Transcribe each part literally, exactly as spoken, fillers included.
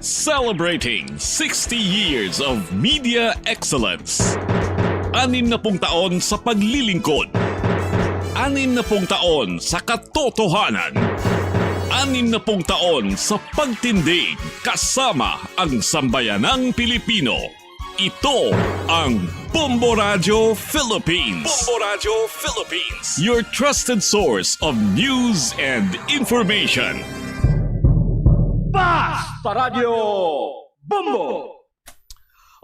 Celebrating sixty years of media excellence. Anim na pung taon sa paglilingkod. Anim na pung taon sa katotohanan. Anim na pung taon sa pagtindig kasama ang sambayanang Pilipino. Ito ang Bombo Radyo Philippines. Bombo Radyo Philippines. Your trusted source of news and information. Basta Radyo Bombo!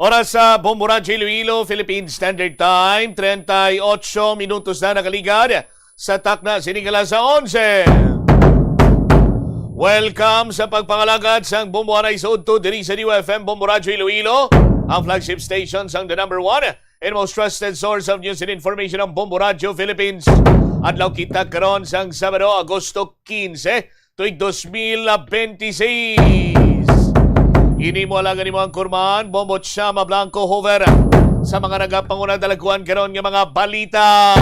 Oras sa Bombo Radyo Iloilo, Philippine Standard Time, treinta y ocho minutos na nakaligad sa takna sining alas onse. Welcome sa pagpangalagad sang Bombo Anay sa Udto diri sa D U F M Bombo Radyo Iloilo, ang flagship station sang the number one and most trusted source of news and information, ang Bombo Radyo Philippines. Adlaw kita karon sang Sabado, Agosto quince, tuig dos mil bente seis. Ini mo lang, ini mo ang kurman, Bombo Chama Blanco Hover. Sa mga nagapanguna, dalaguan karon nga mga balita.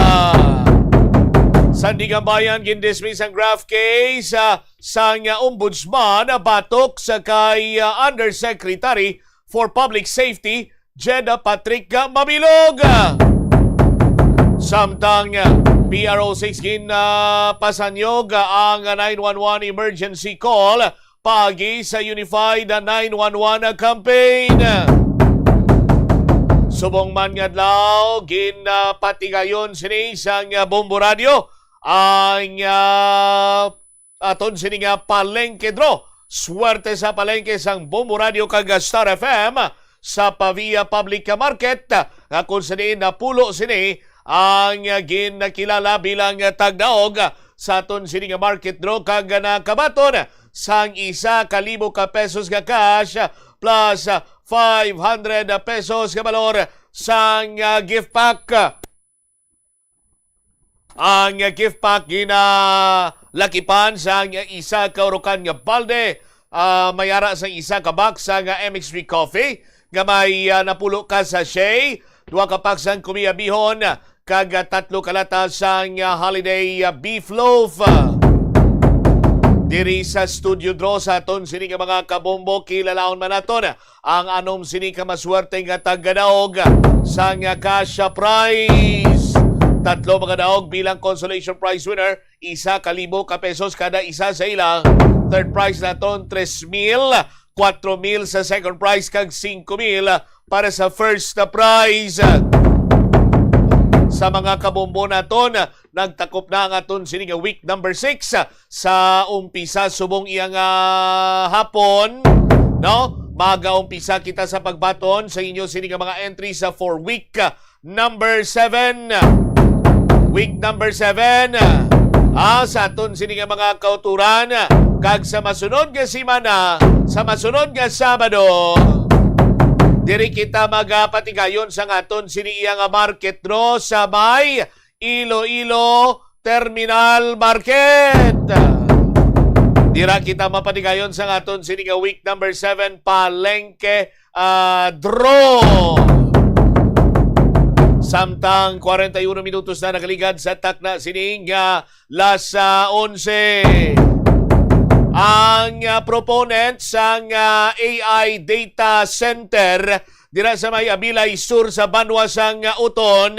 Sandiganbayan, gindismiss ang graft case, ah, sang, ah, ombudsman, ah, batok sa kay, ah, Undersecretary for Public Safety, Jed Patrick Mabilog. Samtang P R O six ginapasanyog ang nine one one emergency call paagi sa Unified nine one one campaign. Subong man nga adlaw, ginapatigayon sini sang Bombo Radyo ang, ah, aton sini nga palengke draw. Swerte sa palengke sang Bombo Radio kag Star F M sa Pavia Public Market, nga kung sa diin napulo sini ang ginakilala bilang tagdaog sa aton sini nga market draw kag nakabaton sang isa ka libo ka pesos nga cash plus five hundred pesos nga balor sang gift pack. Ang gift pack ginalakipan sang isa ka urukan nga balde, ah, may ara sang isa ka box sang M X three Coffee nga may, ah, napulo ka sachet, duha ka pack sang kumiya bihon, kag, ah, tatlo ka lata sang, ah, holiday, ah, beef loaf. Diri sa studio draw sa aton sini nga mga kabombo, kilalaon man naton ang anom sini ka maswerte nga taggadaog sang cash prize. Tatlo magadaog bilang consolation prize winner, isa ka libo ka pesos kada isa sa ila. Third prize naton, tres mil, kwatro mil sa second prize, kag singko mil para sa first prize. Sa mga kabombo naton, nagtakop na ang aton sini nga week number six. Sa umpisa subong iyang, ah, hapon, no? Magaumpisa kita sa pagbaton sa inyo sini nga mga entry sa for week, ah, number seven. Week number seven, ah, sa aton sini nga mga kauturan, kag sa masunod nga semana, sa masunod nga Sabado, diri kita magapatigayon sa aton sini iyang market draw sa may Iloilo Terminal Market. Dira kita mapatigayon sa aton sini nga week number seven palengke, ah, draw. Samtang kwarenta y uno minutos na nakaligad sa takna sining, ah, las, ah, onse. Ang, ah, proponent sang, ah, A I Data Center dira sa may Abilay Sur sa banwa sang, ah, Oton.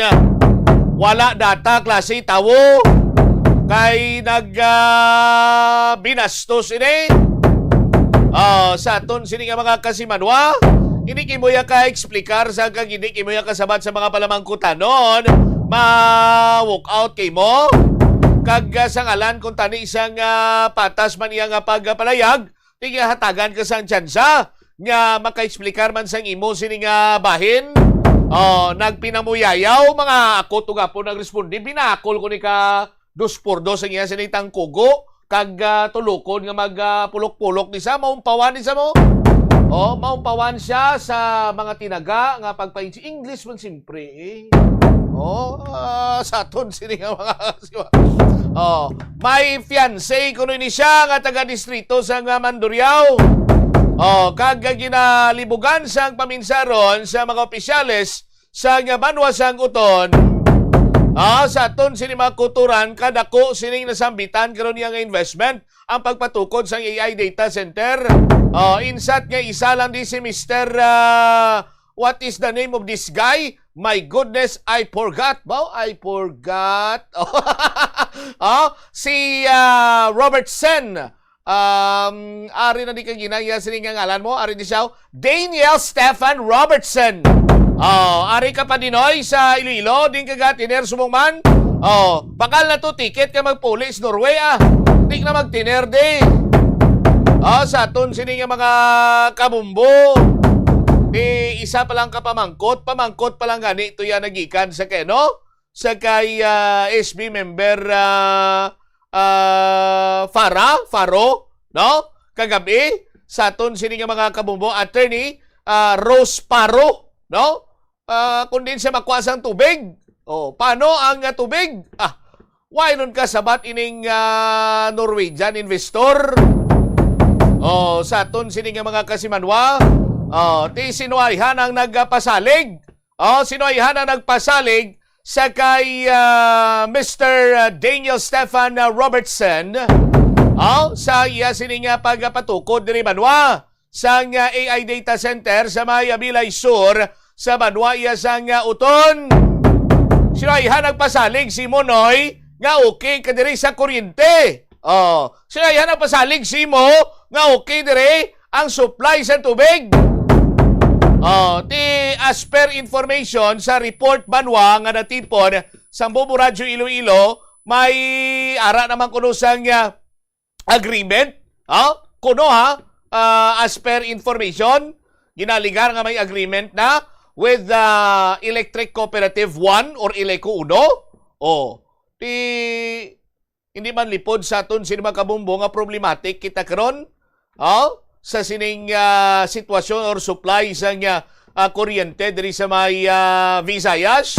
Wala data, klase tawo kay nag, ah, binastos ini. Ah, sa aton sini nga mga kasimanwa, hindi kay mo ya ka-explicar sa kag hindi kay mo ya kasabat sa mga palamangkutanon, ma-walk out kay mo. Kag, ah, sa ngalan kung tani sang, ah, patas man iya nga pagpalayag, tigahatagan ka sang tsansa nga maka-explicar man sang imo sini nga bahin. Oh, nagpinamuyayaw, mga ako to gapon nagresponde, binakol ko ni ka dos por dos ang iya sini tangkugo, kag, ah, tulukon nga mag, ah, pulok-pulok ni sa maumpawan ni sa mo. Oh, maumpawan siya sa mga tinaga nga pagpainsi English man simpre, eh. Oh, ah, sa aton sini nga mga Oh, may fiancé kuno ni siya nga taga distrito sa nga Mandurriao. Oh, kag ginalibugan sang paminsaron sa mga opisyales sa nga banwa sang Oton. Ah, sa aton sini mga kuturan, kadako sining nasambitan karon niya nga investment ang pagpatukod sang A I data center. Oh, insert nga isa lang di si Mister, ah, what is the name of this guy? My goodness, I forgot. Ba, I forgot. Oh, si, ah, Robertson. Um, ari na di ka ginaya sini nga ngalan mo. Ari di siya. Daniel Stefan Robertson. Oh, ari ka pa, Dinoy, sa Iloilo, din ka gatiner sumong man. Oh, bakal na to ticket ka magpuli sa Norway, ah. Di ka na magtiner di. Oh, sa aton sini nga mga kabumbo. Di isa pa lang ka pamangkot, pamangkot pa lang gani to yan nagikan sa kay, no? Sa kay, ah, S B member, ah, ah, Farah, Faro, no? Kagabi, sa aton sini nga mga kabumbo, attorney, ah, Rose Paro, no? Ah, kung din siya makuha sang tubig. Oh, paano ang, ah, tubig? Ah, why nun ka sabat ining, ah, Norwegian investor? Oh, sa aton sini nga mga kasimanwa, oh, ti sinuayhan ang nagpasalig. Oh, sinuayhan ang nagpasalig sa kay, ah, Mister Daniel Stefan, ah, Robertson. Oh, sa iya sini nga pagpatukod diri banwa sang, ah, A I data center sa may Abilay Sur sa banwa iya sang, ah, Uton. Sinuayhan nagpasalig si Monoy nga okay ka diri sa kuryente. Oh, sinuayhan nagpasalig si mo nga okay diri ang supply sa tubig. Oh, ti as per information sa report banwa nga natipon sang Bobo Radyo Iloilo, may ara naman kuno sang, ah, agreement. Ha? Kuno, ha? Ah, as per information, ginaligar nga may agreement na with the Electric Cooperative one or Eleco Uno. Oh, ti hindi man lipod sa aton sini mga kabumbo nga problematic kita karon, oh, sa sining, ah, sitwasyon or supply sang, ah, ah, kuryente diri sa may, ah, Visayas.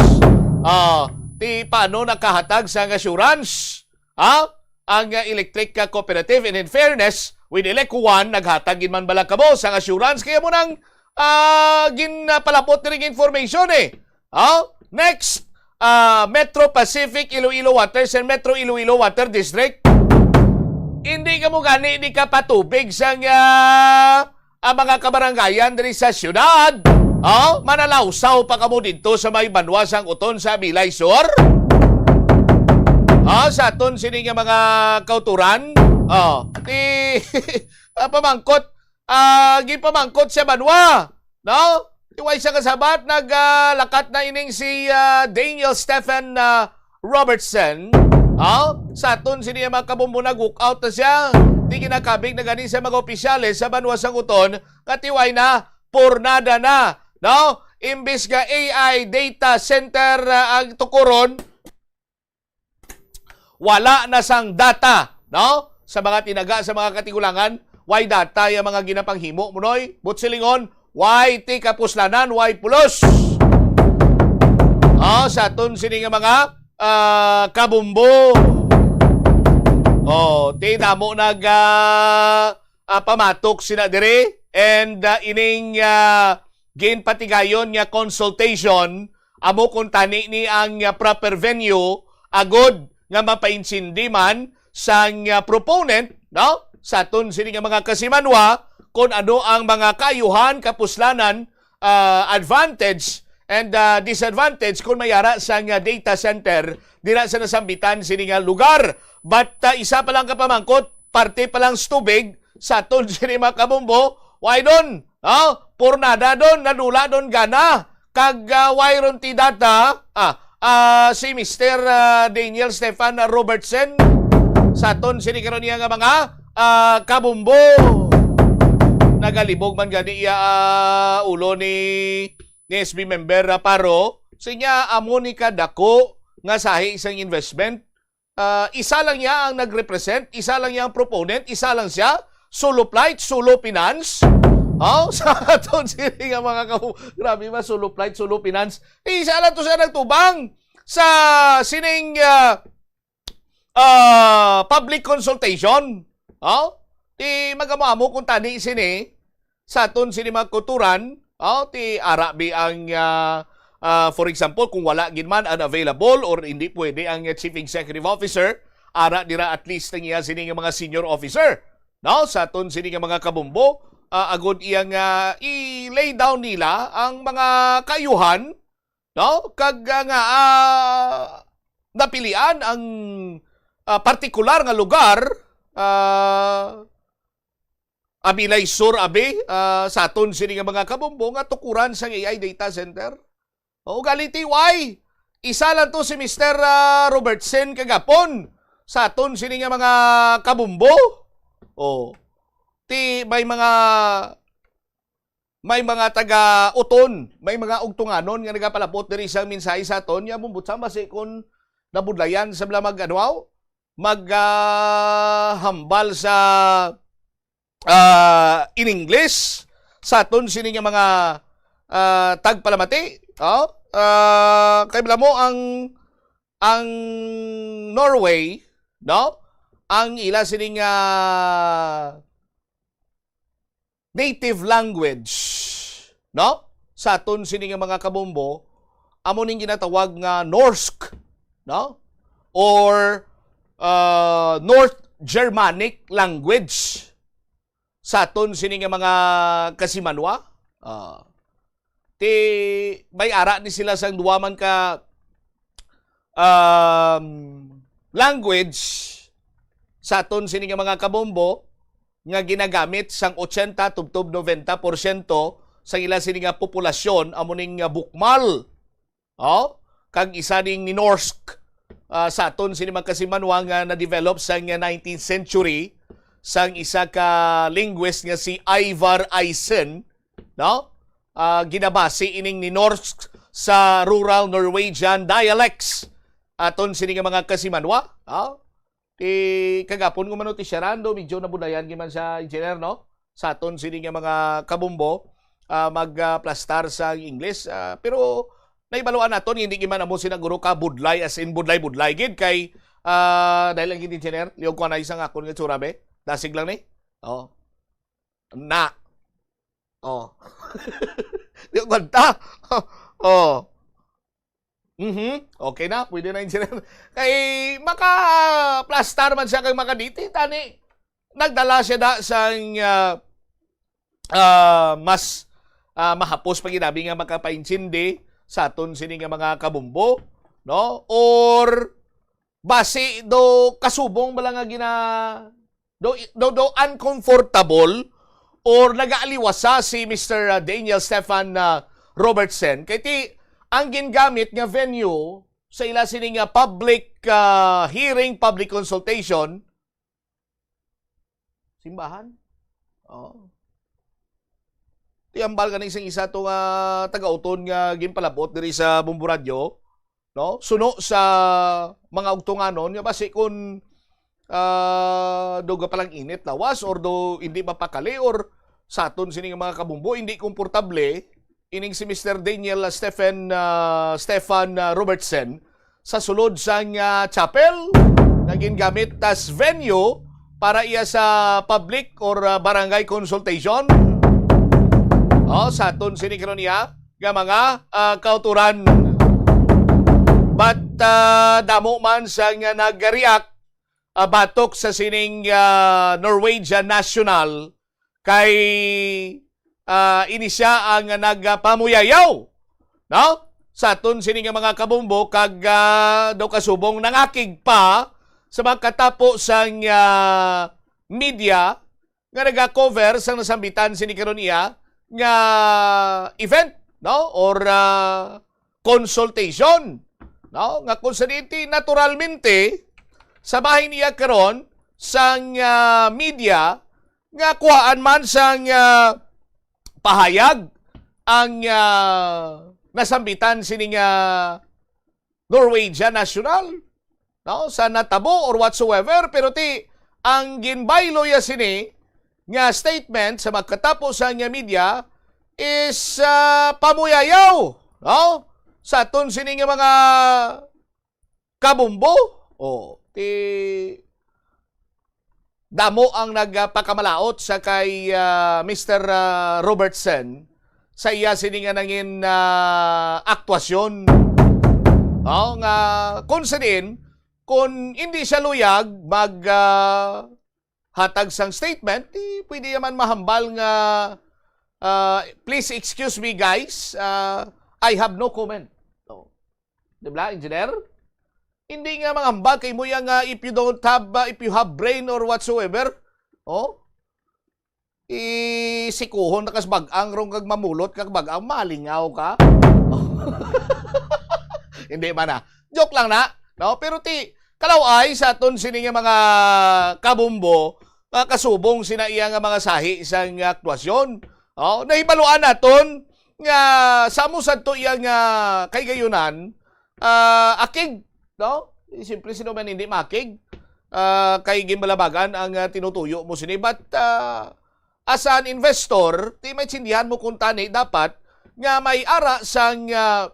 Ah, ti paano nakahatag sang assurance, ha? Ang, ah, electric, ah, cooperative, and in fairness, with Eleco One, naghatag gid man bala kamo sang assurance, kaya mo nang, ah, ginpalapot diri nga information, eh. Oh, next, ah, Metro Pacific Iloilo Waters and Metro Iloilo Water District. Hindi ka mo gani di ka patubig sang, ah, ang mga kabarangayan diri sa syudad. Oh, manalawsaw pa kamo didto sa may banwa sang Uton sa Abilay Sur. Oh, sa aton sini nga mga kauturan. Oh, ti ah, pamangkot, ah, gipamangkot sa banwa, no? Ti way sa kasabat, nag, ah, lakat na ining si, ah, Daniel Stephen, ah, Robertson, ha? Sa aton sini ang mga kabombo, nag-walk out na siya. Di ginakabig na gani sa mga opisyales sa banwa sang Uton, nga ti way na, pornada na, no? Imbis nga A I data center, ah, ang tukuron, wala na sang data, no? Sa mga tinaga, sa mga katigulangan, way data yung mga ginapanghimo, Munoy. Buot silingon, way ti kapuslanan, way pulos. Oh, sa aton sini nga mga, ah, kabumbo. Oh, ti damo nag, ah, ah, pamatok sina diri, and, ah, ining, ah, ginpatigayon nga consultation, amo kung tani ni ang, ah, proper venue, agod nga mapaintindi man sang, ah, proponent, no? Sa aton sini nga mga kasimanwa, kung ano ang mga kaayuhan, kapuslanan, ah, advantage and, ah, disadvantage kung may ara sang, ah, data center dira sa nasambitan sini nga lugar. But, ah, isa pa lang kapamangkot, parte pa lang sa tubig, sa aton sini mga kabumbo, why don? Oh, purnada don, nadula don gana. Kag, ah, why ron ti data? Ah, ah, si Mister, ah, Daniel Stefan Robertson, sa aton sini karon niya nga mga, ah, kabumbo. Nagalibog man gani iya, ah, ulo ni, ni S B member, ah, Paro. Sinya, amo ni kadako nga sahi sang investment. Ah, isa lang niya ang nag-represent, isa lang niya ang proponent, isa lang siya. Solo flight, solo finance. Oh, sa aton sini nga mga kahu-, grabe ba, solo flight, solo finance. Eh, isa lang to siya nagtubang sa sining, ah, ah, public consultation. Oh, ti magamo-amo kung tani sini sa aton sini mga kuturan. Oh, ti ara bi ang, ah, ah, for example, kung wala gid man, unavailable or hindi pwede ang, ah, Chief Executive Officer, ara dira at least ang iya sini nga mga senior officer, no? Sa aton sini nga mga kabombo, ah, agod iya nga i-lay down nila ang mga kaayuhan, no? Kag, ah, nga, ah, napilian ang, ah, partikular nga lugar, ah, Abilay Sur, abi, ah, sa aton sini nga mga kabombo nga tukuran sang A I data center. O, ugali, T Y, isa lang to si Mister, ah, Robertson kagapon sa aton sini nga mga kabombo. O, ti, may mga, may mga taga-uton, may mga ugtunganon nga nagapalapot diri sa mensahe sa aton, nga bumbutsa basi kung nabudlayan sa bala mag, ano, mag, ah, hambal sa, ah, in English sa aton sini nga mga, ah, tagpalamati. Oh, ah, kay bala mo ang, ang Norway, no? Ang ila sini nga native language, no? Sa aton sini nga mga kabombo, amo ning ginatawag nga Norsk, no? Or, uh, North Germanic language sa aton sini nga mga kasimanwa. Ah, ti may ara ni sila sang duwa man ka, um, language sa aton sini nga mga kabombo nga ginagamit sang ochenta tubtob noventa porsyento sa ila sini nga populasyon, amo ning nga bukmal. Oh, kag isa ning Ninorsk, ah, sa aton sini mga kasimanwa nga na-develop sang nineteenth century sang isa ka linguist nga si Ivar Eisen, no? Ah, ginabasi ining Ninorsk sa rural Norwegian dialects aton sini nga mga kasimanwa, ha? Ti kagapon nga mano ti Sharando, medyo nabulayan gid man sa engineer, no? Sa aton sini nga mga kabombo, ah, mag, ah, plastar sa English, ah, pero naibaluan naton, hindi gid man amo sina guro ka budlay, as in budlay-budlay gid kay, ah, dahil ang engineer, liog ko anay sa akon nga tsura, be. Dasig lang ni. Oh. Na. Oh. Di ko kanta. Oh. Mhm. Okay na, pwede na, engineer. Kay maka-plastar man siya kag makaditi, tani nagdala siya da sang, ah, ah, mas, ah, mahapos pa gid abi nga makapaintindi sa aton sini nga mga kabombo, no? Or basi do kasubong bala nga gina-, do, do, do uncomfortable or nagaaliwasa si Mister, ah, Daniel Stefan, ah, Robertson. Kay ti, ang gingamit nga venue sa ila sini nga public, ah, hearing, public consultation, simbahan. Oh. Ti hambal gani sing isa to nga taga-uton nga ginpalabot diri sa Bombo Radyo, no? Suno sa mga ugtunganon nga basi kun, ah, do gapalang init lawas or do hindi mapakali or sa aton sini nga mga kabombo, hindi komportable ining si Mister Daniel, ah, Stephen, ah, Stefan, ah, Robertson sa sulod sang, ah, chapel nga gingamit as venue para iya sa public or, ah, barangay consultation. Oh, sa aton sini karon iya nga mga, ah, kauturan. But, ah, damo man sang, ah, nag-react, ah, batok sa sining, ah, Norwegian national kay, ah, ini sia ang nagapamuyayaw, no? Sa aton sini nga mga kabombo kag, ah, daw kasubong nangakig pa sa mga katapo sang, ah, media nga naga-cover sang nasambitan sini karon iya nga event, no? Or, ah, consultation, no? Nga kung sa diin ti naturalmente sa bahin iya karon sang, ah, media nga kuhaan man sang, ah, pahayag ang, ah, nasambitan sini nga Norwegian national, no, sa natabo or whatsoever, pero ti ang ginbaylo ya sini nga statement sa magkatapo sa nga media is, ah, pamuyayaw, no, sa aton sini nga mga kabumbo. O, ti damo ang nagpakamalaot sa kay, ah, Mister, ah, Robertson sa iya sini nga nangin, ah, aktwasyon. No, nga kung sa diin, kung hindi siya luyag mag, ah, hatag sang statement, di pwede naman mahambal nga, ah, "Please excuse me, guys, ah, I have no comment." Oh. Di ba, engineer? Hindi nga manghambal kay mo yang, ah, if you don't have, ah, if you have brain or whatsoever, oh, isikuhon na kas bag-ang rong kag mamulot kag bag-ang, malingaw ka. Hindi man na. Joke lang na, no? Pero ti, kalaw-ay sa aton sini nga mga kabumbo, nga kasubong sina iya nga mga sahi sang aktwasyon. Oh, nahibaluan naton nga sa amo sadto iya nga kahigayonan, ah, akig, no? Eh, siyempre, sino man hindi makig? Ah, kay ginbalabagan ang, ah, tinutuyo mo sini. But, ah, as an investor, ti maintindihan mo kung tani dapat nga may ara sang, ah,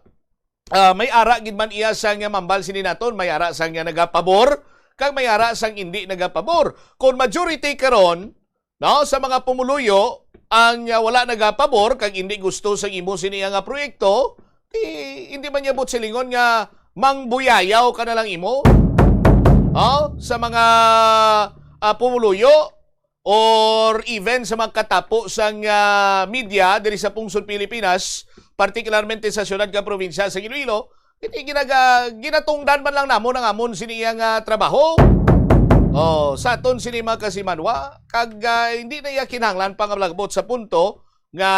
ah, may ara gid man iya sang, ah, mambal sini naton, may ara sang, ah, nagapabor, kag may ara sang hindi nagapabor. Kung majority karon, no, sa mga pumuluyo ang, ah, wala nagapabor kag hindi gusto sang imo sini nga proyekto, ti hindi man niya buot silingon nga mangbuyayaw ka na lang imo, oh, sa mga, ah, pumuluyo or even sa mga katapo sang, ah, media diri sa pungsod Pilipinas, partikularmente sa siyudad kag probinsya sa Iloilo, iti ginaga-, ginatungdan man lang namon ang amon sini iya nga trabaho. Oh, sa aton sini mga kasimanwa, kag, ah, hindi na iya kinahanglan pa nga malagabot sa punto nga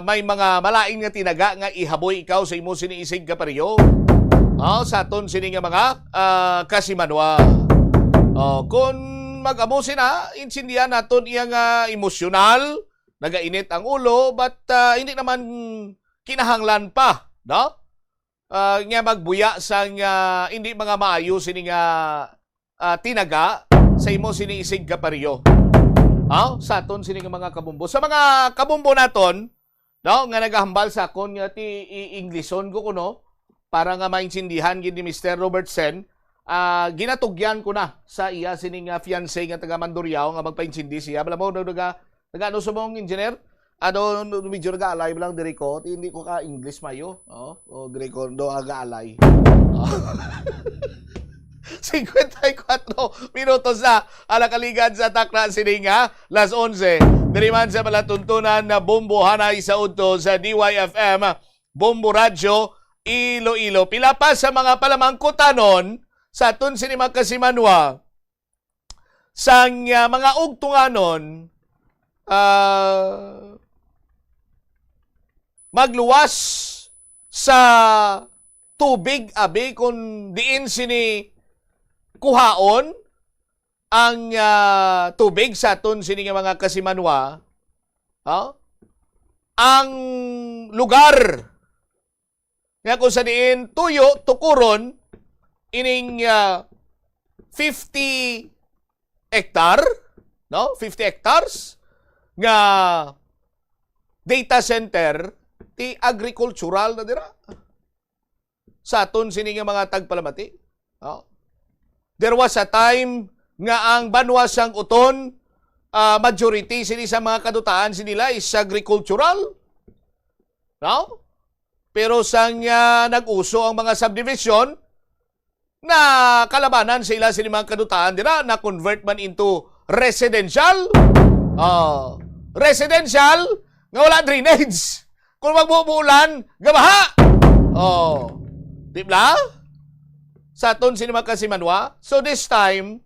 may mga malain nga tinaga nga ihaboy ikaw sa imo sini isig kapareho. Oh, sa aton sini nga mga, ah, kasimanwa. Oh, kung mag-amo sina, intindihan naton iya nga emosyonal, nagainit ang ulo, but, ah, hindi naman kinahanglan pa, no? Ah, nga magbuya sang, ah, hindi mga maayo sini nga, ah, tinaga sa imo sini isig kapareho. Aw, sa aton sini nga mga kabumbo. Sa mga kabumbo naton, no, nga nagahambal sa akon nga ti i-Inglison ko kuno, para nga maintindihan gid ni Mister Robertson, ah, ginatugyan ko na sa iya sini nga fiancé nga taga Mandurriao nga magpaintindi siya. Bala mo, nag-, nag-, nag-ano sa mong engineer? Ano, medyo nag-aalay lang diri ko. Ti hindi ko ka English mayo. Oh, oh, diri ko do nag-aalay. Oh. Cincuenta y cuatro minutos na ang nakaligad sa takna sini nga las onse. Diri man sa palatuntunan na Bombo Hanay sa udto sa D Y F M, Bombo Radyo, Iloilo. Pila pa sa mga palamangkutanon sa aton sini mga kasimanwa sang, ah, mga ugtunganon, ah, magluwas sa tubig, abi, kung diin sini kuhaon ang, ah, tubig sa aton sini nga mga kasimanwa, ha? Ang lugar nga kung sa diin tuyo tukuron ining, ah, fifty hectare, no? Fifty hectares nga data center, ti agricultural na dira. Sa aton sini nga mga tagpalamati, no? There was a time nga ang banwa sang Uton, ah, majority sini sa mga kadutaan sini nila is agricultural, no? Pero sang, ah, nag-uso ang mga subdivision, na kalabanan sa ila sini mga kadutaan dira, na-convert man into residential. Oh, residential nga wala drainage. Kung magbubulan, gabaha. Oh, di ba? Sa aton sini mga kasimanwa. So this time,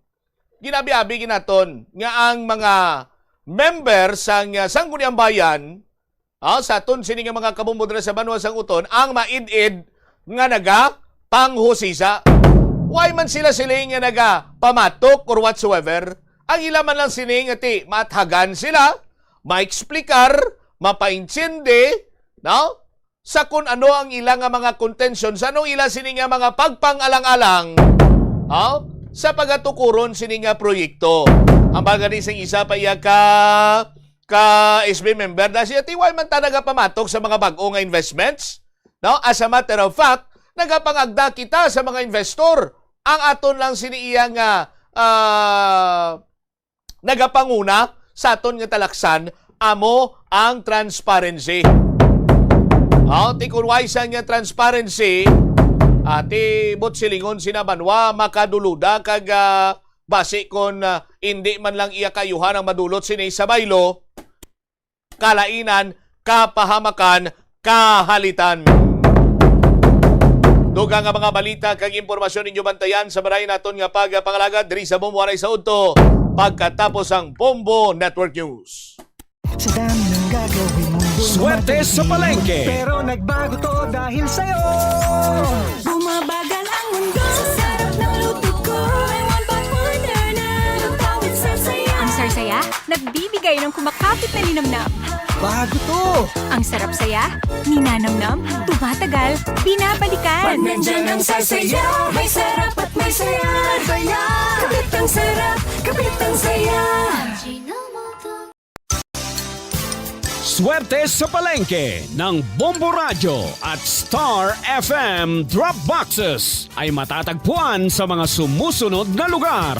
ginabi-abi ginaton nga ang mga member sang, ah, Sangguniang Bayan, ah, sa aton sini nga mga kabumbo dira sa banwa sang Uton, ang maid-id nga nagapanghusisa. Why man sila sini nga nagapamatok or whatsoever? Ang ila man lang sini nga ti maathagan sila, maeksplikar, mapaintindi, no? Sa kun ano ang ila nga mga kontensyon, sa ano ila sini nga mga pagpang-alang-alang, ha? Sa pagatukuron sini nga proyekto. Ang bagay ni sing isa pa iya ka, ka S B member na siya, ti why man ta nagapamatok sa mga bag-o nga investments? No? As a matter of fact, nagapangagda kita sa mga investor. Ang aton lang sini iya nga, ah, nagapanguna sa aton nga talaksan amo ang transparency. Oh, ti kun way sang nga transparency, Ati, but silingon sina banwa, makaduluda kag, ah, basi kon, ah, indi man lang iya kaayuhan ang madulot sini sa baylo, kalainan, kapahamakan, kahalitan. Dugang nga mga balita kag impormasyon ninyo bantayan sa baray naton nga pagpangalagad diri sa Bombo Anay sa udto, pagkatapos ang Bombo Network News. Sa dami ng gagawin mo, swerte sa palengke. Pero nagbago to dahil sa'yo. Bumabagal ang mundo sa sarap ng luto ko. May one pot order na, lutawit sa saya. Ang Sarsaya, nagbibigay ng kumakapit na linamnam. Bago to. Ang sarap saya, ninanamnam, tumatagal, binabalikan. Pag nandyan ang Sarsaya, may sarap at may saya. Saya. Kapit ang sarap, kapit ang saya. Swerte sa palengke ng Bombo Radyo at Star F M Drop Boxes ay matatagpuan sa mga sumusunod na lugar.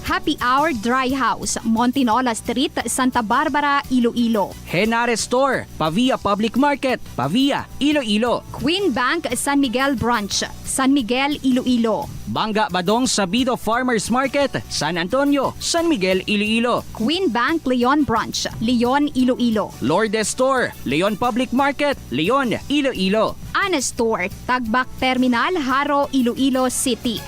Happy Hour Dry House, Montinola Street, Santa Barbara, Iloilo. Henares Store, Pavia Public Market, Pavia, Iloilo. Queen Bank San Miguel Branch, San Miguel, Iloilo. Bangga Badong Sabido Farmers Market, San Antonio, San Miguel, Iloilo. Queen Bank Leon Branch, Leon, Iloilo. Lourdes Store, Leon Public Market, Leon, Iloilo. Ana Store, Tagbak Terminal, Jaro, Iloilo City.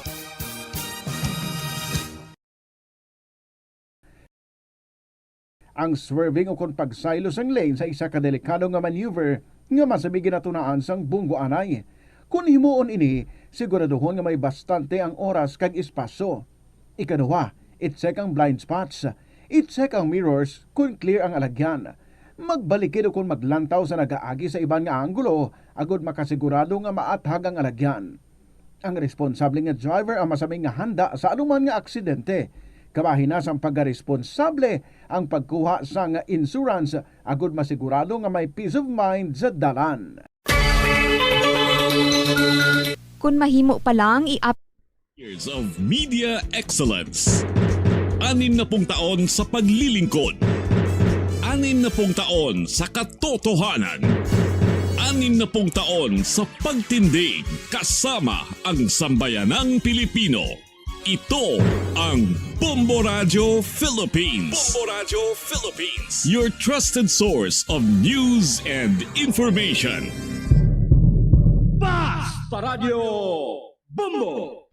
Ang swerving ukon pagsaylo sang lane sa isa ka delikado nga maneuver nga masami ginatunaan sang Bombo Anay. Kon himuon ini, siguraduhon nga may bastante ang oras kag espasyo. Ikaduha, i-check ang blind spots. I-check ang mirrors kon clear ang alagyan. Magbalikid ukon maglantaw sa nagaagi sa iban nga anggulo agod makasigurado nga maathag ang alagyan. Ang responsable nga driver ang masami nga handa sa anuman nga aksidente. Kabahin na sang pagkaresponsable ang pagkuha sang insurance agod masigurado nga may peace of mind sa dalan. Kun mahimo pa lang, i-up- Years of media excellence. Anim na pung taon sa paglilingkod. Anim na pung taon sa katotohanan. Anim na pung taon sa pagtindig kasama ang sambayanang Pilipino. Ito ang Bombo Radyo Philippines. Bombo Radyo Philippines. Your trusted source of news and information. Basta Radyo Bombo!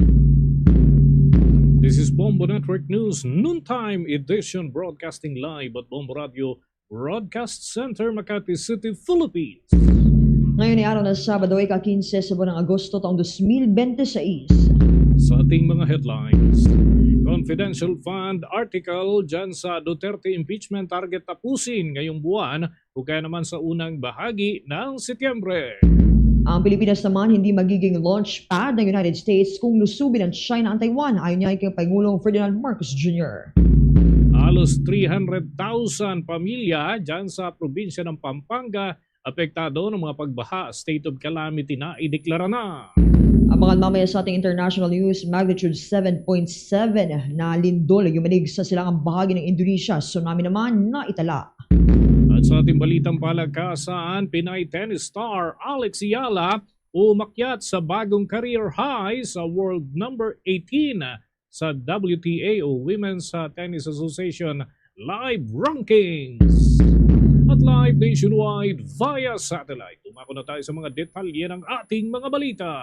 This is Bombo Network News, noontime edition, broadcasting live at Bombo Radio Broadcast Center, Makati City, Philippines. Ngayon ay araw ng Sabado, ika-kinse sa buwan ng Agosto, taong dos mil bente seis. Sa ating mga headlines, confidential fund article dyan sa Duterte impeachment target tapusin ngayong buwan o kaya naman sa unang bahagi ng Setyembre. Ang Pilipinas naman hindi magiging launch pad ng United States kung lusubin ng China ang Taiwan, ayon niya kay Pangulong Ferdinand Marcos Junior. Halos three hundred thousand pamilya dyan sa probinsya ng Pampanga apektado ng mga pagbaha, state of calamity na ideklara na. Abangan mamaya sa ating international news, magnitude seven point seven na lindol yumanig sa silangang bahagi ng Indonesia, tsunami naman na itala. At sa ating balitang palakasan, Pinay tennis star Alex Eala umakyat sa bagong career high sa world number eighteen sa W T A o Women's, uh, Tennis Association Live Rankings. At live nationwide via satellite. Dumako na tayo sa mga detalye ng ating mga balita.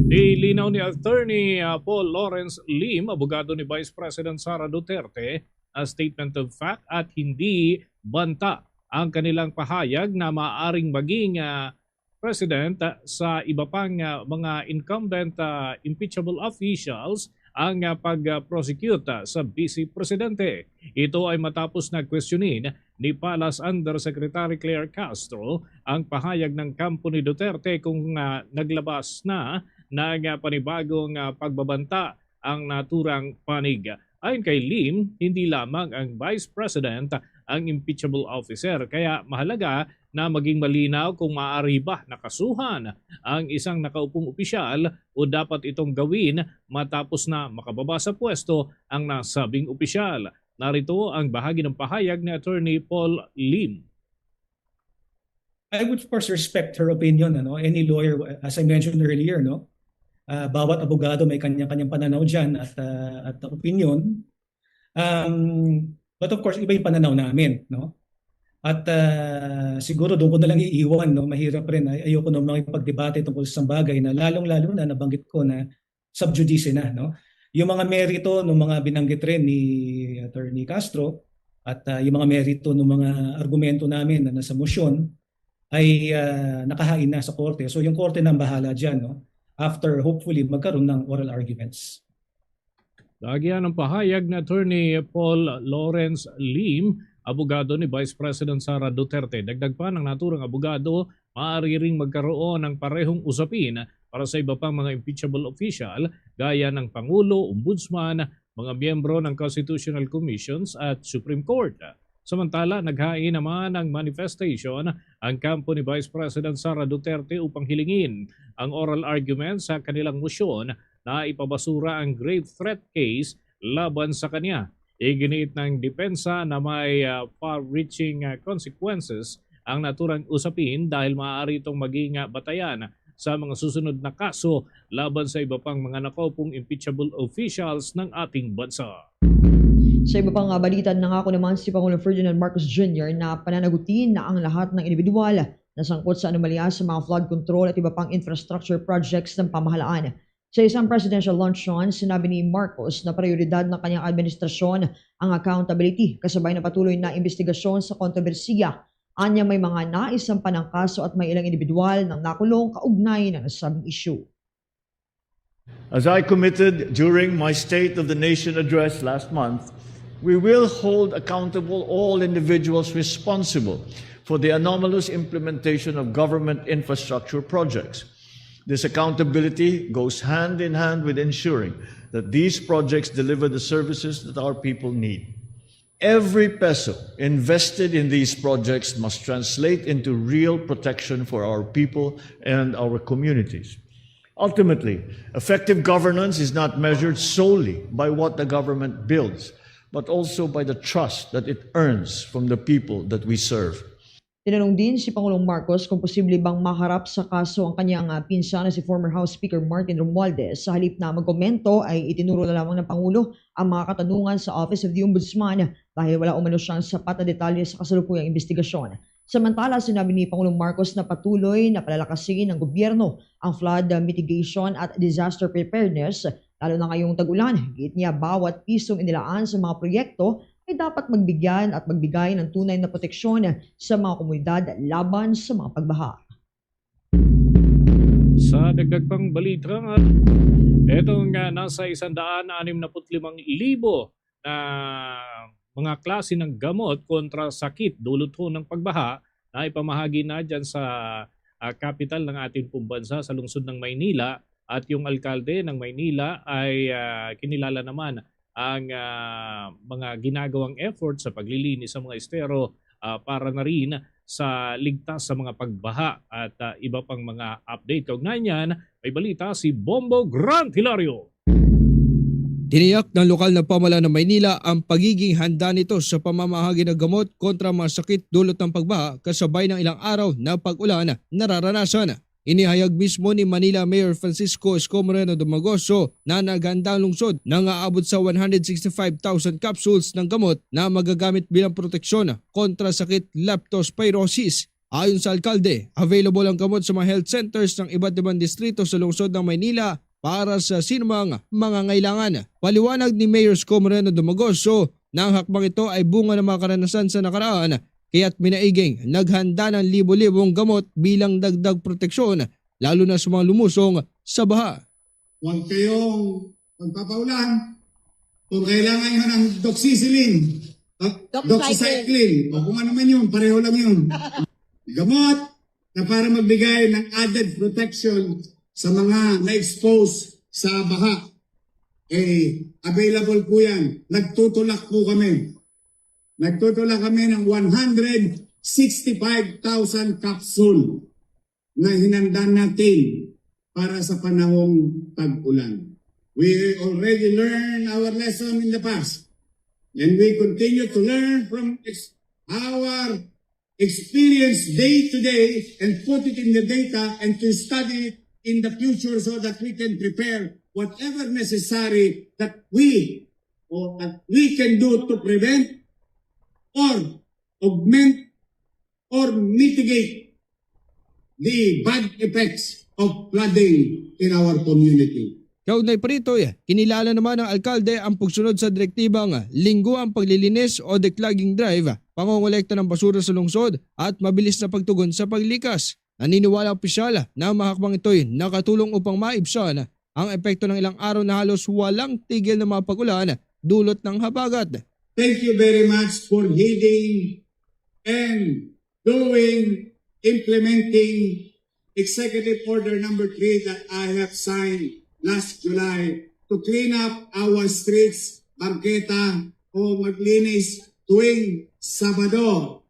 Nilinaw ni Attorney, uh, Paul Lawrence Lim, abogado ni Vice President Sara Duterte, a statement of fact at hindi banta ang kanilang pahayag na maaring maging, ah, president, ah, sa iba pang, ah, mga incumbent, ah, impeachable officials ang, ah, pag-prosecute, ah, sa Vice Presidente. Ito ay matapos na kwestiyonin ni Palace Undersecretary Claire Castro ang pahayag ng kampo ni Duterte kung, ah, naglabas na ng, ah, panibagong, ah, pagbabanta ang naturang panig. Ayon kay Lim, hindi lamang ang Vice President ang impeachable officer, kaya mahalaga na maging malinaw kung maaari ba nakasuhan ang isang nakaupong opisyal o dapat itong gawin matapos na makababa sa pwesto ang nasabing opisyal. Narito ang bahagi ng pahayag ni Attorney Paul Lim. I would of course respect her opinion, ano, any lawyer, as I mentioned earlier, no? Ah, bawat abogado may kanya-kanyang pananaw diyan at, ah, at opinion. Um, but of course, iba yung pananaw namin, no? At, ah, siguro doon ko na lang iiwan, no? Mahirap rin, ay, ayoko na makipagdebate tungkol sa isang bagay na lalong-lalo na nabanggit ko na sub judice na, no? Yung mga merito ng mga binanggit rin ni Attorney Castro at, ah, yung mga merito ng mga argumento namin na nasa motion ay, ah, nakahain na sa korte. So yung korte na ang bahala diyan, no? After, hopefully, magkaroon ng oral arguments. Naagihan ang pahayag ni Attorney Paul Lawrence Lim, abogado ni Vice President Sara Duterte. Dagdag pa ng naturang abogado, maaari ring magkaroon ng parehong usapin para sa iba pang mga impeachable official gaya ng Pangulo, Ombudsman, mga miyembro ng Constitutional Commissions at Supreme Court. Samantala, naghain naman ng manifestation ang kampo ni Vice President Sara Duterte upang hilingin ang oral argument sa kanilang motion na ipabasura ang grave threat case laban sa kanya. Iginiit ng depensa na may, ah, far-reaching, ah, consequences ang naturang usapin dahil maaari itong maging, ah, batayan sa mga susunod na kaso laban sa iba pang mga nakaupong impeachable officials ng ating bansa. Sa iba pang, ah, balita, nangako naman si Pangulong Ferdinand Marcos Junior na pananagutin na ang lahat ng individual na sangkot sa anomalya sa mga flood control at iba pang infrastructure projects ng pamahalaan. Sa isang presidential luncheon, sinabi ni Marcos na prioridad ng kanyang administrasyon ang accountability, kasabay ng patuloy na investigasyon sa kontrobersiya. Anya, may mga naisampan ng kaso at may ilang individual nang nakulong kaugnay ng nasabing issue. As I committed during my State of the Nation address last month, we will hold accountable all individuals responsible for the anomalous implementation of government infrastructure projects. This accountability goes hand in hand with ensuring that these projects deliver the services that our people need. Every peso invested in these projects must translate into real protection for our people and our communities. Ultimately, effective governance is not measured solely by what the government builds, but also by the trust that it earns from the people that we serve. Tinanong din si Pangulong Marcos kung posible bang maharap sa kaso ang kanyang, ah, pinsan na si former House Speaker Martin Romualdez. Sa halip na magkomento, ay itinuro na lamang ng Pangulo ang mga katanungan sa Office of the Ombudsman dahil wala umano siyang sapat na detalye sa kasalukuyang investigasyon. Samantala, sinabi ni Pangulong Marcos na patuloy na palalakasin ng gobyerno ang flood, ah, mitigation at disaster preparedness, lalo na ngayong tag-ulan. Giit niya, bawat pisong inilaan sa mga proyekto ay dapat magbigyan at magbigay ng tunay na proteksyon sa mga komunidad laban sa mga pagbaha. Sa dagdag pang balita, etong, ah, nasa isang daan anim na put limang libo na mga klase ng gamot kontra sakit dulot ho ng pagbaha na ipamahagi na dyan sa, ah, kapital ng ating pong bansa, sa lungsod ng Maynila, at yung alkalde ng Maynila ay, ah, kinilala naman ang, ah, mga ginagawang effort sa paglilinis sa mga estero, ah, para na rin sa ligtas sa mga pagbaha at, ah, iba pang mga update. Kaugnay niyan, may balita si Bombo Grant Hilario. Tiniyak ng lokal na pamahalaan ng Maynila ang pagiging handa nito sa pamamahagi ng gamot kontra mga sakit dulot ng pagbaha kasabay ng ilang araw na pag-ulan nararanasan. Inihayag mismo ni Manila Mayor Francisco Isko Moreno Dumagoso na naghanda ang lungsod na nga abot sa one hundred sixty-five thousand capsules ng gamot na magagamit bilang proteksyon kontra sakit leptospirosis. Ayon sa alkalde, available ang gamot sa mga health centers ng iba't ibang distrito sa lungsod ng Maynila para sa sinumang mangangailangan. Paliwanag ni Mayor Isko Moreno Dumagoso na ang hakbang ito ay bunga ng mga karanasan sa nakaraan, kaya't minaiging naghanda ng libo-libong gamot bilang dagdag proteksyon, lalo na sa mga lumusong sa baha. Huwag kayong magpapaulan. Kung kailangan nyo ng doxycycline, ah, Doxycycline. Doxycycline, o kung ano man yun, pareho lang yun. Gamot na para magbigay ng added protection sa mga na-expose sa baha. Eh, available po yan. Nagtutulak po kami. Nagtutulak kami ng one hundred sixty-five thousand capsule na hinanda natin para sa panahong tag-ulan. We already learned our lesson in the past, and we continue to learn from ex-, our experience day to day and put it in the data and to study it in the future so that we can prepare whatever necessary that we or that we can do to prevent or augment or mitigate the bad effects of flooding in our community. Kaugnay pa rito, kinilala naman ng alkalde ang pagsunod sa direktibang lingguang paglilinis o declogging drive, pangongolekta ng basura sa lungsod at mabilis na pagtugon sa paglikas. Naniniwala ang opisyal na ang mga hakbang ito'y nakatulong upang maibsan ang epekto ng ilang araw na halos walang tigil na mga pag-ulan dulot ng habagat. Thank you very much for heeding and doing, implementing Executive Order Number Three that I have signed last July to clean up our streets, barketa, o maglinis tuwing Sabado.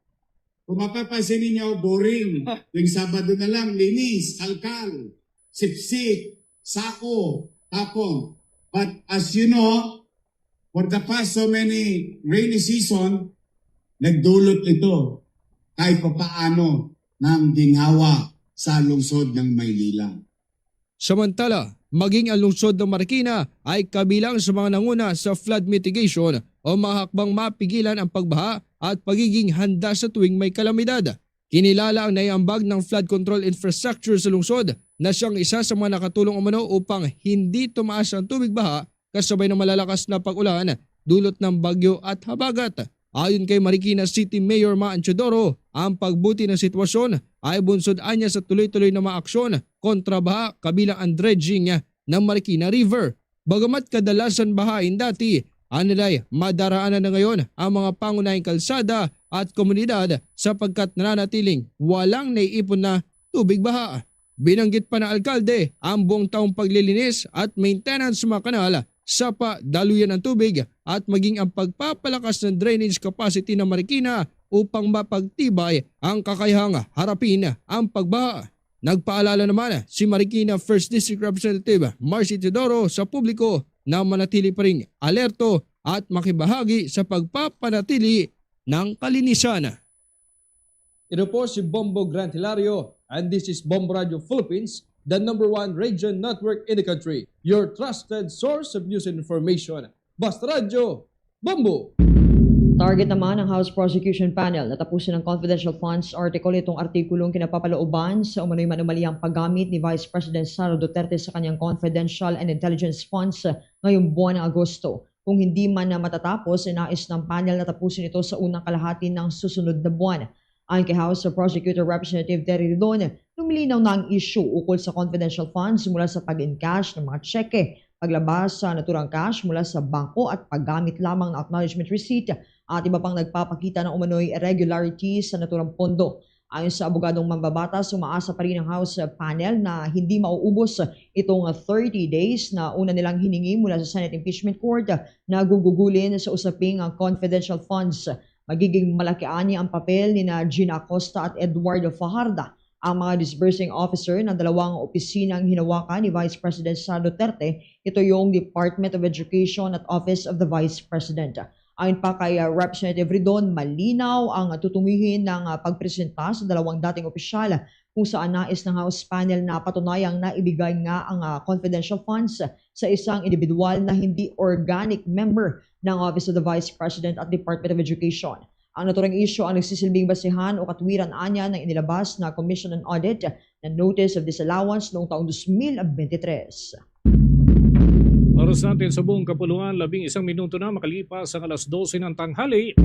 Kung mapapansin ninyo, boring. Tuwing Sabado na lang, linis, kalkal, sipsip, sako, tapon. But as you know, for the past so many rainy season, nagdulot ito kahit papaano ng ginhawa sa lungsod ng Maynila. Samantala, maging ang lungsod ng Marikina ay kabilang sa mga nanguna sa flood mitigation o mga hakbang mapigilan ang pagbaha at pagiging handa sa tuwing may kalamidad. Kinilala ang naiambag ng flood control infrastructure sa lungsod na siyang isa sa mga nakatulong umano upang hindi tumaas ang tubig baha kasabay ng malalakas na pag-ulan dulot ng bagyo at habagat. Ayon kay Marikina City Mayor Maan Teodoro, ang pagbuti ng sitwasyon ay bunsod anya sa tuloy-tuloy na mga aksyon kontra baha kabilang ang dredging ng Marikina River. Bagamat kadalasan bahain dati, anilay madaraanan na ngayon ang mga pangunahing kalsada at komunidad sapagkat nananatiling walang naiipon na tubig baha. Binanggit pa ng alkalde ang buong taong paglilinis at maintenance sa mga kanal, sapa, daluyan ng tubig at maging ang pagpapalakas ng drainage capacity ng Marikina upang mapagtibay ang kakayahang harapin ang pagbaha. Nagpaalala naman si Marikina First District Representative Marcy Teodoro sa publiko na manatili pa ring alerto at makibahagi sa pagpapanatili ng kalinisan. Ito po si Bombo Grant Hilario, and this is Bombo Radio Philippines, the number one radio network in the country, your trusted source of news and information. Basta Radio, Bombo! Target naman ng House Prosecution Panel na tapusin ang confidential funds article itong artikulong kinapapalooban sa umano'y manumalihang paggamit ni Vice President Sara Duterte sa kanyang confidential and intelligence funds ngayong buwan ng Agosto. Kung hindi man na matatapos, nais ng panel na tapusin ito sa unang kalahati ng susunod na buwan. Ayon kay House Prosecutor Representative Terry Ridon, lumalinaw na ang issue ukol sa confidential funds mula sa pag-encash ng mga tseke, paglabas sa naturang cash mula sa bangko at paggamit lamang ng acknowledgement receipt at iba pang nagpapakita ng umano'y irregularities sa naturang pondo. Ayon sa abogadong mambabatas, umaasa pa rin ang House panel na hindi mauubos itong thirty days na una nilang hiningi mula sa Senate Impeachment Court na gugugulin sa usaping ang confidential funds. Magiging malaki ani ang papel ni na Gina Acosta at Eduardo Fajarda, ang mga disbursing officer ng dalawang opisinang hinawakan ni Vice President Sara Duterte, ito yung Department of Education at Office of the Vice President. Ayon pa kay, uh, Representative Ridon, malinaw ang tutungihin ng, uh, pagpresenta sa dalawang dating opisyal kung saan nais ng House panel na patunayang naibigay nga ang, uh, confidential funds sa isang individual na hindi organic member ng Office of the Vice President at Department of Education. Ang naturang isyu ang nagsisilbing basihan o katwiran anya ng inilabas na Commission on Audit na Notice of Disallowance noong taong dos mil bente tres. Oras natin sa buong kapuluan, labing isang minuto na makalipas ang alas dose ng tanghali.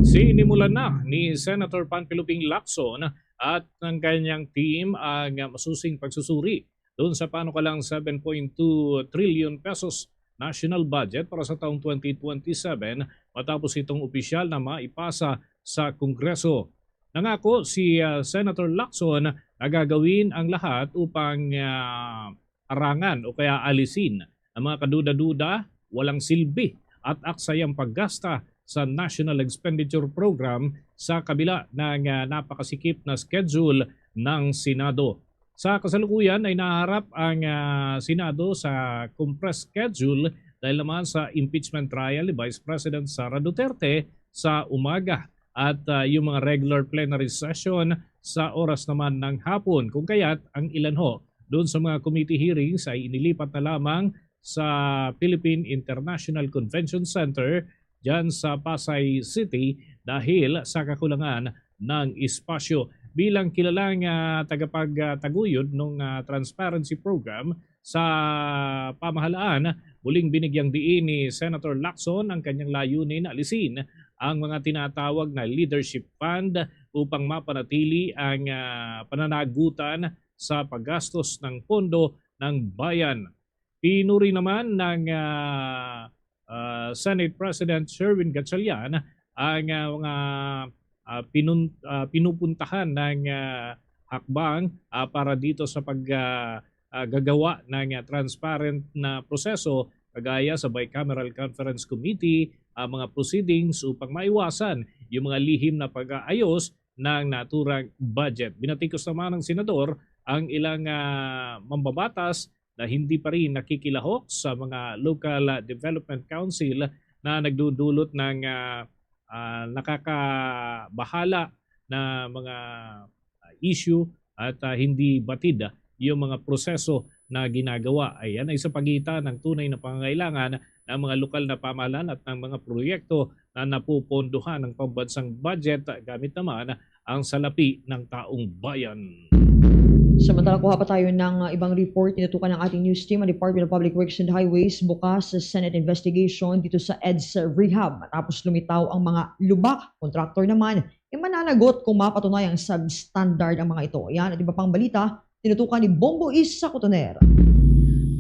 Sinimulan na ni Senator Panfilo Ping Lacson at ng kanyang team ang masusing pagsusuri doon sa panukalang seven point two trillion pesos national budget para sa taong twenty twenty-seven matapos itong opisyal na maipasa sa Kongreso. Nangako si, ah, Senator Lacson na gagawin ang lahat upang, ah, arangan o kaya alisin ang mga kaduda-duda, walang silbi at aksayang paggasta sa National Expenditure Program sa kabila ng, ah, napakasikip na schedule ng Senado. Sa kasalukuyan ay naharap ang, ah, Senado sa compressed schedule dahil naman sa impeachment trial ni Vice President Sara Duterte sa umaga. at, ah, yung mga regular plenary session sa oras naman ng hapon. Kung kaya't ang ilan ho doon sa mga committee hearings ay inilipat na lamang sa Philippine International Convention Center dyan sa Pasay City dahil sa kakulangan ng espasyo. Bilang kilalang, ah, tagapagtaguyod ng, ah, transparency program sa pamahalaan, muling binigyang diin ni Senator Lacson ang kanyang layunin na alisin ang mga tinatawag na leadership fund upang mapanatili ang, ah, pananagutan sa paggastos ng pondo ng bayan. Pinuri naman ng, ah, ah, Senate President Sherwin Gatchalian ang, ah, mga, ah, pinun-, ah, pinupuntahan ng, ah, hakbang, ah, para dito sa pag, ah, ah, gagawa ng, ah, transparent na proseso kagaya sa Bicameral Conference Committee, ah, mga proceedings upang maiwasan yung mga lihim na pag-aayos ng naturang budget. Binatikos naman ng senador ang ilang, ah, mambabatas na hindi pa rin nakikilahok sa mga local, ah, development council na nagdudulot ng, ah, ah, nakakabahala na mga, ah, issue at, ah, hindi batid, ah, yung mga proseso na ginagawa. Ayan ay sa pagitan ng tunay na pangangailangan ng mga lokal na pamahalaan at ng mga proyekto na napupondohan ng pambansang budget, ah, gamit naman ang salapi ng taong bayan. Samantala, kuha pa tayo ng, uh, ibang report. Tinutukan ng ating news team ang Department of Public Works and Highways bukas sa Senate investigation dito sa EDSA Rehab. Matapos lumitaw ang mga lubak, kontraktor naman ay mananagot kung mapatunayang substandard ang mga ito. Yan at iba pang balita, tinutukan ni Bombo Isa Cotoner.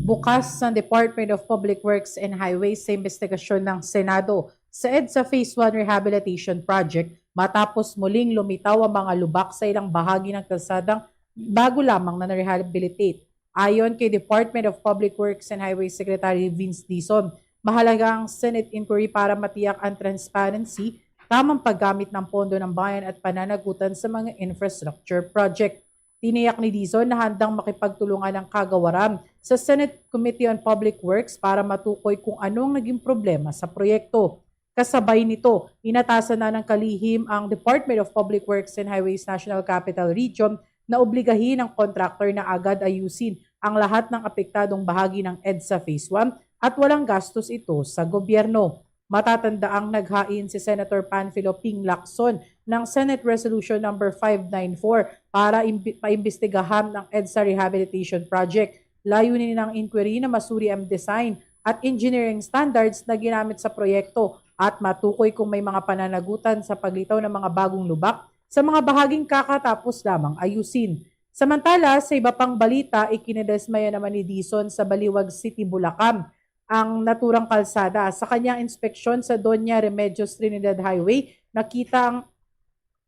Bukas ang Department of Public Works and Highways sa investigasyon ng Senado sa EDSA Phase one Rehabilitation Project matapos muling lumitaw ang mga lubak sa ilang bahagi ng kalsadang bago lamang na na-rehabilitate. Ayon kay Department of Public Works and Highway Secretary Vince Dizon, mahalaga ang Senate inquiry para matiyak ang transparency, tamang paggamit ng pondo ng bayan at pananagutan sa mga infrastructure project. Tiniyak ni Dizon na handang makipagtulungan ang kagawaran sa Senate Committee on Public Works para matukoy kung ano ang naging problema sa proyekto. Kasabay nito, inatasan na ng kalihim ang Department of Public Works and Highways National Capital Region na obligahin ang contractor na agad ayusin ang lahat ng apektadong bahagi ng EDSA Phase one at walang gastos ito sa gobyerno. Matatandaang naghain si Senator Panfilo Ping Lacson ng Senate Resolution Number five nine four para imbi-, paimbestigahan ang EDSA Rehabilitation Project. Layunin ng inquiry na masuri ang design at engineering standards na ginamit sa proyekto at matukoy kung may mga pananagutan sa paglitaw ng mga bagong lubak sa mga bahaging kakatapos lamang ayusin. Samantala, sa iba pang balita, ikinadismaya naman ni Dizon sa Baliwag City, Bulacan, ang naturang kalsada. Sa kanyang inspeksyon sa Doña Remedios Trinidad Highway, nakita ang,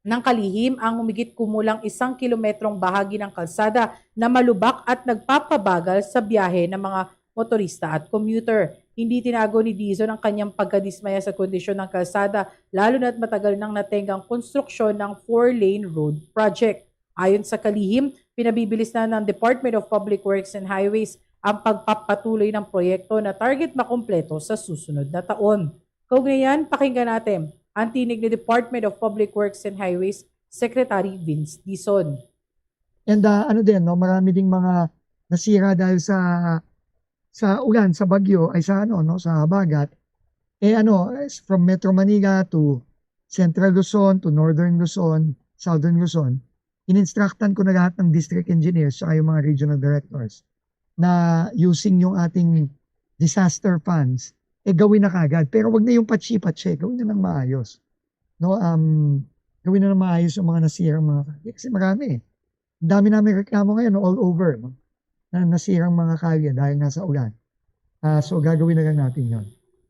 ng kalihim ang humigit kumulang isang kilometrong bahagi ng kalsada na malubak at nagpapabagal sa biyahe ng mga motorista at commuter. Hindi tinago ni Dizon ang kanyang pagkadismaya sa kondisyon ng kalsada, lalo na't matagal nang natenggang konstruksyon ng four-lane road project. Ayon sa kalihim, pinabibilis na ng Department of Public Works and Highways ang pagpapatuloy ng proyekto na target makumpleto sa susunod na taon. Kaugnayan, pakinggan natin ang tinig ni Department of Public Works and Highways Secretary Vince Dizon. And, ah, ano din, no, marami ding mga nasira dahil sa, sa ulan, sa bagyo, ay sa ano, no, sa habagat. Eh, ano, eh, from Metro Manila to Central Luzon, to Northern Luzon, Southern Luzon, in-instructan ko na lahat ng district engineers saka yung mga regional directors na using yung ating disaster funds, eh, gawin na kagad. Pero wag na yung patsi-patsi, gawin na ng maayos. No, um, gawin na ng maayos yung mga nasirang mga kalye. Kasi marami eh. Ang dami namin reklamo ngayon all over, no? Na nasirang mga kalye dahil nga sa ulan. Ah, so, gagawin na lang natin yun.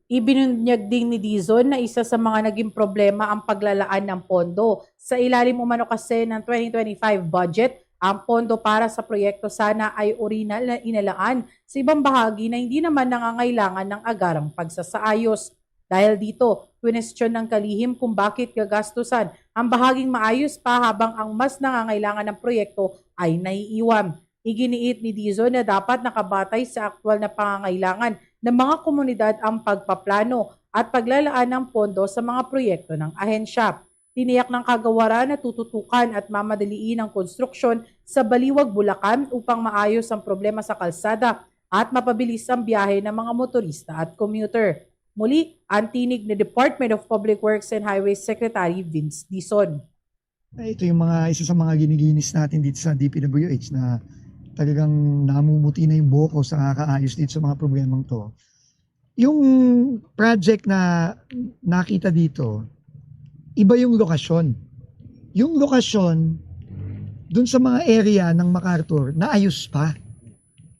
Ibinunyag din ni Dizon na isa sa mga naging problema ang paglalaan ng pondo. Sa ilalim umano kasi ng twenty twenty-five budget, ang pondo para sa proyekto sana ay orihinal na inalaan sa ibang bahagi na hindi naman nangangailangan ng agarang pagsasaayos. Dahil dito, kwinestiyon ng kalihim kung bakit gagastusan ang bahaging maayos pa habang ang mas nangangailangan ng proyekto ay naiiwan. Iginiit ni Dizon na dapat nakabatay sa aktual na pangangailangan ng mga komunidad ang pagpaplano at paglalaan ng pondo sa mga proyekto ng ahensya. Tiniyak ng kagawaran na tututukan at mamadaliin ang konstruksyon sa Baliwag, Bulacan upang maayos ang problema sa kalsada at mapabilis ang biyahe ng mga motorista at commuter. Muli, ang tinig ni Department of Public Works and Highways Secretary Vince Dizon. Ay, ito yung mga, isa sa mga giniginis natin dito sa D P W H na talagang namumuti na yung buhok ko sa kakaayos dito sa mga problemang to. Yung project na nakita dito, iba yung lokasyon. Yung lokasyon, dun sa mga area ng MacArthur, naayos pa.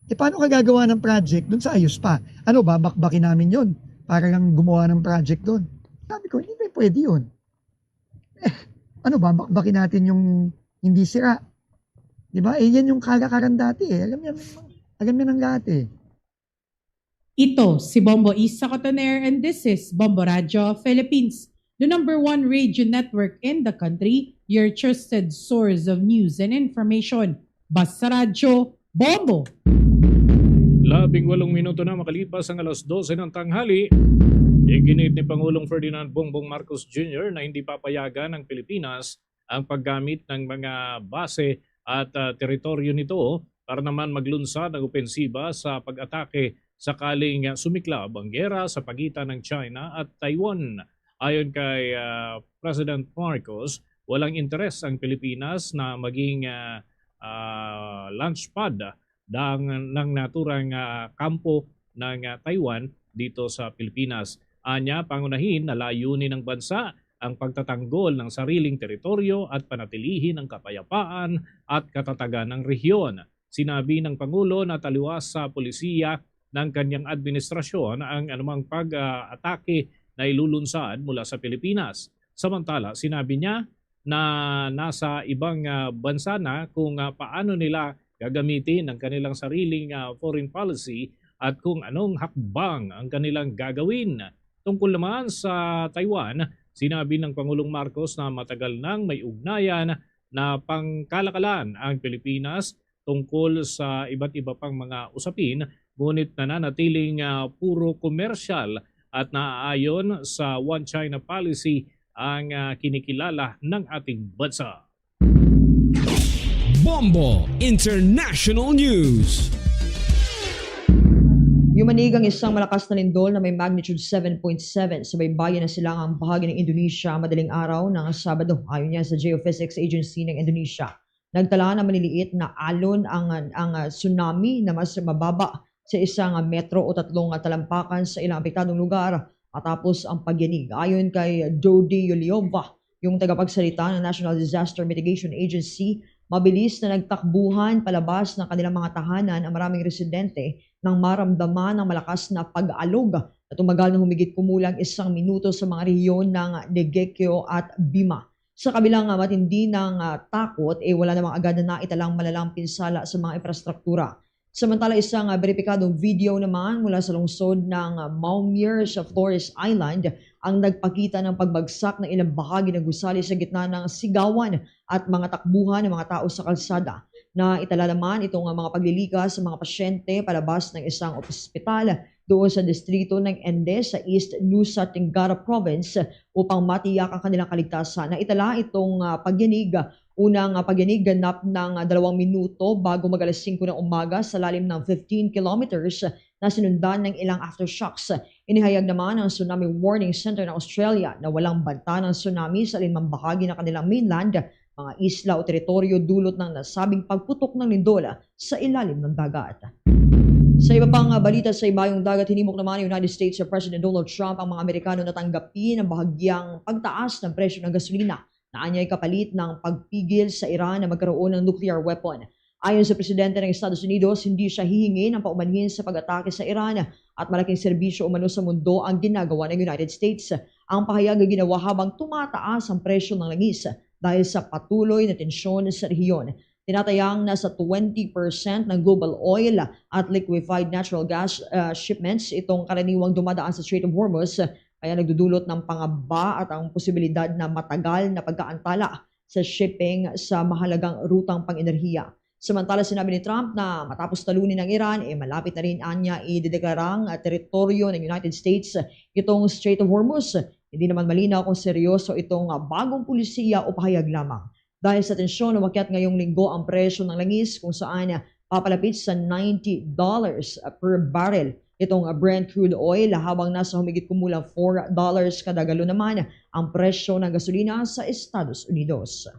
E paano ka gagawa ng project dun sa ayos pa? Ano, babakbakin namin yon para lang gumawa ng project dun? Sabi ko, hindi pwede yun. Eh, ano, babakbakin natin yung hindi sira? Di ba? Eh, yan yung kalakaran dati eh. Alam niya, alam niya ng lahat eh. Ito si Bombo Isa Cotoner and this is Bombo Radyo Philippines, the number one radio network in the country, your trusted source of news and information. Basta Radyo, Bombo! Labing walong minuto na makalipas ang alas dose ng tanghali. Iginiit ni Pangulong Ferdinand Bongbong Marcos Junior na hindi papayagan ng Pilipinas ang paggamit ng mga base at ah, teritoryo nito para naman maglunsad ang opensiba sa pag-atake sakaling ah, sumiklab ang gera sa pagitan ng China at Taiwan. Ayon kay ah, President Marcos, walang interes ang Pilipinas na maging ah, ah, launch pad ng, ng naturang ah, kampo ng ah, Taiwan dito sa Pilipinas. Anya, pangunahin na layunin ng bansa ang pagtatanggol ng sariling teritoryo at panatilihin ang kapayapaan at katatagan ng rehiyon. Sinabi ng Pangulo na taliwas sa polisiya ng kanyang administrasyon ang anumang pag-atake na ilulunsad mula sa Pilipinas. Samantala, sinabi niya na nasa ibang ah, bansa na kung ah, paano nila gagamitin ang kanilang sariling ah, foreign policy at kung anong hakbang ang kanilang gagawin. Tungkol naman sa Taiwan, sinabi ng Pangulong Marcos na matagal nang may ugnayan na pangkalakalan ang Pilipinas tungkol sa iba't iba pang mga usapin, ngunit nananatiling ah, puro komersyal at naaayon sa One China Policy ang ah, kinikilala ng ating bansa. Bombo International News. Yumanig ang isang malakas na lindol na may magnitude seven point seven sa baybayin ng silangang bahagi ng Indonesia madaling araw ng Sabado, ayon niya sa Geophysics Agency ng Indonesia. Nagtala ng maliliit na alon ang, ang tsunami na mas mababa sa isang metro o tatlong talampakan sa ilang apektadong lugar matapos ang pagyanig. Ayon kay Dodi Yuliova, yung tagapagsalita ng National Disaster Mitigation Agency, mabilis na nagtakbuhan palabas ng kanilang mga tahanan ang maraming residente nang maramdaman ang malakas na pag-alog na tumagal na humigit kumulang isang minuto sa mga rehiyon ng Negegco at Bima. Sa kabilang ah, matindi ng ah, takot, eh, wala namang agad na naitalang malalang pinsala sa mga infrastruktura. Samantala, isang ah, beripikadong video naman mula sa lungsod ng ah, Maumere sa Flores Island ang nagpakita ng pagbagsak ng ilang bahagi ng gusali sa gitna ng sigawan at mga takbuhan ng mga tao sa kalsada. Naitala naman itong ah, mga paglilikas sa mga pasyente palabas ng isang ospital doon sa distrito ng Ende sa East Nusa Tenggara Province upang matiyak ang kanilang kaligtasan. Naitala itong ah, pagyanig, unang ah, pagyanig ganap ng ah, dalawang minuto bago mag alas singko ng umaga sa lalim ng fifteen kilometers na sinundan ng ilang aftershocks. Inihayag naman ng Tsunami Warning Center ng Australia na walang banta ng tsunami sa alinmang bahagi ng kanilang mainland, mga isla o teritoryo dulot ng nasabing pagputok ng lindol sa ilalim ng dagat. Sa iba pang ah, balita sa ibayong dagat, hinimok naman ng United States President Donald Trump ang mga Amerikano na tanggapin ang bahagyang pagtaas ng presyo ng gasolina na anya'y kapalit ng pagpigil sa Iran na magkaroon ng nuclear weapon. Ayon sa presidente ng Estados Unidos, hindi siya hihingi ng paumanhin sa pag-atake sa Iran at malaking serbisyo umano sa mundo ang ginagawa ng United States. Ang pahayag ay ginawa habang tumataas ang presyo ng langis dahil sa patuloy na tensyon sa rehiyon. Tinatayang nasa twenty percent ng global oil at liquefied natural gas ah, shipments itong karaniwang dumadaan sa Strait of Hormuz, kaya nagdudulot ng pangamba at ang posibilidad na matagal na pagkaantala sa shipping sa mahalagang rutang pang-enerhiya. Samantala, sinabi ni Trump na matapos talunin ang Iran, eh, malapit na rin anya idedeklarang ah, teritoryo ng United States itong Strait of Hormuz. Hindi naman malinaw kung seryoso itong, ah, bagong polisiya o pahayag lamang. Dahil sa tensyon, umakyat ngayong linggo ang presyo ng langis, kung saan, ah, papalapit sa ninety dollars per barrel itong, ah, Brent crude oil, habang nasa humigit kumulang four dollars kada galon naman ang presyo ng gasolina sa Estados Unidos.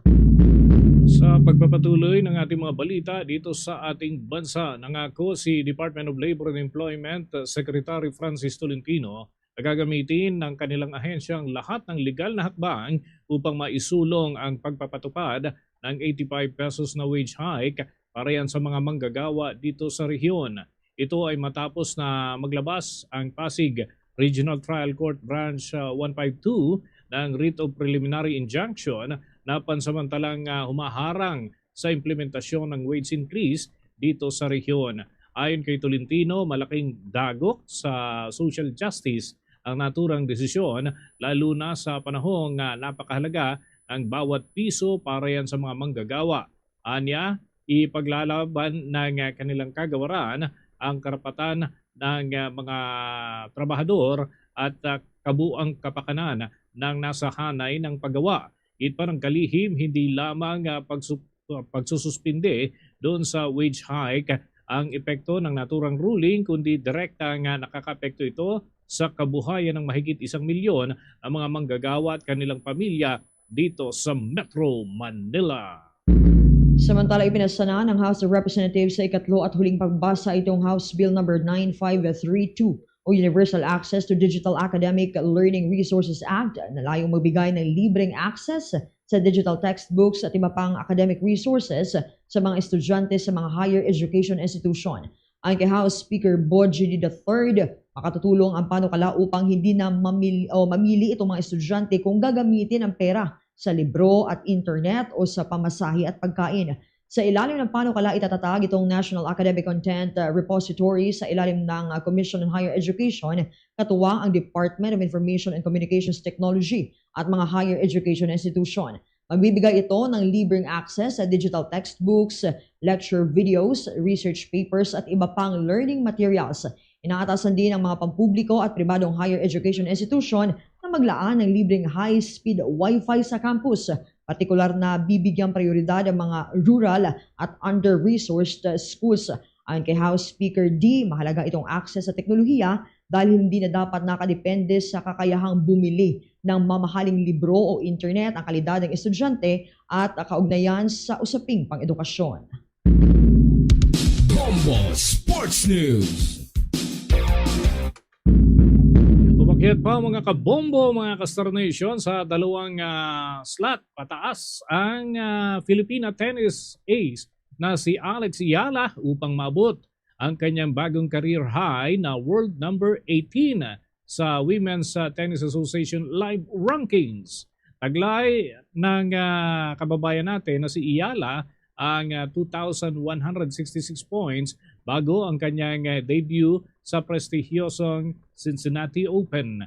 Sa pagpapatuloy ng ating mga balita dito sa ating bansa, nangako si Department of Labor and Employment, uh, Secretary Francis Tolentino na gagamitin ng kanilang ahensyang lahat ng legal na hakbang upang maisulong ang pagpapatupad ng eighty-five pesos na wage hike para yan sa mga manggagawa dito sa rehiyon. Ito ay matapos na maglabas ang Pasig Regional Trial Court Branch, uh, one five two ng writ of preliminary injunction na pansamantalang, uh, humaharang sa implementasyon ng wage increase dito sa rehiyon. Ayon kay Tolentino, malaking dagok sa social justice ang naturang desisyon, lalo na sa panahon nga napakahalaga ang bawat piso para yan sa mga manggagawa. Anya, ipaglalaban ng kanilang kagawaran ang karapatan ng mga trabahador at, ah, kabuang kapakanan ng nasa hanay ng paggawa. It pa ng kalihim, hindi lamang, ah, pagsu-, pagsususpindi doon sa wage hike ang epekto ng naturang ruling, kundi direkta nga nakakaapekto ito sa kabuhayan ng mahigit isang milyon na mga manggagawa at kanilang pamilya dito sa Metro Manila. Samantala, ipinasa na ng House of Representatives sa ikatlo at huling pagbasa itong House Bill number nine five three two o Universal Access to Digital Academic Learning Resources Act na layong magbigay ng libreng access sa digital textbooks at iba pang academic resources sa mga estudyante sa mga higher education institution. Ayon kay House Speaker Bogie D the third, makatutulong ang panukala upang hindi na mamili, o mamili itong mga estudyante kung gagamitin ang pera sa libro at internet o sa pamasahe at pagkain. Sa ilalim ng panukala, itatatag itong National Academic Content, uh, Repository sa ilalim ng, uh, Commission on Higher Education, katuwang ang Department of Information and Communications Technology at mga higher education institution. Magbibigay ito ng libreng access sa digital textbooks, lecture videos, research papers, at iba pang learning materials. Inaatasan din ang mga pampubliko at pribadong higher education institution na maglaan ng libreng high-speed Wi-Fi sa campus. Partikular na bibigyang prioridad ang mga rural at under-resourced schools. Ayon kay House Speaker D, mahalaga itong access sa teknolohiya dahil hindi na dapat nakadepende sa kakayahang bumili ng mamahaling libro o internet ang kalidad ng estudyante at kaugnayan sa usaping pang-edukasyon. Bombo Sports News. Umakyat pa, mga kabombo, mga ka-Star Nation, sa dalawang, ah, slot pataas ang, ah, Filipina tennis ace na si Alex Eala upang maabot ang kanyang bagong career high na world number eighteen sa Women's, ah, Tennis Association Live Rankings. Taglay ng, ah, kababayan natin na si Eala ang, ah, two thousand one hundred sixty-six points bago ang kanyang, ah, debut sa prestihiyosong Cincinnati Open.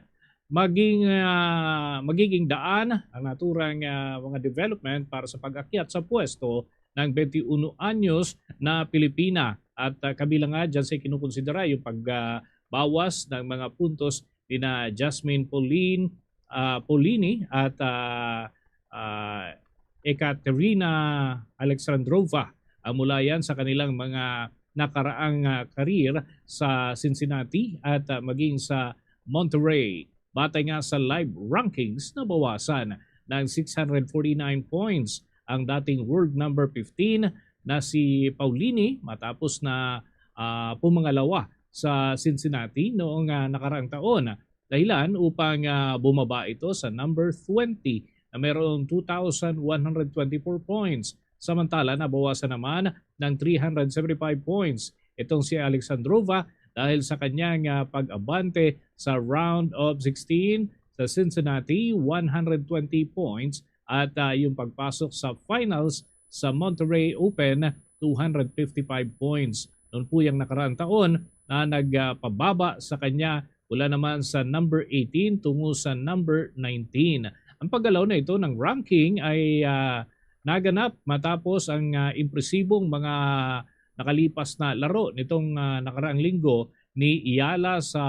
Maging, ah, magiging daan ang naturang, ah, mga development para sa pag-akyat sa pwesto ng twenty-one anyos na Pilipina. At, ah, kabilang nga dyan sa kinukonsidera yung pag, ah, bawas ng mga puntos ni na Jasmine Pauline, ah, Paulini at, ah, ah, Ekaterina Alexandrova. Ah, mula yan sa kanilang mga nakaraang, ah, career sa Cincinnati at, ah, maging sa Monterrey. Batay nga sa live rankings, nabawasan ng six hundred forty-nine points ang dating world number fifteen na si Paulini matapos na, ah, pumangalawa sa Cincinnati noong, ah, nakaraang taon. Dahilan upang, ah, bumaba ito sa number twenty na mayroong two thousand one hundred twenty-four points. Samantala, nabawasan naman ng three hundred seventy-five points itong si Alexandrova dahil sa kanyang, ah, pag-abante sa round of sixteen sa Cincinnati, one hundred twenty points, at, ah, yung pagpasok sa finals sa Monterrey Open, two hundred fifty-five points. Noon po yung nakaraang taon na nagpababa sa kanya mula naman sa number eighteen tungo sa number nineteen. Ang paggalaw na ito ng ranking ay, ah, naganap matapos ang, ah, impresibong mga nakalipas na laro nitong, ah, nakaraang linggo ni Eala sa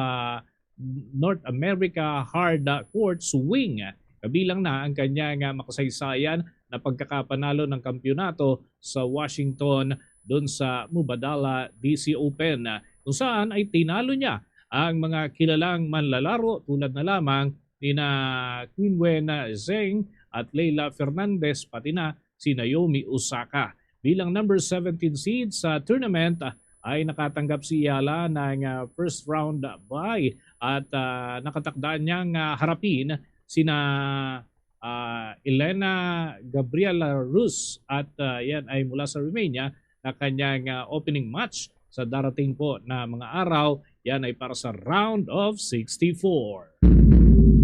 North America Hard Courts Wing. Kabilang na ang kanyang, ah, makasaysayan na pagkakapanalo ng kampiyonato sa Washington dun sa Mubadala D C Open, kung saan ay tinalo niya ang mga kilalang manlalaro tulad na lamang nina Qinwen Zheng at Leylah Fernandez, pati na si Naomi Osaka. Bilang number seventeen seed sa tournament, ah, ay nakatanggap si Yala ng, ah, first round bye at, ah, nakatakda niyang, ah, harapin sina, ah, Elena Gabriela Rus at, ah, yan ay mula sa Romania na kanyang, ah, opening match sa darating po na mga araw. Yan ay para sa round of sixty-four.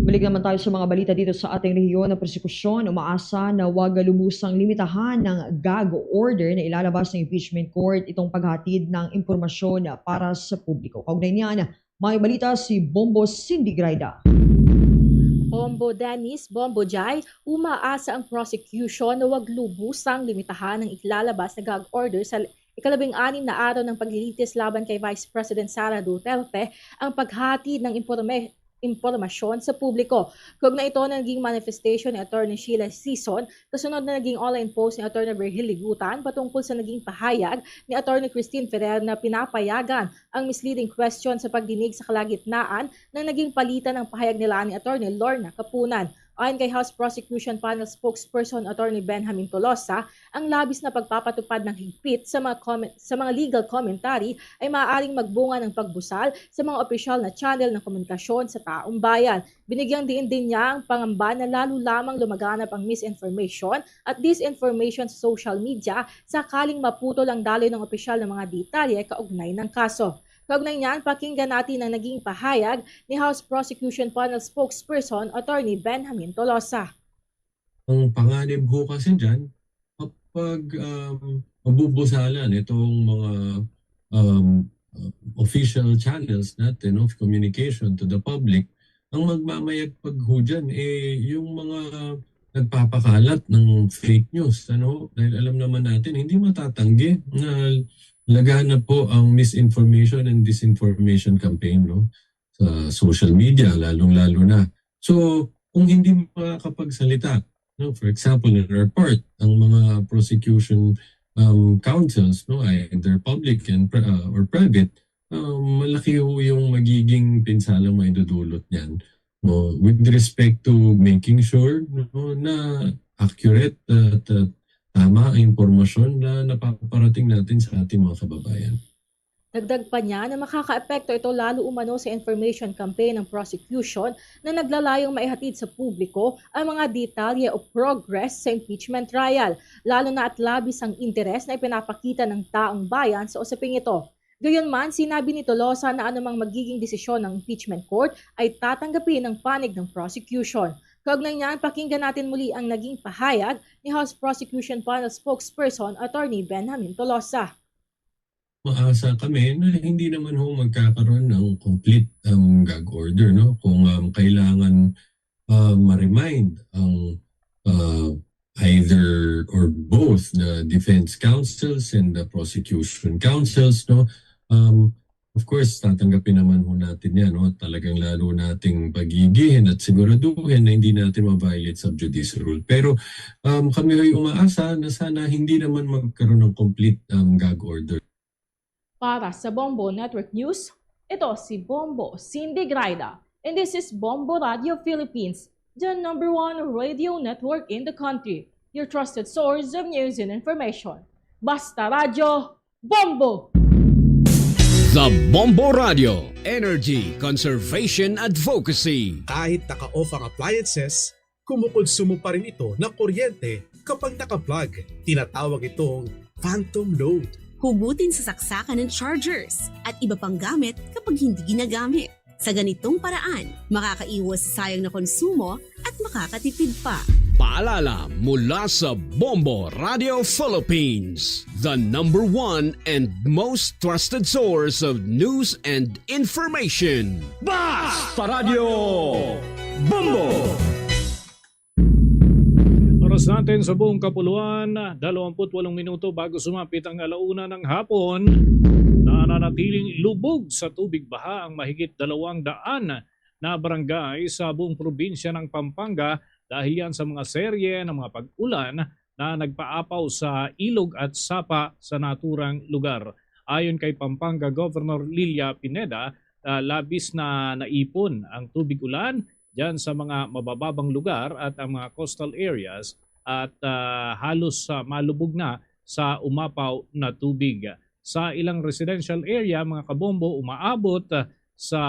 Balik naman tayo sa mga balita dito sa ating rehiyon. Ang prosekusyon umaasa na wag lubusang limitahan ng gag order na ilalabas ng impeachment court itong paghatid ng impormasyon para sa publiko. Kaugnay niyan, may balita si Bombo Cindy Graida. Bombo Dennis, Bombo Jai, umaasa ang prosecution na wag lubusang limitahan ang ilalabas na gag order sa ikalabing-anim na araw ng paglilitis laban kay Vice President Sara Duterte ang paghati ng imporme-, impormasyon sa publiko. Kaugnay ito na naging manifestation ni Attorney Sheila Sison, kasunod na naging online post ni Attorney Virgil Ligutan patungkol sa naging pahayag ni Attorney Christine Ferrer na pinapayagan ang misleading question sa pagdinig sa kalagitnaan ng naging palitan ng pahayag nila ni Attorney Lorna Kapunan. Ayon kay House Prosecution Panel Spokesperson Attorney Benjamin Tolosa, ang labis na pagpapatupad ng higpit sa mga comment, sa mga legal commentary ay maaaring magbunga ng pagbusal sa mga opisyal na channel ng komunikasyon sa taong bayan. Binigyang diin din niya ang pangamba na lalo lamang lumaganap ang misinformation at disinformation sa social media sakaling maputol ang daloy ng opisyal na mga detalye kaugnay ng kaso. Kaugnay niyan, pakinggan natin ang naging pahayag ni House Prosecution Panel Spokesperson Attorney Benjamin Tolosa. Ang panganib ho kasi dyan, kapag, um, mabubusalan itong mga, um, uh, official channels natin of communication to the public, ang magmamayagpag ho dyan, eh, yung mga nagpapakalat ng fake news, ano? Dahil alam naman natin, hindi matatanggi na laganap po ang misinformation and disinformation campaign, no? Sa social media, lalong-lalo na. So, kung hindi makakapagsalita, no, for example, in our part, ang mga prosecution, um, counsels, no, either public and pri-, uh, or private, um, malaki ho yung magiging pinsalang maidudulot niyan, no, with respect to making sure, no, na accurate at, uh, tama ang impormasyon na napaparating natin sa ating mga kababayan. Dagdag pa niya na makakaepekto ito lalo umano sa information campaign ng prosecution na naglalayong maihatid sa publiko ang mga detalye o progress sa impeachment trial, lalo na at labis ang interes na ipinapakita ng taong bayan sa usaping ito. Gayunman, sinabi ni Tolosa na anumang magiging desisyon ng impeachment court ay tatanggapin ang panig ng prosecution. Kaugnay niyan, pakinggan natin muli ang naging pahayag ni House Prosecution Panel Spokesperson Attorney Benjamin Tolosa. Maasa kami na hindi naman ho magkakaroon ng complete, um, gag order, no? Kung, um, kailangan, uh, ma-remind ang, uh, either or both the defense counsels and the prosecution counsels, no? Um, of course, tatanggapin naman ho natin yan, no? Talagang lalo nating pagigihin at siguraduhin na hindi natin ma-violate sub judice rule. Pero, um, kami ay umaasa na sana hindi naman magkaroon ng complete, um, gag order. Para sa Bombo Network News, ito si Bombo Cindy Graida, and this is Bombo Radio Philippines, the number one radio network in the country, your trusted source of news and information. Basta Radyo, Bombo! The Bombo Radio, Energy Conservation Advocacy. Kahit naka-off ang appliances, kumukonsumo pa rin ito ng kuryente kapag naka-plug. Tinatawag itong phantom load. Hugutin sa saksakan ng chargers at iba pang gamit kapag hindi ginagamit. Sa ganitong paraan, makakaiwas sa sayang na konsumo at makakatipid pa. Paalala mula sa Bombo Radio Philippines, the number one and most trusted source of news and information. Basta Radyo Bombo! Oras natin sa buong kapuluan, dalawampu't walong minuto bago sumapit ang alauna ng hapon. Nana Manatiling lubog sa tubig baha ang mahigit dalawang daan na barangay sa buong probinsya ng Pampanga dahil yan sa mga serye ng mga pag-ulan na nagpaapaw sa ilog at sapa sa naturang lugar. Ayon kay Pampanga Governor Lilia Pineda, ah, labis na naipon ang tubig ulan diyan sa mga mabababang lugar at ang mga coastal areas at, ah, halos, ah, malubog na sa umapaw na tubig. Sa ilang residential area, mga kabombo, umaabot, ah, sa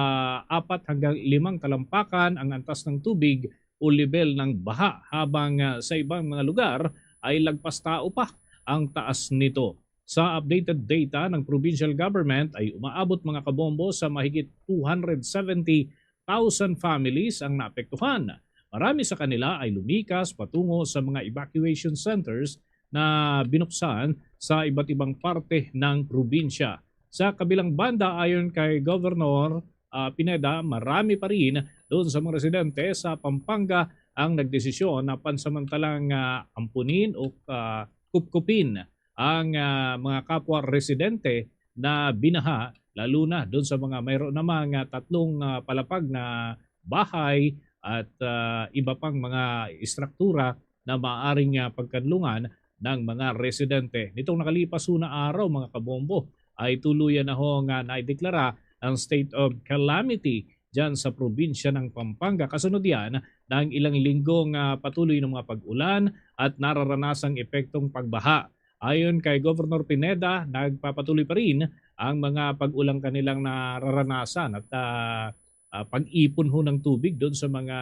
apat hanggang limang talampakan ang antas ng tubig o lebel ng baha, habang, ah, sa ibang mga lugar ay lagpas tao pa ang taas nito. Sa updated data ng provincial government ay umaabot, mga kabombo, sa mahigit two hundred seventy thousand families ang naapektuhan. Marami sa kanila ay lumikas patungo sa mga evacuation centers na binuksan sa iba't ibang parte ng probinsya. Sa kabilang banda, ayon kay Governor, ah, Pineda, marami pa rin doon sa mga residente sa Pampanga ang nagdesisyon na pansamantalang, ah, ampunin o, ah, kupkupin ang, ah, mga kapwa residente na binaha, lalo na doon sa mga mayroon namang, ah, tatlong, ah, palapag na bahay at, ah, iba pang mga istruktura na maaring, ah, pagkanlungan ng mga residente. Nitong nakalipas na araw, mga kabombo, ay tuluyan na ho nga naideklara ang state of calamity diyan sa probinsya ng Pampanga. Kasunod yan ng ilang linggong, ah, patuloy ng mga pag-ulan at nararanasang epektong pagbaha. Ayon kay Governor Pineda, nagpapatuloy pa rin ang mga pag-ulang kanilang nararanasan at, ah, ah, pag-ipon ho ng tubig doon sa mga,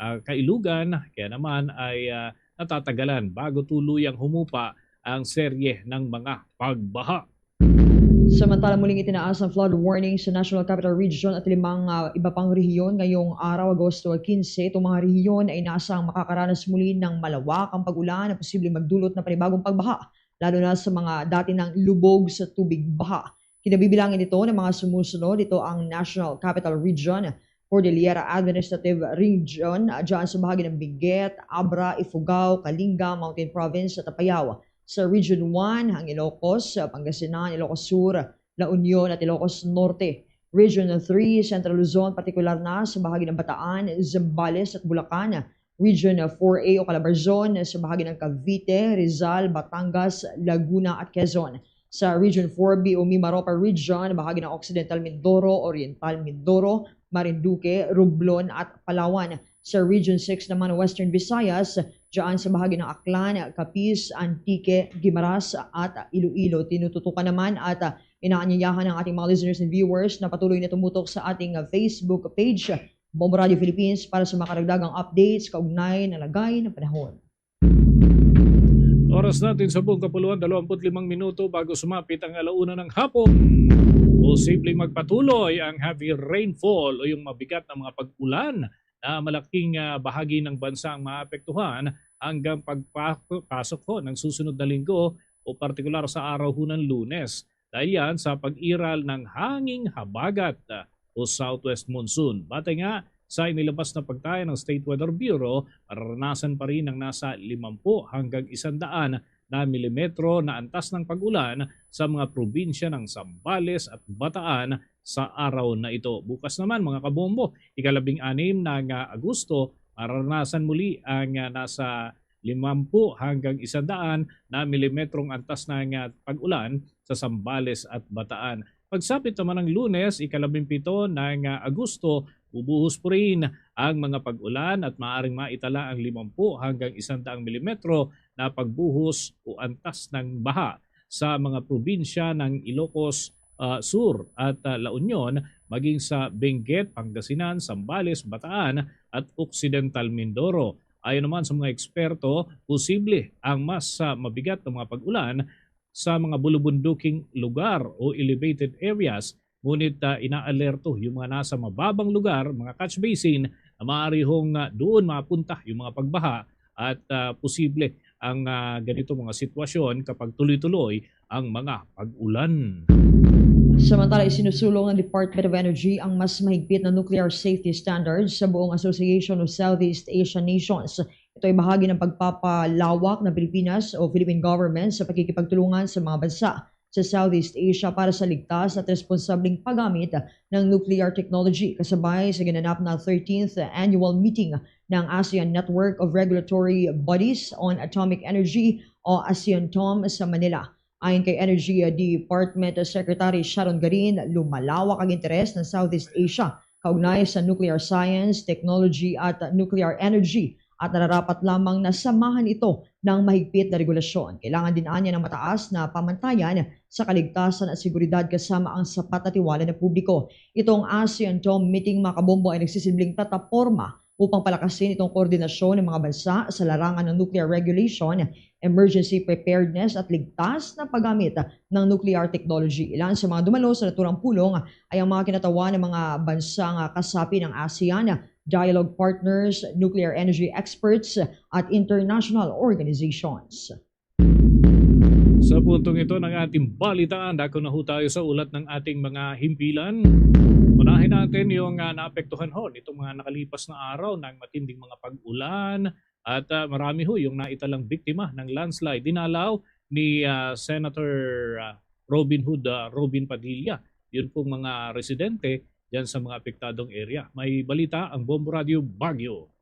ah, kailugan, kaya naman ay, ah, natatagalan bago tuluyang humupa ang serye ng mga pagbaha. Samantala, muling itinaas ang flood warning sa National Capital Region at limang, ah, iba pang rehiyon ngayong araw, Agosto quince. Itong mga rehiyon ay inaasahang makakaranas muli ng malawak ang pag-ulan na posibleng magdulot ng panibagong pagbaha, lalo na sa mga dati nang lubog sa tubig baha. Kinabibilangan nito ng mga sumusunod. Ito ang National Capital Region, Cordillera Administrative Region, ah, dyan sa bahagi ng Benguet, Abra, Ifugao, Kalinga, Mountain Province at Apayao. Sa Region one, ang Ilocos, ah, Pangasinan, Ilocos Sur, La Union at Ilocos Norte. Region three, Central Luzon, partikular na sa bahagi ng Bataan, Zambales at Bulacan. Region four A o Calabarzon sa bahagi ng Cavite, Rizal, Batangas, Laguna at Quezon. Sa Region four B o Mimaropa Region, bahagi ng Occidental Mindoro, Oriental Mindoro, Marinduque, Romblon at Palawan. Sa Region six naman, Western Visayas, dyan sa bahagi ng Aklan, Capiz, Antique, Guimaras at Iloilo. Tinututukan naman at, ah, inaanyayahan ang ating mga listeners and viewers na patuloy na tumutok sa ating, ah, Facebook page, Bombo Radio Philippines, para sa mga karagdagang updates kaugnay ng lagay ng panahon. Oras natin sa buong kapuluan, dalawampu't limang minuto bago sumapit ang alauna ng hapon. Posibleng magpatuloy ang heavy rainfall o yung mabigat na mga pag-ulan na malaking, ah, bahagi ng bansa ang maapektuhan hanggang pagpasok ho ng susunod na linggo o partikular sa araw ho ng Lunes. Dahil yan sa pag-iral ng hanging habagat, ah, o southwest monsoon. Batay nga sa inilabas na pagtaya ng State Weather Bureau, mararanasan pa rin ang nasa limampu hanggang isang daan na milimetro na antas ng pag-ulan sa mga probinsya ng Zambales at Bataan sa araw na ito. Bukas naman, mga kabombo, ikalabing-anim ng, ah, Agosto, mararanasan muli ang, ah, nasa limampu hanggang isang daan na milimetrong antas ng, ah, pag-ulan sa Zambales at Bataan. Pagsapit naman ng Lunes, ikalabimpito ng, ah, Agosto, bubuhos pa rin ang mga pag-ulan at maaaring maitala ang limampu hanggang isang daang milimetro na pagbuhos o antas ng baha sa mga probinsya ng Ilocos, ah, Sur at, ah, La Union, maging sa Benguet, Pangasinan, Zambales, Bataan at Occidental Mindoro. Ayon naman sa mga eksperto, posible ang mas, ah, mabigat na mga pag-ulan sa mga bulubunduking lugar o elevated areas, ngunit, ah, inaalerto yung mga nasa mababang lugar, mga catch basin, na maaari hong, ah, doon mapunta yung mga pagbaha at, ah, posible ang, ah, ganito mga sitwasyon kapag tuloy-tuloy ang mga pag-ulan. Samantala, isinusulong ng Department of Energy ang mas mahigpit na nuclear safety standards sa buong Association of Southeast Asian Nations. Ito ay bahagi ng pagpapalawak ng Pilipinas o Philippine government sa pakikipagtulungan sa mga bansa sa Southeast Asia para sa ligtas at responsableng paggamit ng nuclear technology, kasabay sa ginanap na thirteenth annual meeting ng ASEAN Network of Regulatory Bodies on Atomic Energy o ASEANTOM sa Manila. Ayon kay Energy Department Secretary Sharon Garin, lumalawak ang interes ng Southeast Asia kaugnay sa nuclear science, technology at nuclear energy, at nararapat lamang na samahan ito ng mahigpit na regulasyon. Kailangan din anya ng mataas na pamantayan sa kaligtasan at seguridad kasama ang sapat na tiwala ng publiko. Itong ASEANTOM meeting, mga kabombo, ay nagsisilbing plataporma upang palakasin itong koordinasyon ng mga bansa sa larangan ng nuclear regulation, emergency preparedness at ligtas na paggamit ng nuclear technology. Ilan sa mga dumalo sa naturang pulong ay ang mga kinatawan ng mga bansang kasapi ng ASEAN, dialogue partners, nuclear energy experts, at international organizations. Sa puntong ito ng ating balitaan, dako na ho tayo sa ulat ng ating mga himpilan. Unahin natin yung uh, naapektuhan ho nitong mga nakalipas na araw ng matinding mga pag-ulan at uh, marami ho yung naitalang biktima ng landslide. Dinalaw ni uh, Senator uh, Robin Hood uh, Robin Padilla, yun pong mga residente dyan sa mga apektadong area. May balita ang Bombo Radio Baguio.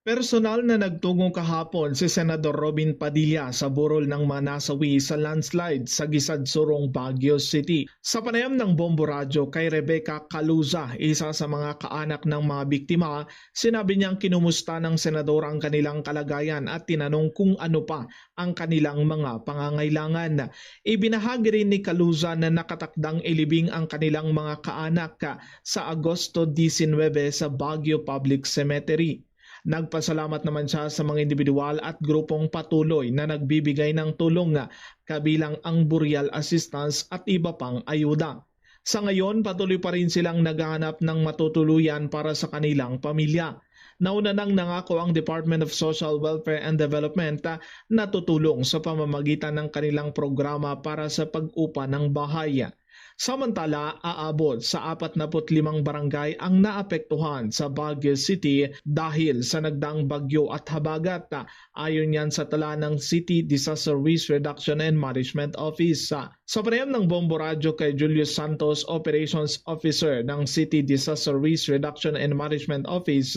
Personal na nagtugong kahapon si Senador Robin Padilla sa burol ng mga nasawi sa landslide sa Gisadsurong, Baguio City. Sa panayam ng Bombo Radyo kay Rebecca Caluza, isa sa mga kaanak ng mga biktima, sinabi niyang kinumusta ng senador ang kanilang kalagayan at tinanong kung ano pa ang kanilang mga pangangailangan. Ibinahagi rin ni Caluza na nakatakdang ilibing ang kanilang mga kaanak sa Agosto diecinuebe sa Baguio Public Cemetery. Nagpasalamat naman siya sa mga individual at grupong patuloy na nagbibigay ng tulong nga kabilang ang burial assistance at iba pang ayuda. Sa ngayon, patuloy pa rin silang naghahanap ng matutuluyan para sa kanilang pamilya. Nauna nang nangako ang Department of Social Welfare and Development na tutulong sa pamamagitan ng kanilang programa para sa pag-upa ng bahay. Samantala, aabot sa apat na put limang barangay ang naapektuhan sa Baguio City dahil sa nagdaang bagyo at habagat. Ayon yan sa tala ng City Disaster Risk Reduction and Management Office. Sa panayam ng Bombo Radyo kay Julius Santos, Operations Officer ng City Disaster Risk Reduction and Management Office,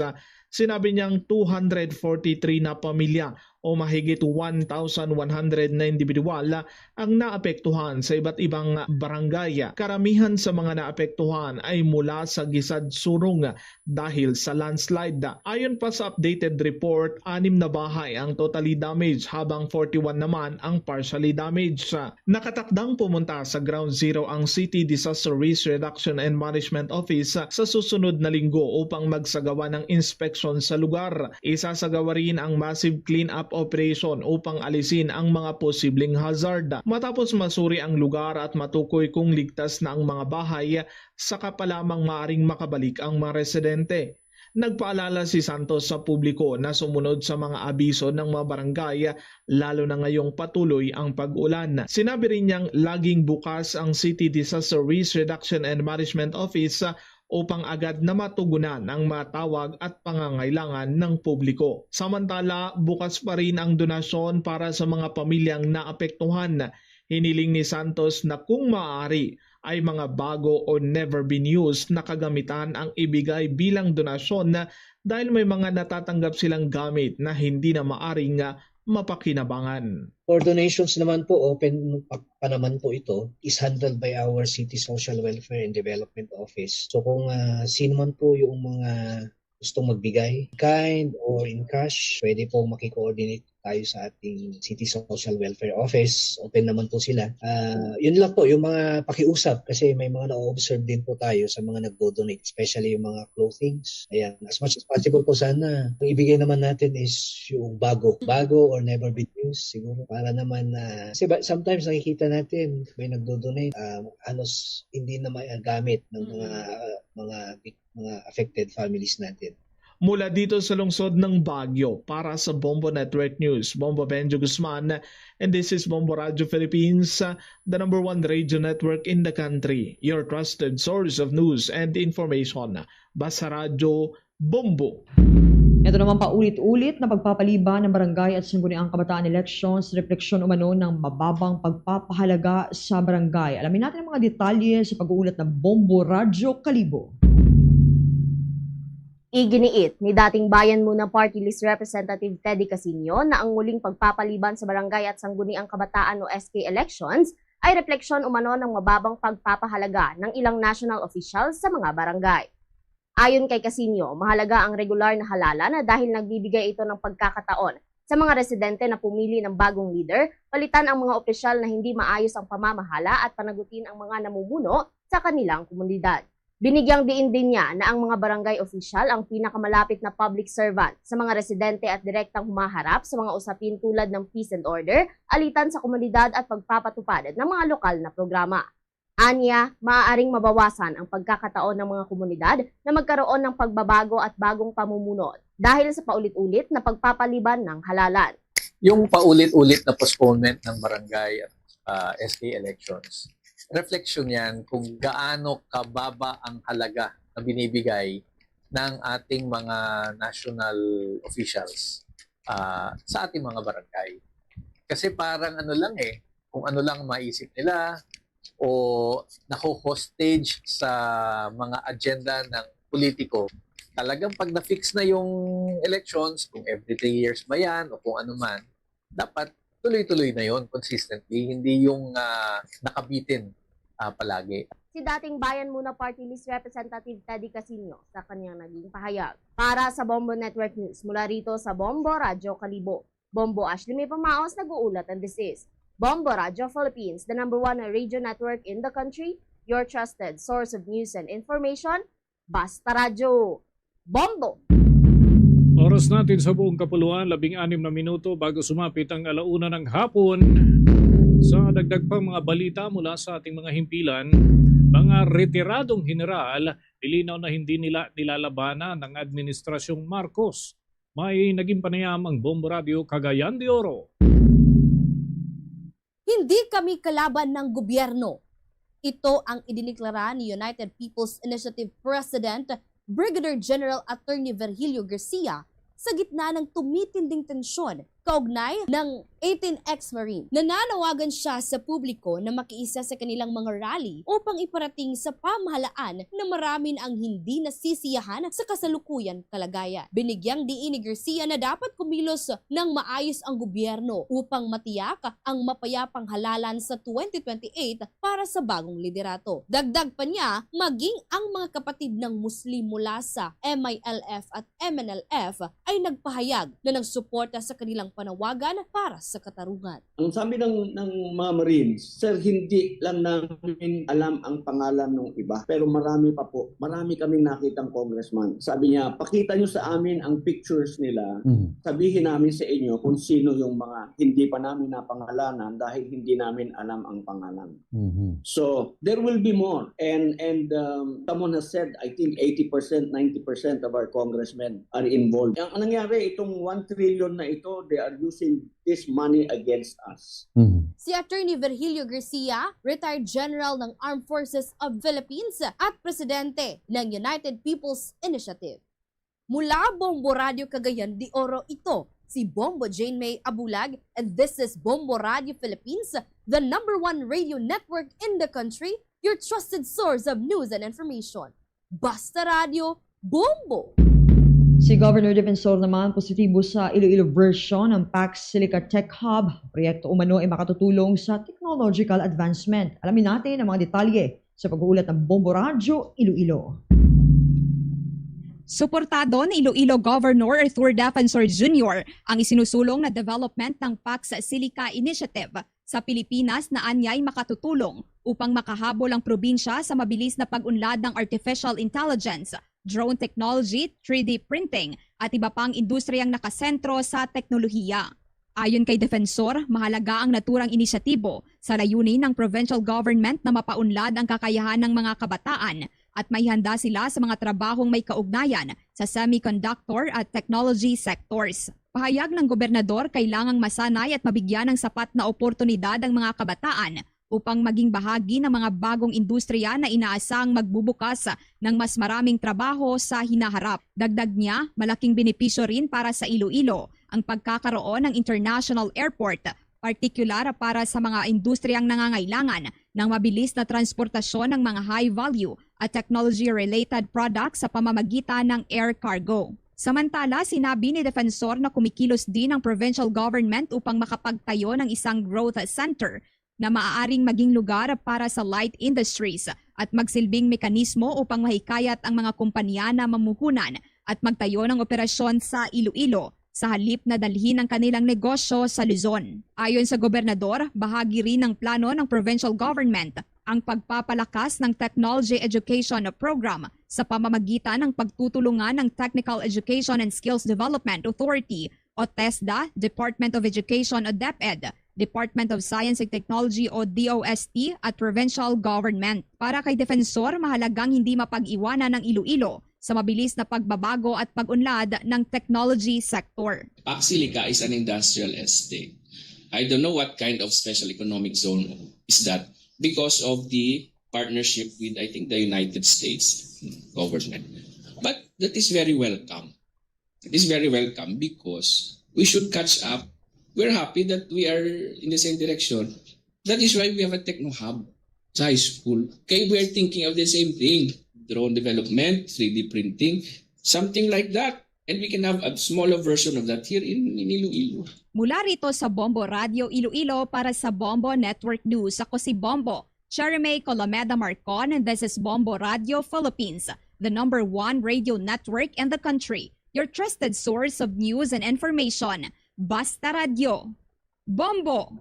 sinabi niyang two hundred forty-three na pamilya o mahigit one thousand one hundred na individual ang naapektuhan sa iba't ibang barangay. Karamihan sa mga naapektuhan ay mula sa Gisadsurong dahil sa landslide. Ayon pa sa updated report, anim na bahay ang totally damaged habang forty-one naman ang partially damaged. Nakatakdang pumunta sa Ground Zero ang City Disaster Risk Reduction and Management Office sa susunod na linggo upang magsagawa ng inspeksyon sa lugar. Isasagawa rin ang massive clean-up operation upang alisin ang mga posibleng hazard. Matapos masuri ang lugar at matukoy kung ligtas na ang mga bahay, saka pa lamang maaring makabalik ang mga residente. Nagpaalala si Santos sa publiko na sumunod sa mga abiso ng mga barangay, lalo na ngayong patuloy ang pag-ulan. Sinabi rin niyang laging bukas ang City Disaster Risk Reduction and Management Office upang agad na matugunan ang mga tawag at pangangailangan ng publiko. Samantala, bukas pa rin ang donasyon para sa mga pamilyang naapektuhan. Hiniling ni Santos na kung maaari ay mga bago o never been used na kagamitan ang ibigay bilang donasyon dahil may mga natatanggap silang gamit na hindi na maaring mapakinabangan. For donations naman po, open pa naman po ito, is handled by our City Social Welfare and Development Office. So kung uh, sino man po yung mga gustong magbigay, kind or in cash, pwede po makikoordinate tayo sa ating City Social Welfare Office. Open naman po sila. Uh, yun lang po, yung mga pakiusap kasi may mga na-observe din po tayo sa mga nagdo-donate, especially yung mga clothings. Ayan, as much as possible po sana, ang ibigay naman natin is yung bago. Bago or never been used siguro para naman na, uh, kasi sometimes nakikita natin may nagdo-donate, uh, halos hindi na magamit ng mga, uh, mga, mga affected families natin. Mula dito sa lungsod ng Baguio, para sa Bombo Network News, Bombo Benjo Guzman, and this is Bombo Radio Philippines, the number one radio network in the country, your trusted source of news and information. Basta Radyo, Bombo! Ito naman, paulit-ulit na pagpapaliban ng barangay at sangguniang kabataan elections, refleksyon umano ng mababang pagpapahalaga sa barangay. Alamin natin ang mga detalye sa pag-uulat ng Bombo Radyo Kalibo. Iginiit ni dating Bayan Muna Party List Representative Teddy Casino na ang muling pagpapaliban sa barangay at sangguniang kabataan o S K elections ay refleksyon umano ng mababang pagpapahalaga ng ilang national officials sa mga barangay. Ayon kay Casino, mahalaga ang regular na halalan dahil nagbibigay ito ng pagkakataon sa mga residente na pumili ng bagong leader, palitan ang mga opisyal na hindi maayos ang pamamahala at panagutin ang mga namumuno sa kanilang komunidad. Binigyang diin din niya na ang mga barangay opisyal ang pinakamalapit na public servant sa mga residente at direktang humaharap sa mga usapin tulad ng peace and order, alitan sa komunidad at pagpapatupad ng mga lokal na programa. Anya, maaaring mabawasan ang pagkakataon ng mga komunidad na magkaroon ng pagbabago at bagong pamumuno dahil sa paulit-ulit na pagpapaliban ng halalan. Yung paulit-ulit na postponement ng barangay at ah, S K elections, reflection yan kung gaano kababa ang halaga na binibigay ng ating mga national officials ah, sa ating mga barangay. Kasi parang ano lang eh, kung ano lang maisip nila o nako-hostage sa mga agenda ng politiko. Talagang pag na-fix na yung elections, kung every three years ba yan o kung ano man, dapat tuloy-tuloy na yon, consistently, hindi yung ah, nakabitin ah, palagi. Si dating Bayan Muna Party List Representative Teddy Casino sa kanyang naging pahayag. Para sa Bombo Network News, mula rito sa Bombo Radyo Kalibo, Bombo Ashley May Pamaos nag-uulat, and this is Bombo Radyo Philippines, the number one radio network in the country, your trusted source of news and information. Basta Radyo, Bombo! Oras natin sa buong kapuluan, labing anim na minuto bago sumapit ang alauna ng hapon. Sa dagdag pang mga balita mula sa ating mga himpilan, mga retiradong general, milinaw na hindi nila nilalabanan ang Administrasyong Marcos. May naging panayam ang Bombo Radio Cagayan de Oro. Hindi kami kalaban ng gobyerno. Ito ang idineklara ni United People's Initiative President Brigadier General Attorney Virgilio Garcia sa gitna ng tumitinding tensyon kaugnay ng eighteen ex-Marine. Nananawagan siya sa publiko na makiisa sa kanilang mga rally upang iparating sa pamahalaan na marami na ang hindi nasisiyahan sa kasalukuyan kalagayan. Binigyang diin ni Garcia na dapat kumilos ng maayos ang gobyerno upang matiyak ang mapayapang halalan sa twenty twenty-eight para sa bagong liderato. Dagdag pa niya, maging ang mga kapatid ng Muslim mula sa M I L F at M N L F ay nagpahayag na nagsuporta sa kanilang panawagan para sa katarungan. Ang sabi ng, ng mga Marines, "Sir, hindi lang namin alam ang pangalan ng iba, pero marami pa po. Marami kaming nakitang congressman." Sabi niya, "Pakita niyo sa amin ang pictures nila. Mhm. Sabihin namin sa inyo kung sino yung mga hindi pa namin napangalanan dahil hindi namin alam ang pangalan." Mhm. So, there will be more. And and um, someone has said, I think eighty percent, ninety percent of our congressmen are involved. Ang, ang nangyari, itong one trillion na ito, they are using this money against us. Mhm. Si Attorney Virgilio Garcia, retired general ng Armed Forces of Philippines at presidente ng United People's Initiative. Mula Bombo Radio Cagayan de Oro ito, si Bombo Jane May Abulag, and this is Bombo Radio Philippines, the number one radio network in the country, your trusted source of news and information. Basta Radio, Bombo! Si Governor Defensor naman positibo sa Iloilo version ng Pax Silica Tech Hub. Ang proyekto umano ay makatutulong sa technological advancement. Alamin natin ang mga detalye sa pag-uulat ng Bombo Radyo Iloilo. Suportado ni Iloilo Governor Arthur Defensor Junior ang isinusulong na development ng Pax Silica Initiative sa Pilipinas na anyay makatutulong upang makahabol ang probinsya sa mabilis na pag-unlad ng artificial intelligence, drone technology, three D printing, at iba pang industriyang nakasentro sa teknolohiya. Ayon kay Defensor, mahalaga ang naturang inisyatibo sa layunin ng provincial government na mapaunlad ang kakayahan ng mga kabataan at maihanda sila sa mga trabahong may kaugnayan sa semiconductor at technology sectors. Pahayag ng gobernador, kailangang masanay at mabigyan ng sapat na oportunidad ang mga kabataan upang maging bahagi ng mga bagong industriya na inaasang magbubukas ng mas maraming trabaho sa hinaharap. Dagdag niya, malaking benepisyo rin para sa Iloilo ang pagkakaroon ng international airport, partikular para sa mga industriyang nangangailangan ng mabilis na transportasyon ng mga high-value at technology-related products sa pamamagitan ng air cargo. Samantala, sinabi ni Defensor na kumikilos din ang provincial government upang makapagtayo ng isang growth center na maaaring maging lugar para sa light industries at magsilbing mekanismo upang mahikayat ang mga kumpanya na mamuhunan at magtayo ng operasyon sa Iloilo sa halip na dalhin ang kanilang negosyo sa Luzon. Ayon sa gobernador, bahagi rin ng plano ng provincial government ang pagpapalakas ng Technology Education Program sa pamamagitan ng pagtutulungan ng Technical Education and Skills Development Authority o TESDA, Department of Education o DepEd, Department of Science and Technology o DOST at provincial government. Para kay Defensor, mahalagang hindi mapag-iwanan ang Iloilo sa mabilis na pagbabago at pag-unlad ng technology sector. Basilica is an industrial estate. I don't know what kind of special economic zone is that because of the partnership with, I think, the United States government. But that is very welcome. It is very welcome because we should catch up. We're happy that we are in the same direction. That is why we have a techno hub sa high school. Kay we are thinking of the same thing. Drone development, three D printing, something like that. And we can have a smaller version of that here in, in Iloilo. Mula rito sa Bombo Radio Iloilo para sa Bombo Network News, ako si Bombo Cherry May Colomeda Marcon, and this is Bombo Radio Philippines, the number one radio network in the country. Your trusted source of news and information. Basta Radio. Bombo!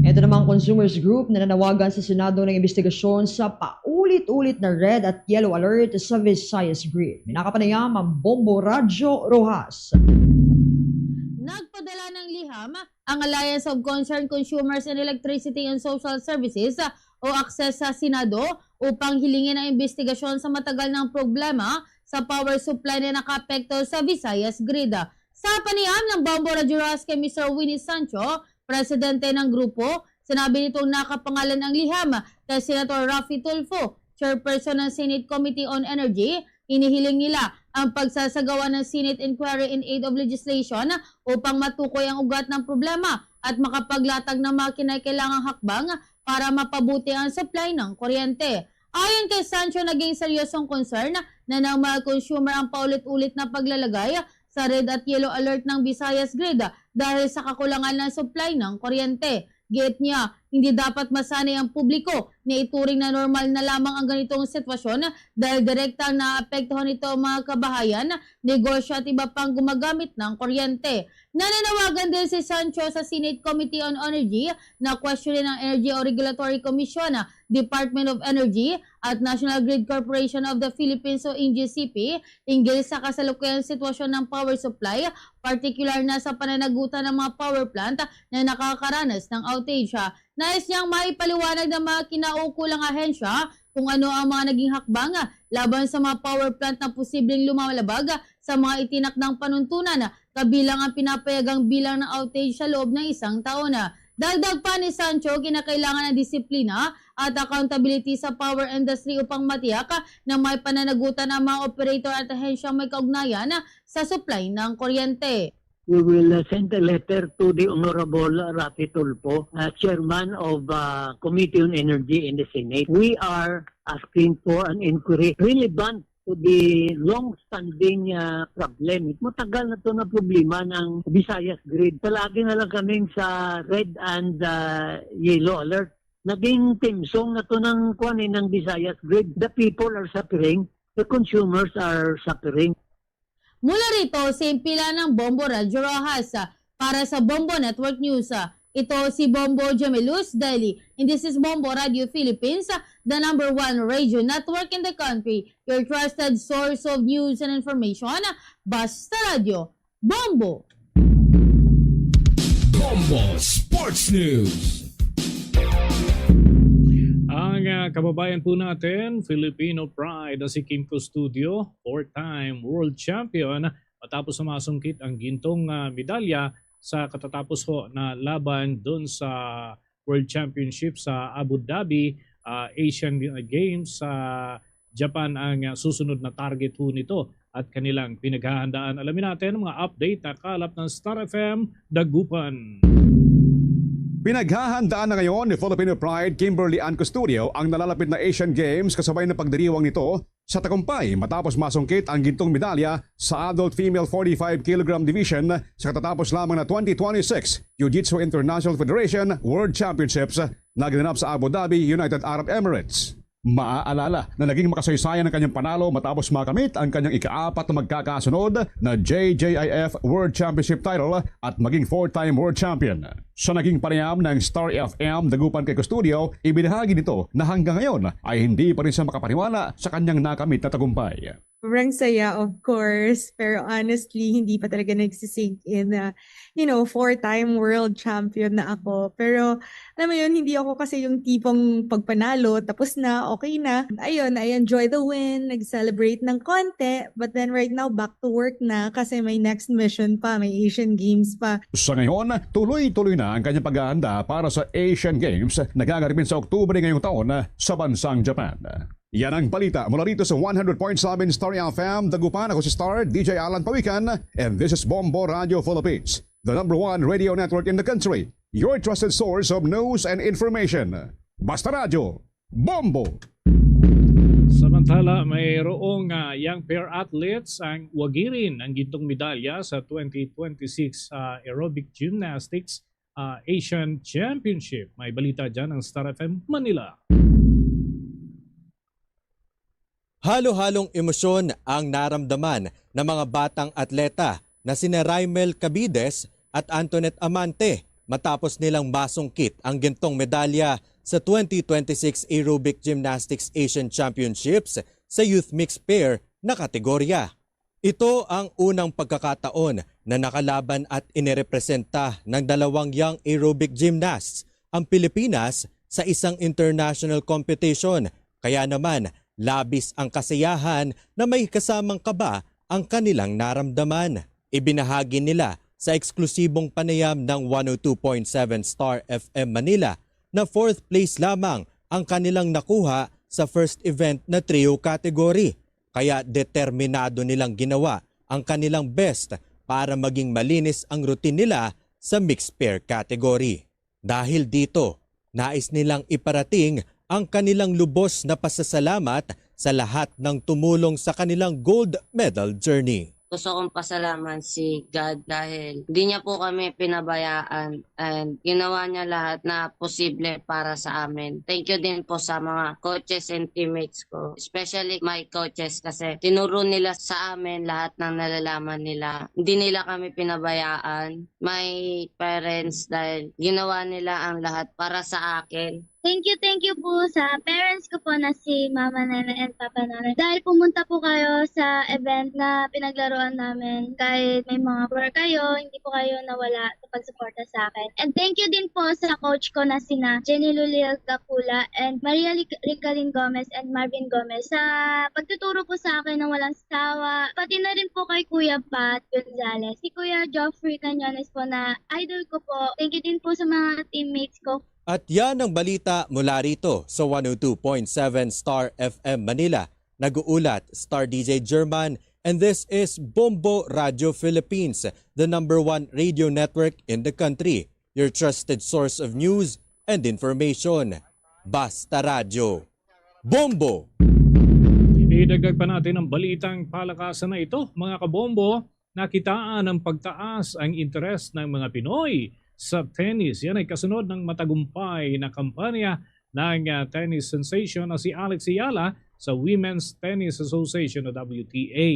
Ito namang consumers group na nanawagan sa Senado ng investigasyon sa paulit-ulit na red at yellow alert sa Visayas Grid. May nakapanayam ang Bombo Radyo Rojas. Nagpadala ng liham ang Alliance of Concerned Consumers in Electricity and Social Services o ACCES sa Senado upang hilingin ang investigasyon sa matagal ng problema sa power supply na nakaapekto sa Visayas Grid. Sa panayam ng Bombo Radyo Rojas kay Mister Winnie Sancho, presidente ng grupo, sinabi nitong nakapangalan ang liham kay Senator Raffy Tulfo, chairperson ng Senate Committee on Energy. Hinihiling nila ang pagsasagawa ng Senate Inquiry in Aid of Legislation upang matukoy ang ugat ng problema at makapaglatag ng mga kinakailangang hakbang para mapabuti ang supply ng kuryente. Ayon kay Sancho, naging seryosong concern na ng mga consumer ang paulit-ulit na paglalagay sa red at yellow alert ng Visayas Grid dahil sa kakulangan ng supply ng kuryente. Giit niya, hindi dapat masanay ang publiko na ituring na normal na lamang ang ganitong sitwasyon dahil direktang naapektuhan nito ang mga kabahayan, negosyo at iba pang gumagamit ng kuryente. Nananawagan din si Sancho sa Senate Committee on Energy na questionin ang Energy o Regulatory Commission, Department of Energy at National Grid Corporation of the Philippines o N G C P hinggil sa kasalukuyang sitwasyon ng power supply, partikular na sa pananagutan ng mga power plant na nakakaranas ng outage. Nais niyang maipaliwanag ng mga kinaukulang ahensya kung ano ang mga naging hakbang laban sa mga power plant na posibleng lumalabag sa mga itinakdang panuntunan, kabilang ang pinapayagang bilang ng outage sa loob ng isang taon. Dagdag pa ni Sancho, kinakailangan ang disiplina at accountability sa power industry upang matiyak na may pananagutan ang mga operator at ahensyang may kaugnayan sa supply ng kuryente. We will, uh, send a letter to the Honorable Raffy Tulfo, uh, Chairman of, uh, Committee on Energy in the Senate. We are asking for an inquiry relevant to the long-standing, uh, problem. Matagal na to na problema ng Visayas Grid. Palagi na lang kaming sa red and, uh, yellow alert. Naging theme song na to ng, kuwan eh, ng Visayas Grid. The people are suffering, the consumers are suffering. Mula rito, sa impila ng Bombo Radyo Rojas, ah, para sa Bombo Network News, ah, ito si Bombo Jamilus Daily, and this is Bombo Radio Philippines, ah, the number one radio network in the country, your trusted source of news and information, ah, basta radyo, Bombo! Bombo Sports News. Ang, ah, kababayan po natin, Filipino Pride, na si Kim Custodio, four-time world champion, matapos na masungkit ang gintong, ah, medalya sa katatapos ho na laban dun sa World Championship sa Abu Dhabi, ah, Asian Games sa Japan ang, ah, susunod na target ho nito at kanilang pinaghahandaan. Alamin natin ang mga update na kalap ng Star F M Dagupan. Pinaghahandaan na ngayon ni Filipino Pride Kimberly Ann Custodio ang nalalapit na Asian Games kasabay ng pagdiriwang nito sa tagumpay matapos masungkit ang gintong medalya sa adult female forty-five kilogram division sa katatapos lamang na twenty twenty-six Jiu-Jitsu International Federation World Championships na ginanap sa Abu Dhabi, United Arab Emirates. Maaalala na naging makasaysayan ang kanyang panalo matapos makamit ang kanyang ikaapat na magkakasunod na J J I F World Championship title at maging four-time world champion. Sa naging panayam ng Star F M Dagupan kay Custodio, ibinahagi nito na hanggang ngayon ay hindi pa rin siya makapaniwala sa kanyang nakamit na tagumpay. Sobrang saya, of course. Pero honestly, hindi pa talaga nagsisink in na, you know, four-time world champion na ako. Pero, alam mo yun, hindi ako kasi yung tipong pagpanalo, tapos na, okay na. Ayun, I enjoy the win, nag-celebrate ng konti. But then right now, back to work na kasi may next mission pa, may Asian Games pa. Sa ngayon, tuloy-tuloy na ang kanyang paghahanda para sa Asian Games na gaganapin sa Oktubre ngayong taon sa bansang Japan. Yan ang balita mula rito sa one hundred point seven Star F M Dagupan. Ako si Star D J Alan Pawikan, and this is Bombo Radio Philippines, the number one radio network in the country. Your trusted source of news and information. Basta Radyo, Bombo! Samantala, mayroong, ah, young pair athletes ang wagirin ang gintong medalya sa twenty twenty-six, ah, Aerobic Gymnastics, ah, Asian Championship. May balita dyan ang Star F M Manila. Halo-halong emosyon ang naramdaman ng mga batang atleta na sina Raimel Cabides at Antoinette Amante matapos nilang masungkit ang gintong medalya sa twenty twenty-six Aerobic Gymnastics Asian Championships sa Youth Mixed Pair na kategorya. Ito ang unang pagkakataon na nakalaban at inirepresenta ng dalawang young aerobic gymnasts ang Pilipinas sa isang international competition, kaya naman labis ang kasiyahan na may kasamang kaba ang kanilang naramdaman. Ibinahagi nila sa eksklusibong panayam ng one oh two point seven Star F M Manila na fourth place lamang ang kanilang nakuha sa first event na trio category, kaya determinado nilang ginawa ang kanilang best para maging malinis ang routine nila sa mixed pair category. Dahil dito, nais nilang iparating ang kanilang lubos na pasasalamat sa lahat ng tumulong sa kanilang gold medal journey. Gusto kong pasalamat si God dahil di niya po kami pinabayaan and ginawa niya lahat na posible para sa amin. Thank you din po sa mga coaches and teammates ko, especially my coaches, kasi tinuro nila sa amin lahat ng nalalaman nila. Hindi nila kami pinabayaan. My parents, dahil ginawa nila ang lahat para sa akin. Thank you, thank you po sa parents ko po na si Mama Nana and Papa Nana. Dahil pumunta po kayo sa event na pinaglaruan namin, kahit may mga work kayo, hindi po kayo nawala sa pagsuporta sa akin. And thank you din po sa coach ko na sina Jenny Lulia Gapula and Maria Ric- Ricalin Gomez and Marvin Gomez sa pagtuturo po sa akin ng walang sawa, pati na rin po kay Kuya Pat Gonzalez, si Kuya Geoffrey Cañones po na idol ko po. Thank you din po sa mga teammates ko. At yan ang balita mula rito sa one oh two point seven Star F M Manila. Nag-uulat, Star D J German, and this is Bombo Radio Philippines, the number one radio network in the country. Your trusted source of news and information. Basta Radyo. Bombo! Idagdag pa natin ang balitang palakasan na ito, mga kabombo. Nakitaan ng pagtaas ang interes ng mga Pinoy sa tennis. Yan ay kasunod ng matagumpay na kampanya ng, ah, tennis sensation na si Alex Eala sa Women's Tennis Association o W T A.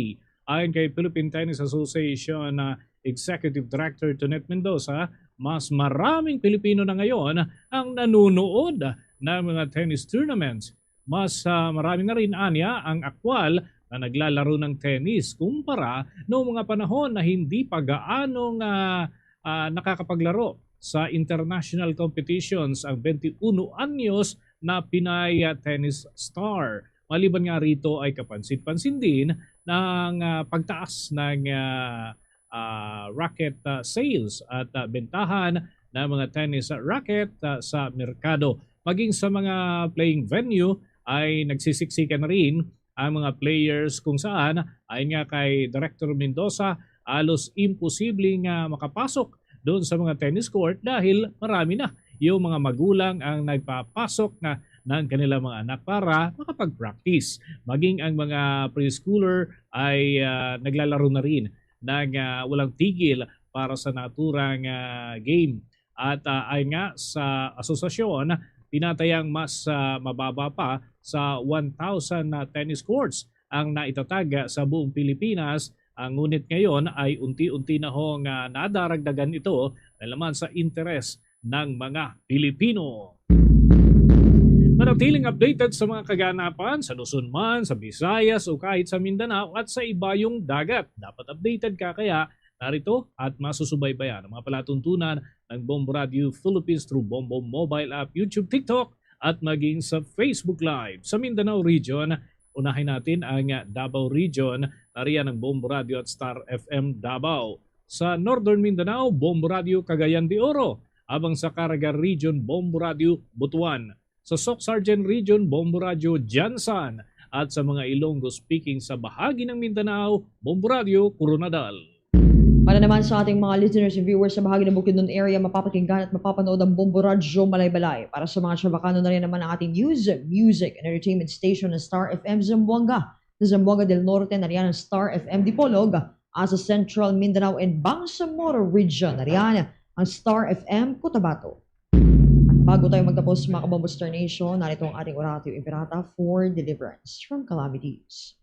Ayon kay Philippine Tennis Association, ah, Executive Director Tonet Mendoza, mas maraming Pilipino na ngayon ang nanonood ng mga tennis tournaments. Mas, ah, marami na rin anya ang akwal na naglalaro ng tennis kumpara noong mga panahon na hindi pa gaano nga, ah, nakakapaglaro sa international competitions ang twenty-one anyos na Pinay, ah, tennis star. Maliban nga rito ay kapansin-pansin din ng, ah, pagtaas ng, ah, ah, racket, ah, sales at, ah, bentahan na mga tennis racket, ah, sa merkado. Maging sa mga playing venue ay nagsisiksikan na rin ang mga players, kung saan, ayon nga kay Director Mendoza, halos imposible nga makapasok doon sa mga tennis court dahil marami na yung mga magulang ang nagpapasok nga ng kanilang mga anak para makapag-practice. Maging ang mga preschooler ay, ah, naglalaro na rin ng, ah, walang tigil para sa naturang, ah, game. At, ah, ayon nga sa asosasyon, tinatayang mas, ah, mababa pa sa one thousand na tennis courts ang naitatag sa buong Pilipinas. Ah, ngunit ngayon ay unti-unti na hong, ah, nadaragdagan ito dahil naman sa interes ng mga Pilipino. Manatiling updated sa mga kaganapan sa Luzon man, sa Visayas, o kahit sa Mindanao at sa ibayong dagat. Dapat updated ka, kaya narito at masusubaybayan ang mga palatuntunan ng Bombo Radio Philippines through Bombo Mobile App, YouTube, TikTok, at maging sa Facebook Live. Sa Mindanao Region, unahin natin ang Davao Region. Nariyan ang Bombo Radio at Star F M Davao. Sa Northern Mindanao, Bombo Radio Cagayan de Oro. Habang sa Caraga Region, Bombo Radio Butuan. Sa Soccsksargen Region, Bombo Radio Jansan. At sa mga Ilonggo speaking sa bahagi ng Mindanao, Bombo Radio Koronadal. Para naman sa ating mga listeners and viewers sa bahagi ng Bukidnon area, mapapakinggan at mapapanood ang Bombo Radyo Malaybalay. Para sa mga Chavacano, nariyan naman ang ating news, music, and entertainment station na Star F M Zamboanga. Sa Zamboanga del Norte, nariyan ang Star F M Dipolog. At sa Central Mindanao and Bangsamoro Region, nariyan ang Star F M Cotabato. At bago tayo magtapos, mga Kabombo Star Nation, narito ang ating Oratio Imperata for deliverance from calamities.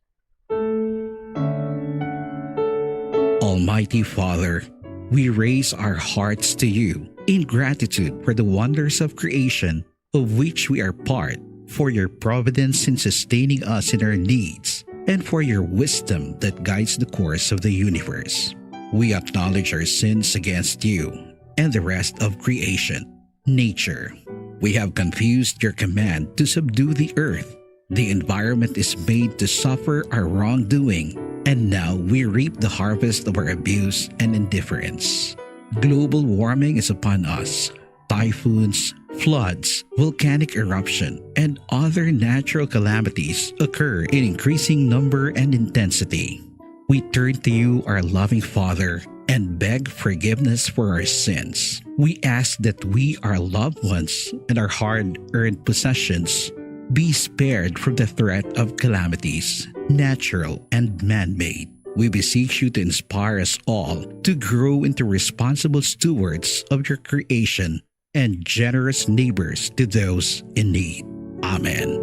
Almighty Father, we raise our hearts to you in gratitude for the wonders of creation of which we are part, for your providence in sustaining us in our needs, and for your wisdom that guides the course of the universe. We acknowledge our sins against you and the rest of creation, nature. We have confused your command to subdue the earth. The environment is made to suffer our wrongdoing, and now we reap the harvest of our abuse and indifference. Global warming is upon us. Typhoons, floods, volcanic eruption, and other natural calamities occur in increasing number and intensity. We turn to you, our loving Father, and beg forgiveness for our sins. We ask that we, our loved ones, and our hard-earned possessions be spared from the threat of calamities, natural and man-made. We beseech you to inspire us all to grow into responsible stewards of your creation and generous neighbors to those in need. Amen.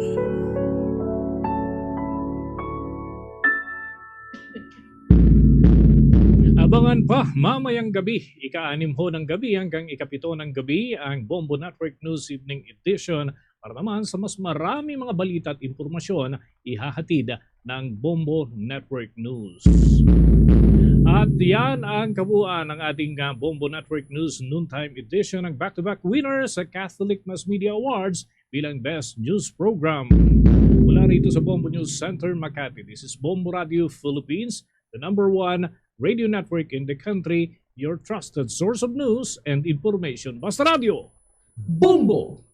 Abangan pa mamayang gabi, ika-anim ho ng gabi hanggang ikapito ng gabi, ang Bombo Network News Evening Edition. Para naman sa mas marami mga balita at impormasyon, ihahatid ng Bombo Network News. At yan ang kabuuan ng ating, ah, Bombo Network News Noontime Edition, ang back-to-back winner sa Catholic Mass Media Awards bilang Best News Program. Mula rito sa Bombo News Center, Makati, this is Bombo Radio Philippines, the number one radio network in the country, your trusted source of news and information. Basta Radio, Bombo!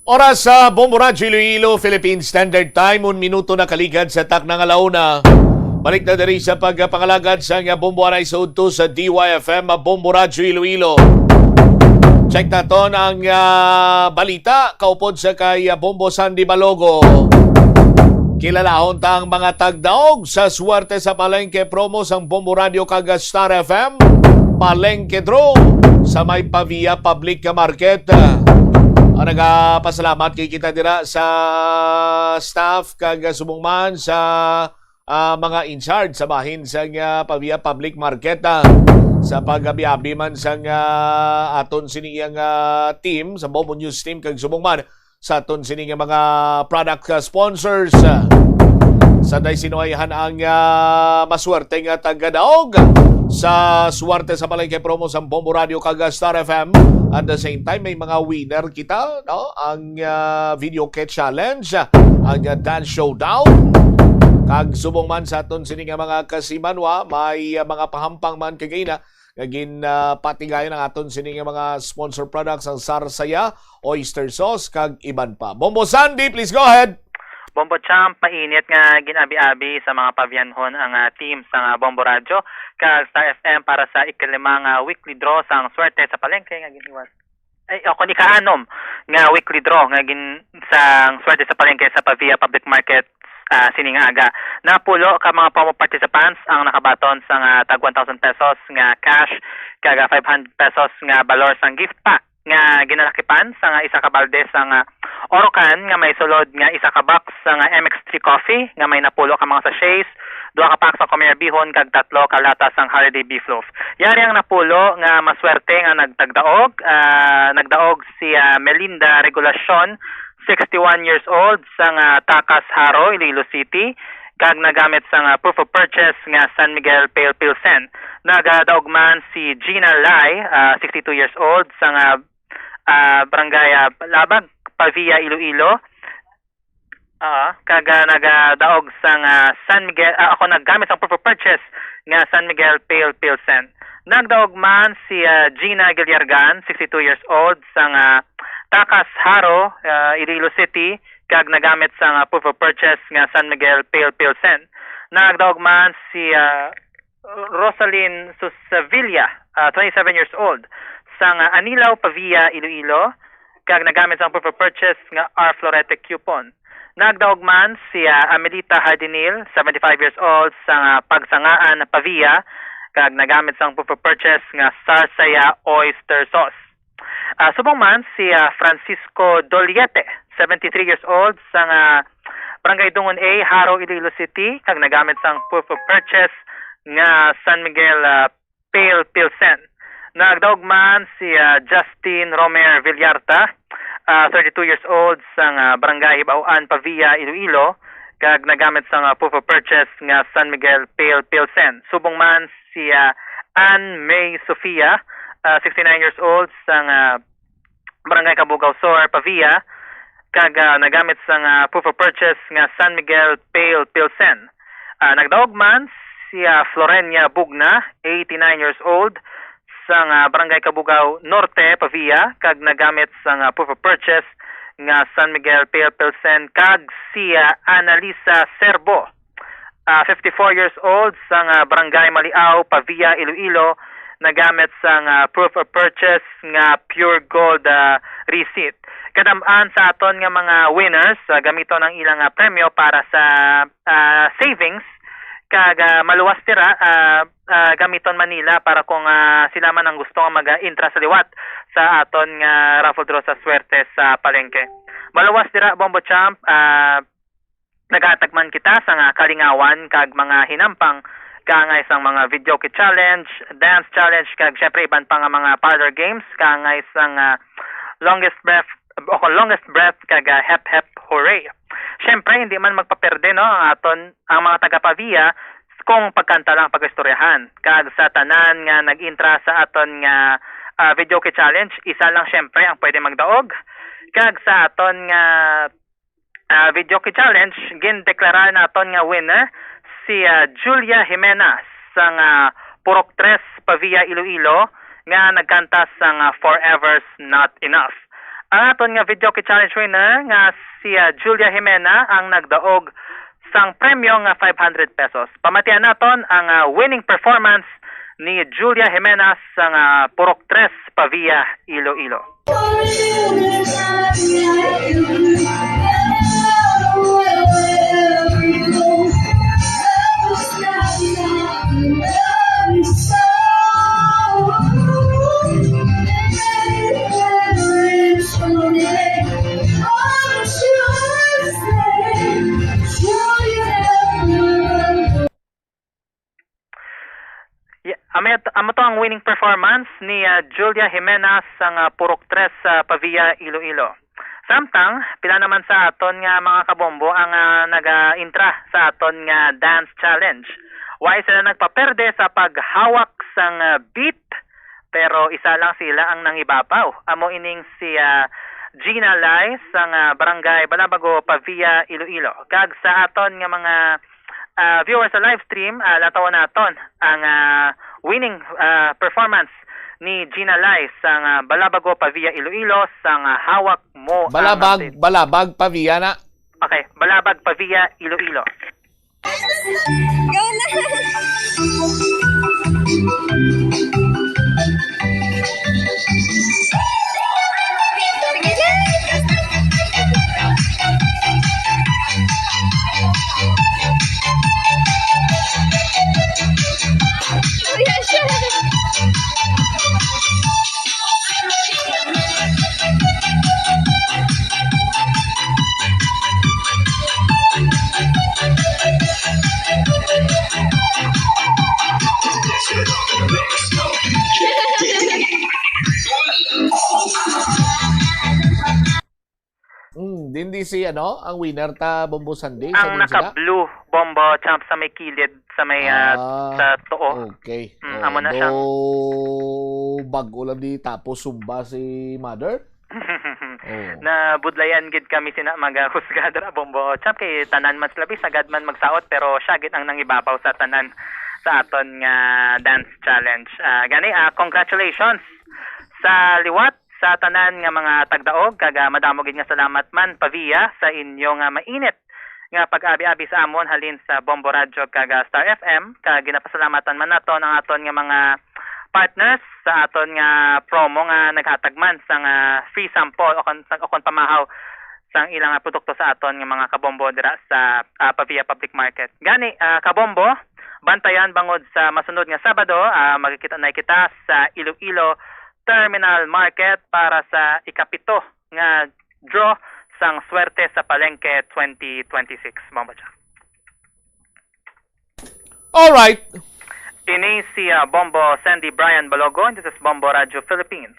Oras sa Bombo Radyo Iloilo, Philippine Standard Time, un minuto na kaligad sa takna nga launa. Balik na diri sa pagpangalagad sa nga Bombo Anay sa udto sa D Y F M, Bombo Radyo Iloilo. Check naton ang, ah, balita kaupod sa kay, ah, Bombo Sandy Balogo. Kilalahon ta ang mga tagdaog sa Swerte sa Palengke promo sang Bombo Radio kag Star F M. Palengke Draw sa may Pavia Public Market. Ah, nagapasalamat kay kita dira sa staff kag subong man sa, ah, mga in charge sa bahin sang, ah, Pavia Public Market, ah, sa pag-abi-abi man sang, ah, aton sini iyang, ah, team, sa Bombo News team kag subong man sa aton sini nga mga product, uh, sponsors. Sa day sinoayhan ang, uh, maswerte nga tagadaog sa Swerte sa Palengke promo sa Bombo Radio kag Star F M. At the same time, may mga winner kita, no? Ang, uh, video kit challenge, ang, uh, dance showdown. Kag subong man sa aton sini nga mga kasimanwa, may, ah, mga pahampang man kagina nga ginpatigayon ang aton sini nga mga sponsor products, ang Sarsaya Oyster Sauce, kag iban pa. Bombo Sandy, please go ahead. Bombo Champ, mainit nga gin-abi-abi sa mga pabiyanhon ang, ah, team sang, ah, Bombo Radyo kag Star F M para sa ikalima nga weekly draw sang Swerte sa Palengke nga ginhiwas. Ay, o, kun ika-anom nga weekly draw nga gin-, sang Swerte sa Palengke sa Pavia Public Market, ah, sini nga aga. Napulo ka mga promo participants ang nakabaton sang, ah, tag one thousand pesos nga cash kag, ah, five hundred pesos nga balor sang gift pack nga ginalakipan sang, ah, isa ka balde sang, ah, Orocan nga may sulod nga isa ka box sang, ah, M X three Coffee nga may napulo ka mga sachets, duha ka pack sa Comer Bihon kag tatlo ka lata sang Holiday Beef Loaf. Yari ang napulo nga maswerte nga nagtagdaog, ah, nagdaog si, ah, Melinda Regulacion, sixty-one years old, sang, ah, Tacas, Jaro, Iloilo City, kag nagamit sang, ah, proof of purchase nga San Miguel Pale Pilsen. Nagadaog man si Gina Lai, ah, sixty-two years old, sang, ah, ah, Barangay, ah, Labag, Pavia, Iloilo. Ah, kag, ah, nagadaog sang, ah, San Miguel, ah, ako naggamit sang proof of purchase nga San Miguel Pale Pilsen. Nagdaog man si, ah, Gina Guillargan, sixty-two years old, sang, ah, Tacas, Jaro, ah, Iloilo City, kag nagamit sang, ah, proof of purchase nga San Miguel Pale Pilsen. Nagdaog man si, ah, Rosalyn Susavilla, ah, twenty-seven years old, sang, ah, Anilao, Pavia, Iloilo, kag nagamit sang proof of purchase nga R Florete coupon. Nagdaog man si, ah, Amelita Hardinil, seventy-five years old, sang, ah, Pagsangaan, Pavia, kag nagamit sang proof of purchase nga Sarsaya Oyster Sauce. Ah, subong man si, ah, Francisco Doliete, seventy-three years old, sang, ah, Barangay Dungon A, Jaro, Iloilo City, kag nagamit sang proof of purchase nga San Miguel, ah, Pale Pilsen. Nagdaog man si, ah, Justin Romer Villarta, ah, thirty-two years old, sang, ah, Barangay Hibaw-an, Pavia, Iloilo, kag nagamit sang, ah, proof of purchase nga San Miguel Pale Pilsen. Subong man si, ah, Ann May Sofia, ah, sixty-nine years old, sang, ah, Barangay Cabugao Sur, Pavia, kag, ah, nagamit sang, ah, proof of purchase nga San Miguel Pale Pilsen. Ah, nagdaog man si, ah, Florenia Bugna, eighty-nine years old, sang, ah, Barangay Cabugao Norte, Pavia, kag nagamit sang, ah, proof of purchase nga San Miguel Pale Pilsen, kag si, ah, Annalisa Serbo, ah, fifty-four years old, sang, ah, Barangay Maliao, Pavia, Iloilo, nagamit sang, ah, proof of purchase nga Pure Gold, ah, receipt. Kadam-an sa aton nga mga winners, ah, gamiton ang ilang, ah, premyo para sa, ah, savings, kag, ah, maluwas dira, ah, ah, gamiton man nila para kung, ah, sila man ang gusto nga mag-intra sa liwat sa aton nga raffle draw sa swerte sa palengke. Maluwas dira, Bombo Champ, ah, naghatag man kita sang, ah, kalingawan kag mga hinampang kaangay sang mga videoke challenge, dance challenge, kag syempre iban pa nga mga parlor games kaangay sang, ah, longest breath o kung longest breath kag, ah, hep hep hooray. Syempre, hindi man magpaperde, no, ang aton, ang mga taga Pavia kung pagkanta lang pag-istoryahan. Kag sa tanan nga nag-intra sa aton nga, ah, videoke challenge, isa lang syempre ang pwede magdaog. Kag sa aton nga, ah, videoke challenge, gindeklara naton nga winner si, ah, Julia Jimena sang, ah, Purok Tres, Pavia, Iloilo, nga nagkanta sang, ah, Forever's Not Enough. Ang aton nga videoke challenge winner nga si, ah, Julia Jimena ang nagdaog sang premyo nga five hundred pesos. Pamatian naton ang, ah, winning performance ni Julia Jimena sang, ah, Purok Tres, Pavia, Iloilo. Ya, amo, amo to ang winning performance ni, ah, Julia Jimena sang, ah, Purok Tres sa Pavia, Iloilo. Samtang, pila naman sa aton nga mga kabombo ang, ah, naga-intra sa aton nga dance challenge. Wa sila nagpaperde sa paghawak sang, ah, beat, pero isa lang sila ang nangibabaw. Amo ining si, ah, Gina Lai sang, ah, Barangay Balabago, Pavia, Iloilo. Kag sa aton nga mga Ah, viewers sa live stream, ah, lataw naton ang, ah, winning, ah, performance ni Gina Lai sang, ah, Balabago, Pavia, Iloilo, sang, ah, Hawak Mo Ang Balabag, Atin. Balabag, Pavia na. Okay, Balabag, Pavia, Iloilo. Go na! Mm, din di si ano, ang winner ta, Bombo Sandy, sa Ang din sila? naka-blue, Bombo Champ, sa may kilid, sa may, ah, Ah, sa tuo. okay. Mm, Oh, amo na siya. do bag-o lang di tapos sumba si mother? Oh. Nabudlayan gid kami sina mga husga dira, Bombo Champ, kay tanan man sila, bi, sagad man magsaot, pero siya gid ang nangibabaw sa tanan sa aton nga dance challenge. Ah, gani, ah, congratulations sa liwat sa tanan nga mga tagdaog, kag, ah, madamo gid nga salamat man, Pavia, sa inyo nga mainit nga pag-abi-abi sa amon halin sa Bombo Radyo kag, ah, Star F M, kag ginapasalamatan man naton ang aton nga mga partners sa aton nga promo nga naghatag man sang, ah, free sample o kon, o kon pamahaw sang ilang, ah, produkto sa aton nga mga kabombo dira sa, ah, Pavia Public Market. Gani, ah, kabombo, bantayan bangod sa masunod nga Sabado, ah, magkita na kita sa Iloilo Terminal Market para sa ikapito nga draw sang Swerte sa Palengke twenty twenty-six. Bombo Jack. All right. Ini si, ah, Bombo Sandy Brian Balogo, and this is Bombo Radio Philippines,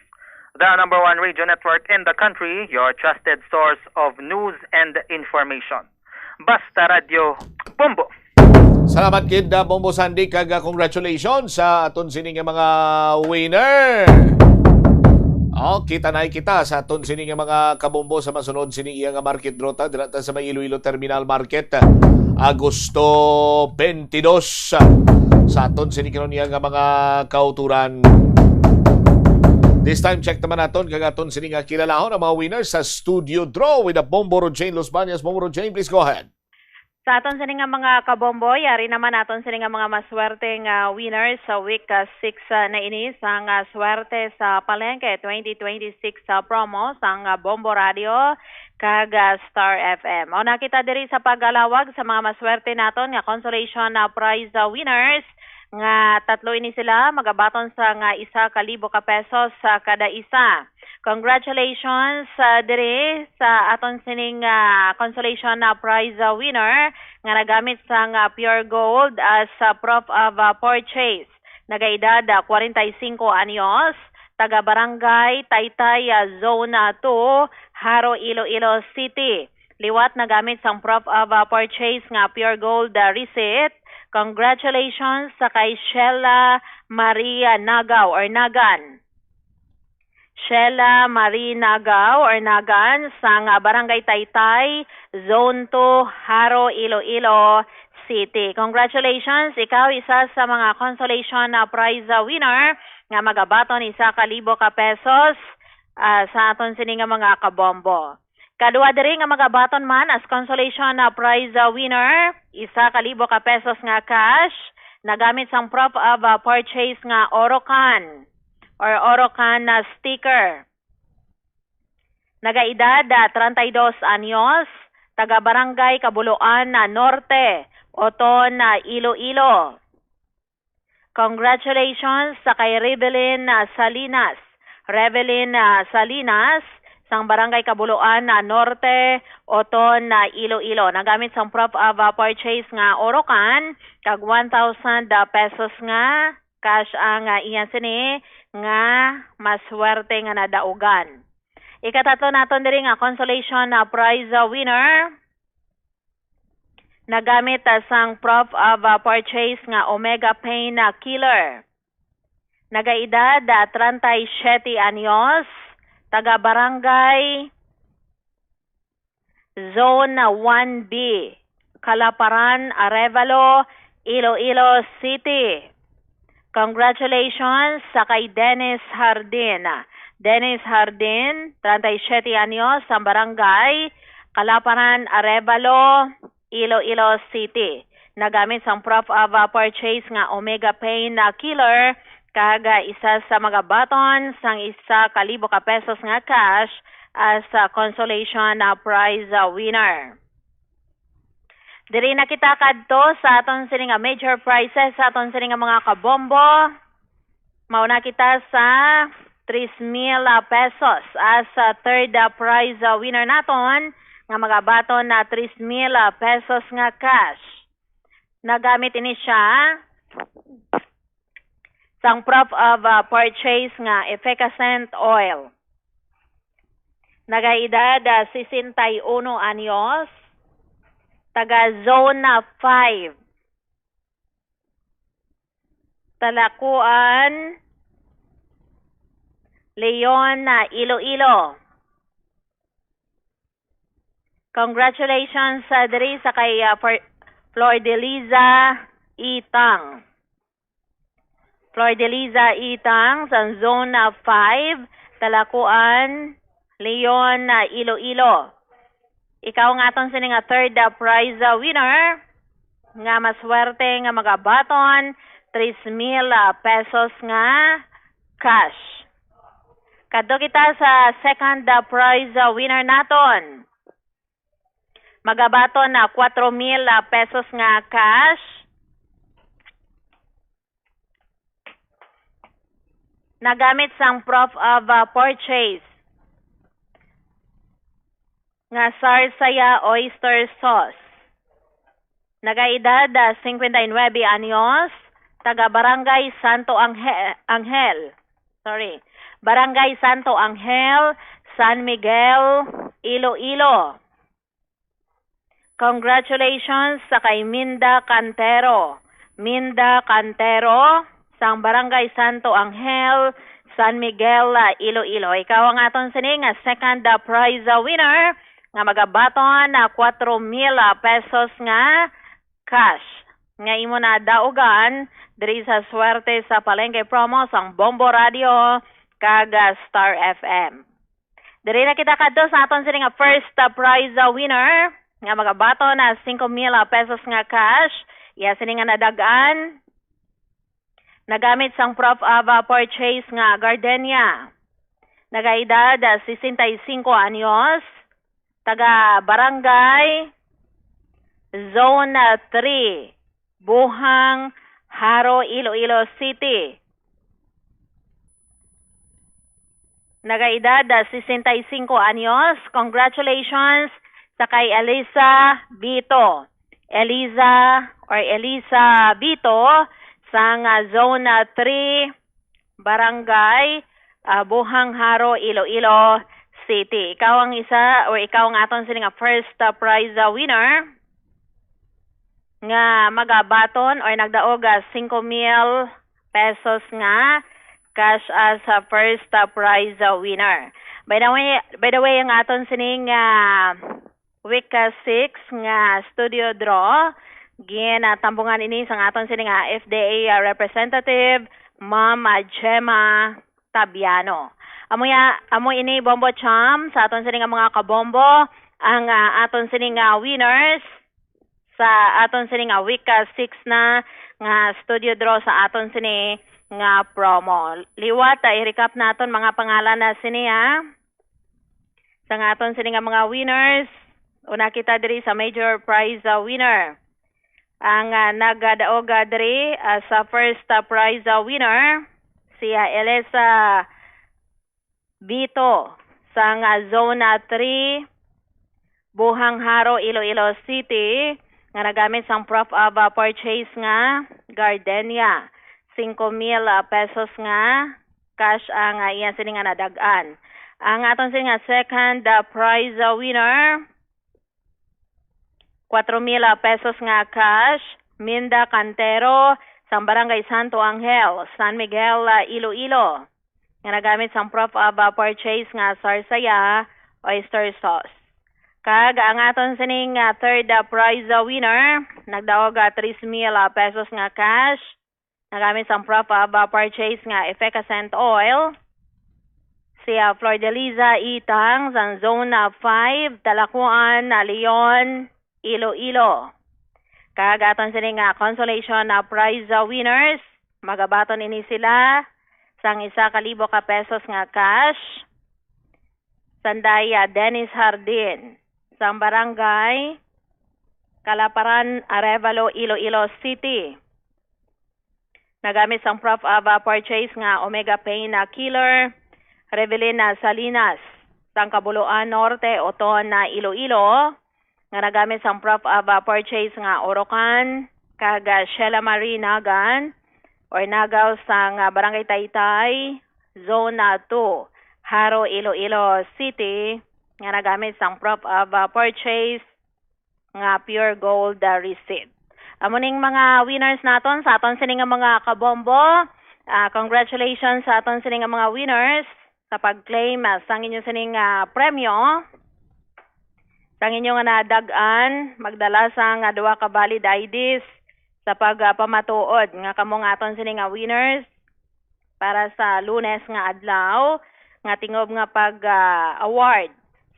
the number one radio network in the country, your trusted source of news and information. Basta Radio Bombo. Salamat gid, ah, Bombo Sandy, kag, ah, congratulations sa aton sini nga mga winner. Oh, kita na kita sa aton sini nga mga kabombo sa masunod sini iya nga market draw ta dira ta sa may Iloilo Terminal Market, ah, Agosto twenty-two, ah, sa aton sini karon iya nga mga kauturan. This time, check naman naton kag aton sini nga kilalahon ang mga winners sa studio draw with the Bombo Rojane Los Bañas. Bombo Rojane, please go ahead. Sa aton sini nga mga kabombo, yari naman aton sini nga mga maswerte nga winners sa week, ah, six, ah, na ini sang, ah, Swerte sa Palengke twenty twenty-six, ah, promo sang, ah, Bombo Radio kag, ah, Star F M. O, nakita diri sa paggalawag sa mga maswerte naton nga consolation, ah, prize, ah, winners nga tatlo ini sila, magabaton sang, ah, isa ka libo ka pesos sa kada isa. Congratulations, ah, diri sa aton sining, ah, consolation, ah, prize, ah, winner nga nagamit sang, ah, Pure Gold as, ah, proof of, ah, purchase. Nagaedad, ah, kwarenta y singko anyos, taga Barangay Taytay, ah, Zone, ah, two, Jaro, Iloilo City. Liwat nagamit sang proof of, ah, purchase nga Pure Gold, ah, receipt. Congratulations sa kay Sheila Maria Nagaw or Nagan. Sheila Marie Nagaw or Nagan sang, ah, Barangay Taytay, Zone two, Jaro, Iloilo City. Congratulations, ikaw isa sa mga consolation, ah, prize, ah, winner nga magabaton isa ka libo ka pesos, ah, sa aton sini nga mga kabombo. Kadua diri nga magabaton man as consolation, ah, prize, ah, winner, isa ka libo ka pesos nga cash, nagamit sang proof of, ah, purchase nga Orocan or Orocan na sticker. Nagaedad, ah, treinta y dos anyos, taga Barangay Caboloan, ah, Norte, Oton, ah, Iloilo. Congratulations sa kay Revelyn, ah, Salinas. Revelyn, ah, Salinas, sang Barangay Caboloan, ah, Norte, Oton, ah, Iloilo. Nagamit sang proof of, ah, purchase nga Orocan, kag one thousand, ah, pesos nga cash ang, ah, iya sini nga maswerte nga nadaugan. Ikatatlo naton diri nga consolation, ah, prize, ah, winner. Nagamit, ah, sang proof of, ah, purchase nga Omega Pain, ah, Killer. Nagaedad, ah, treinta y siete anyos, taga Barangay Zone one B, Kalaparan, Arevalo, Iloilo City. Congratulations sa kay Dennis Hardin. Dennis Hardin, treinta y siete anyos, sa barangay Kalaparan, Arevalo, Iloilo City. Nagamit sang proof of, uh, purchase nga Omega Pain na Killer, kag, uh, isa sa magabaton sang isa ka libo ka pesos nga cash as, uh, consolation, uh, prize, uh, winner. Diri na kita kadto sa aton sini nga major prizes, sa aton sini nga mga kabombo. Mauna kita sa tres mil, ah, pesos as, ah, third, ah, prize, ah, winner naton, nga magabaton na tres mil, ah, pesos nga cash. Nagamit ini siya sang proof of, ah, purchase nga efficascent oil. Nagaedad, ah, sesenta y uno anyos, taga Zone, ah, five, Talakuan, Leon, ah, Iloilo. Congratulations, ah, diri sa kay, ah, Flor-, Flordeliza Itang. Flordeliza Itang sa Zone, ah, five, Talakuan, Leon, ah, Iloilo. Ikaw ang aton sini nga third, ah, prize, ah, winner nga maswerte nga magabaton tres mil, ah, pesos nga cash. Kadto kita sa second, ah, prize, ah, winner naton. Magabaton na kuwatro mil, ah, pesos nga cash. Nagamit sang proof of, ah, purchase nga Sarsaya oyster sauce. Nagaedad, ah, cincuenta y nueve anyos, taga Barangay Santo Anghe-, Angel. Sorry. Barangay Santo Angel, San Miguel, Iloilo. Congratulations sa kay Minda Cantero. Minda Cantero, sang Barangay Santo Angel, San Miguel, ah, Iloilo. Ikaw ang aton sini nga second, ah, prize, ah, winner nga magabaton na kuwatro mil, ah, pesos nga cash nga imo na daugan diri sa Swerte sa Palengke promo sang Bombo Radio kag, ah, Star F M. Diri na kita kadto sa aton sini nga first, uh, prize, uh, winner nga magabaton na singko mil, uh, pesos nga cash. Iya sini nga nadag-an nagamit sang proof of, uh, purchase nga gardenia. Nagaedad, uh, sesenta y cinco anyos, taga Barangay Zone, uh, three. Buhang, Jaro, Iloilo City. Nagaedad, ah, sesenta y cinco anyos. Congratulations sa kay Elisa Bito. Eliza or Elisa Bito sang, ah, Zone, ah, three, Barangay, ah, Buhang, Jaro, Iloilo City. Ikaw ang isa, or ikaw ang aton sini nga first, ah, prize, ah, winner nga magabaton or nagdaog, ah, singko mil pesos nga cash as a first, ah, prize, ah, winner. By the way, by the way, ang aton sining, ah, week, ah, six nga studio draw, gin, ah, tambungan ini sang aton sini nga F D A, ah, representative, Ma'am, ah, Gemma Tabiano. Amo ya, amo ini, Bombo Cham, sa aton sini nga mga kabombo, ang, ah, aton sini nga winners sa aton sini nga week, ah, six na nga studio draw sa aton sini nga promo. Liwat, ah, i-recap naton mga pangalan na sini, ha. Sa nga aton sini nga mga winners, una kita diri sa major prize, ah, winner. Ang, ah, nagadaog, ah, diri, ah, sa first, ah, prize, ah, winner, si, ah, Elisa Bito sang, ah, Zone, ah, three, Buhang Jaro, Iloilo City, nga nagamit sang proof of, ah, purchase nga gardenia. Singko mil, ah, pesos nga cash ang, ah, iya sini nga nadag-an. Ang aton sini nga second, ah, prize, ah, winner, kuwatro mil, ah, pesos nga cash, Minda Cantero, sang Barangay Santo Angel, San Miguel, ah, Iloilo, nga nagamit sang proof of, ah, purchase nga sarsaya oyster sauce. Kag ang aton sining, ah, third, ah, prize, ah, winner, nagdaog, ah, tres mil, ah, pesos nga cash. Nagamit sang proof of, ah, purchase nga efficascent oil. Si, ah, Flordeliza Itang sang Zone, ah, five, Talakuan, ah, Leon, Iloilo. Kag aton sini nga consolation, ah, prize, ah, winners, magabaton ini sila sang isa ka libo ka pesos nga cash. Sanday, ah, Dennis Hardin, sang Barangay Kalaparan, Arevalo, Iloilo City. Nagamit sang proof of, ah, purchase nga Omega Pain, ah, Killer, Revelina Salinas, sang Kabuluan Norte, Oton, ah, Iloilo, nga nagamit sang proof of, ah, purchase nga Orocan, kag, ah, Sheila Marie Nagan, or Nagaw, sang, ah, Barangay Taytay, Zone, ah, two, Jaro, Iloilo City, nga nagamit sang proof of, ah, purchase nga pure gold, ah, receipt. Amo ning mga winners naton sa aton sini nga mga kabombo. Ah, congratulations sa aton sini nga mga winners sa pag-claim, ah, sang inyo sini nga premyo. Sang inyo nga nadag-an, magdala sang, ah, duha ka valid I Ds sa pag, ah, pamatuod nga kamo nga aton sini nga winners para sa Lunes nga adlaw nga tingob nga pag, ah, award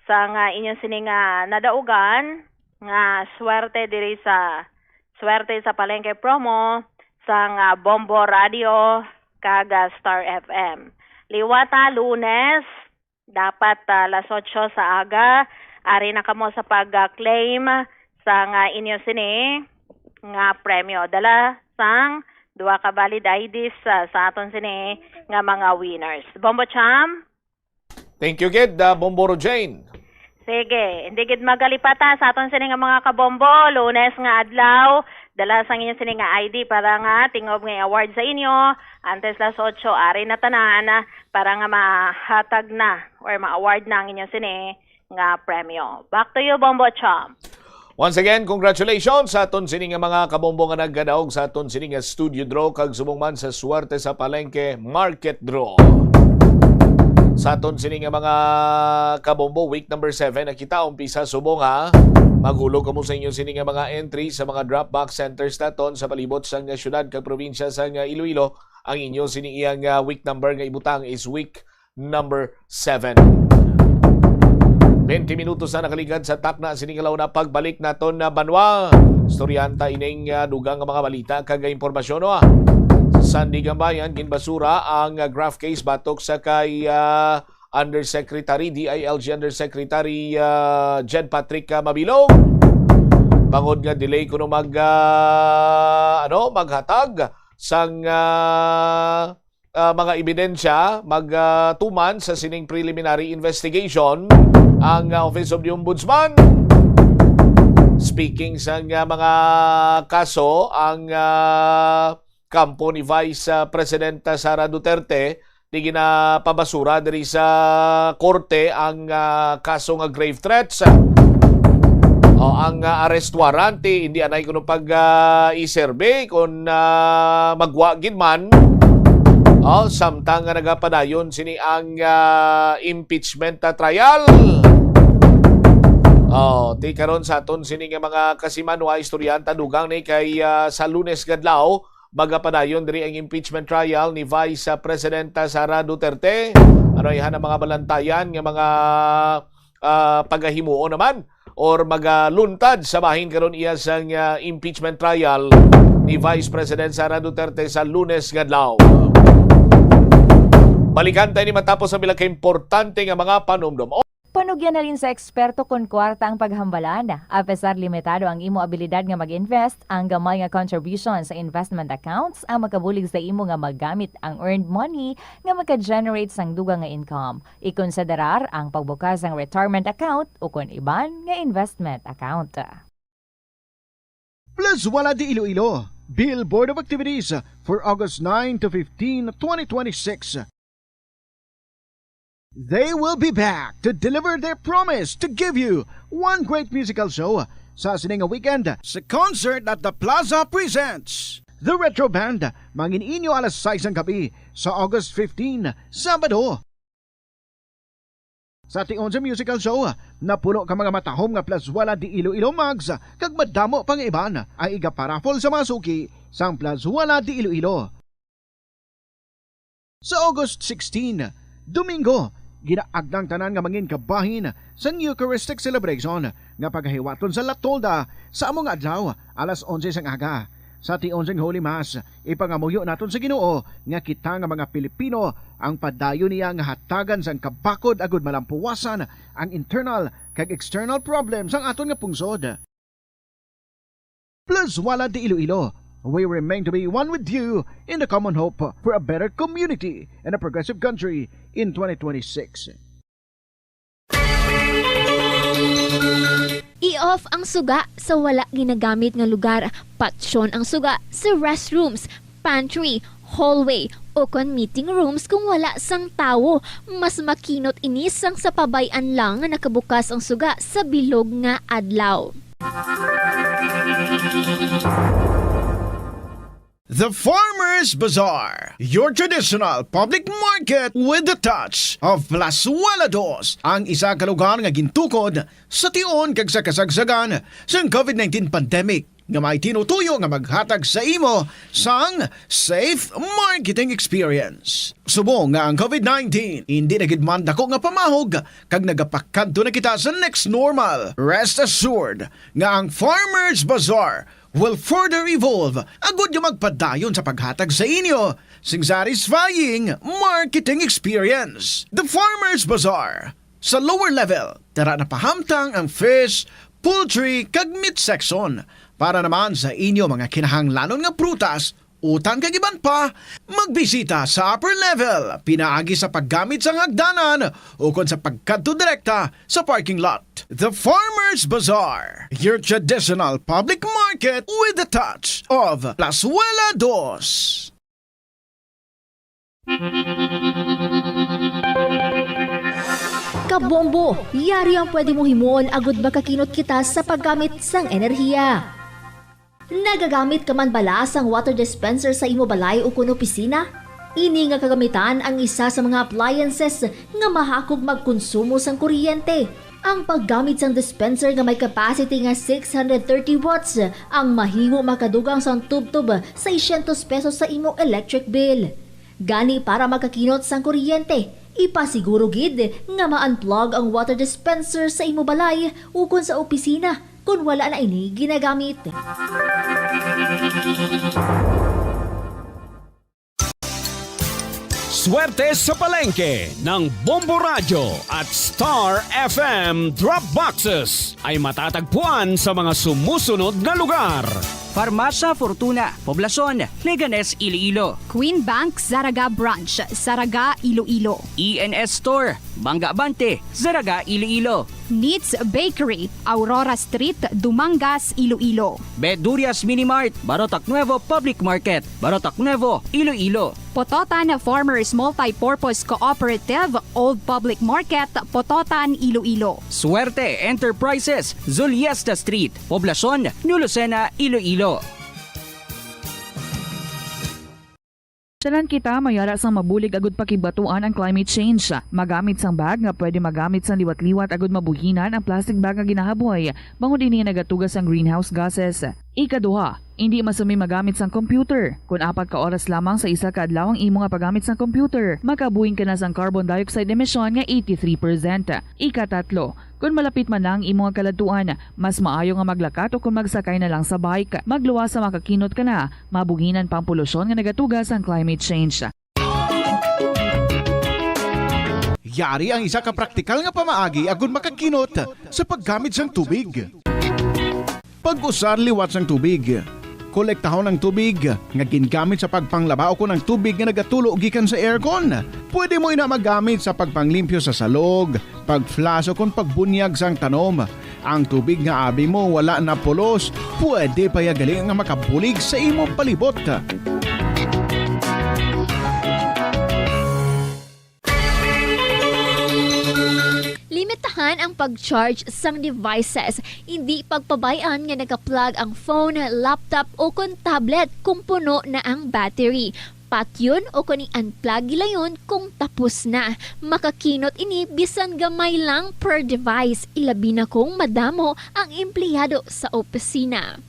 sang, ah, inyo sini nga nadaugan nga swerte diri sa Swerte sa Palengke promo sang, ah, Bombo Radio kag, ah, Star F M. Liwat, ah, Lunes, dapat, ah, alas otso sa aga, ari na kamo sa pag, ah, claim sang, ah, inyo sini nga premyo. Dala sang duha ka valid I Ds, ah, sa aton sini nga mga winners. Bombo Cham? Thank you gid, ah, Bomboro Jane. Sige, hindi gid magalipata sa aton sini nga mga kabombo. Lunes nga adlaw, dala sang inyo sini nga I D para nga tingob nga award sa inyo. Antes las otso, ari na tanan, ah, para nga mahatag na or ma-award na ang inyo sini nga premyo. Back to you, Bombo Cham. Once again, congratulations sa aton sini nga mga kabombo nga nagkadaog sa aton sini nga studio draw kag subong man sa Swerte sa Palengke Market Draw. Sa aton sini nga mga kabombo, week number seven na kita, umpisa subong ha. Maghulog kamo sa inyo sini nga mga entry sa mga drop box centers naton sa palibot sang syudad kag probinsya sang Iloilo. Ang inyo sini iyang, ah, week number nga ibutang is week number seven. Twenty minutos na nakaligad sa takna sini nga launa. Pagbalik naton na banwa, istoryahan ta ining, ah, dugang nga mga balita kag impormasyon, no, ah. Sa Sandiganbayan, ginbasura ang, ah, graft case batok sa kay, ah, Undersecretary, D I L G Undersecretary, ah, Jed Patrick, ah, Mabilog. Bangod nga delay kuno mag, ah, ano, maghatag sang, ah, ah, mga ebidensya, mag, ah, tuman sa sining preliminary investigation ang, ah, Office of the Ombudsman. Speaking sa, ah, mga kaso, ang, ah, kampo ni Vice, ah, President Sara Duterte, di ginapabasura diri sa korte ang, ah, kaso nga grave threats. O, ang, ah, arrest warrant, eh, hindi anay kuno pag, ah, iserbe kung, ah, magwa gid man. O, samtang nga nagapadayon sini ang, ah, impeachment, ah, trial. O, ti karon sa aton sini nga mga kasimanwa, istoryahan ta dugang ni kay, ah, sa Lunes nga adlaw, magapadayon diri ang impeachment trial ni Vice, ah, Presidenta Sara Duterte. Ano, ihan ang mga balantayan nga mga, ah, pagahimuon naman or magaluntad sa bahin karon iya sang, ah, impeachment trial ni Vice President Sara Duterte sa Lunes nga adlaw. Balikan tayo ni matapos ang pila ka importante nga mga panumdom. Panugyan halin sa eksperto kon kwarta ang paghambalan. Apesar limitado ang imo abilidad nga mag-invest, ang gamay nga contribution sa investment accounts ang makabulig sa imo nga magamit ang earned money nga maka-generate sang dugang nga income. Ikonsiderar ang pagbukas sang retirement account ukon iban nga investment account. Plazuela de Iloilo, Bill Board of Activities for August nine to fifteen, twenty twenty-six. They will be back to deliver their promise to give you one great musical show sa sining nga weekend. Sa concert at the Plaza presents The Retro Band, mangin-inyo alas sais sang gabi sa August fifteen, Sabado. Sa tion sa musical show, napuno ka mga matahom nga Plazuela de Iloilo mugs kag madamo pa nga iban ang igaparaffle sa mga suki sang Plazuela de Iloilo. Sa August sixteen, Domingo, ginaagnang tanan nga mangin kabahin sang Eucharistic Celebration nga pagahiwaton sa La Tolda sa amo nga adlaw, alas onse sang aga. Sa tion sang Holy Mass, ipangamuyo naton sa Ginoo nga kita nga mga Pilipino ang padayon niya nga hatagan sang kabakod agud malampuwasan ang internal kag external problems sang aton nga pungsod. Plazuela de Iloilo, we remain to be one with you in the common hope for a better community and a progressive country in twenty twenty-six. I-off ang suga sa wala ginagamit nga lugar. Patyon ang suga sa restrooms, pantry, hallway, o kon meeting rooms kung wala sang tawo. Mas makinot ini sang sa pabay-an lang nga nakabukas ang suga sa bilog nga adlaw. The Farmers Bazaar, your traditional public market with the touch of Plazuela Dos, ang isa ka lugar nga gintukod sa tion kag sa kasagsagan sang COVID nineteen pandemic nga may tinutuyo nga maghatag sa imo sang safe marketing experience. Subong nga ang COVID nineteen indi na gid man dako nga pamahog kag nagapakadto na kita sa next normal, rest assured nga ang Farmers Bazaar will further evolve agud nga magpadayon sa paghatag sa inyo sing satisfying marketing experience. The Farmers Bazaar. Sa lower level, tara na pahamtang ang fish, poultry, kag meat section. Para naman sa inyo mga kinahanglanon nga prutas, utan kag iban pa, magbisita sa upper level pinaagi sa paggamit sang hagdanan ukon sa pagkadto direkta sa parking lot. The Farmers Bazaar, your traditional public market with a touch of Plazuela Dos. Kabombo, yari ang pwede mo himuon agud makakinot kita sa paggamit sang enerhiya. Nagagamit ka man bala sang water dispenser sa imo balay ukon opisina? Ini nga kagamitan ang isa sa mga appliances nga mahakog magkonsumo sang kuryente. Ang paggamit sang dispenser nga may capacity nga six hundred thirty watts ang mahimo makadugang sang tubtob seiscientos pesos sa imo electric bill. Gani, para makakinot sang kuryente, ipasiguro gid nga ma-unplug ang water dispenser sa imo balay ukon sa opisina kon wala na ini ginagamit. Swerte sa palengke ng Bombo Radyo at Star F M Drop Boxes ay matatagpuan sa mga sumusunod na lugar. Farmasya Fortuna, Poblacion, Leganes, Iloilo. Queen Bank, Zaraga Branch, Zaraga, Iloilo. E N S Store, Mangga Abante, Zaraga, Iloilo. Neats Bakery, Aurora Street, Dumangas, Iloilo. Bedurias Mini Mart, Barotac Nuevo Public Market, Barotac Nuevo, Iloilo. Pototan Farmers Multipurpose Cooperative, Old Public Market, Pototan, Iloilo. Suerte Enterprises, Zuliesta Street, Poblacion, New Lucena, Iloilo. Tanan kita may ara sang mabulig agud pakigbatuan ang climate change. Magamit sang bag nga pwede magamit sang liwat-liwat agud mabuhinan ang plastic bag nga ginahaboy, bangod ini nagatuga sang greenhouse gases. Ikaduha, indi masumi magamit sang computer. Kon apat ka oras lamang sa isa ka adlaw ang imo nga paggamit sang computer, makabuhing ka na sang carbon dioxide emission nga eighty-three percent. Ikatatlo, kon malapit man na ang imo nga kaladtuan, mas maayo nga maglakat o kon magsakay na lang sa bike. Magluwas sa makakinot ka na, mabuhinan pa ang polusyon nga nagatuga sang climate change. Yari ang isa ka praktikal nga pamaagi agud makakinot sa paggamit sang tubig. Pag-usar liwat sang tubig. Kolektahon ang tubig nga gingamit sa pagpanglaba ukon ang tubig nga nagatulo gikan sa aircon. Pwede mo ina magamit sa pagpanglimpyo sa salog, pag-flush ukon pagbunyag sang tanom. Ang tubig nga abi mo wala na pulos, pwede pa ya gali nga makabulig sa imo palibot. Limitahan ang pag-charge sang devices. Indi pagpabay-an nga naka-plug ang phone, laptop, o kon tablet kung puno na ang battery. Patyon o kon i-unplug gilayon kung tapos na. Makakinot ini bisan gamay lang per device, ilabi na kung madamo ang empleyado sa opisina.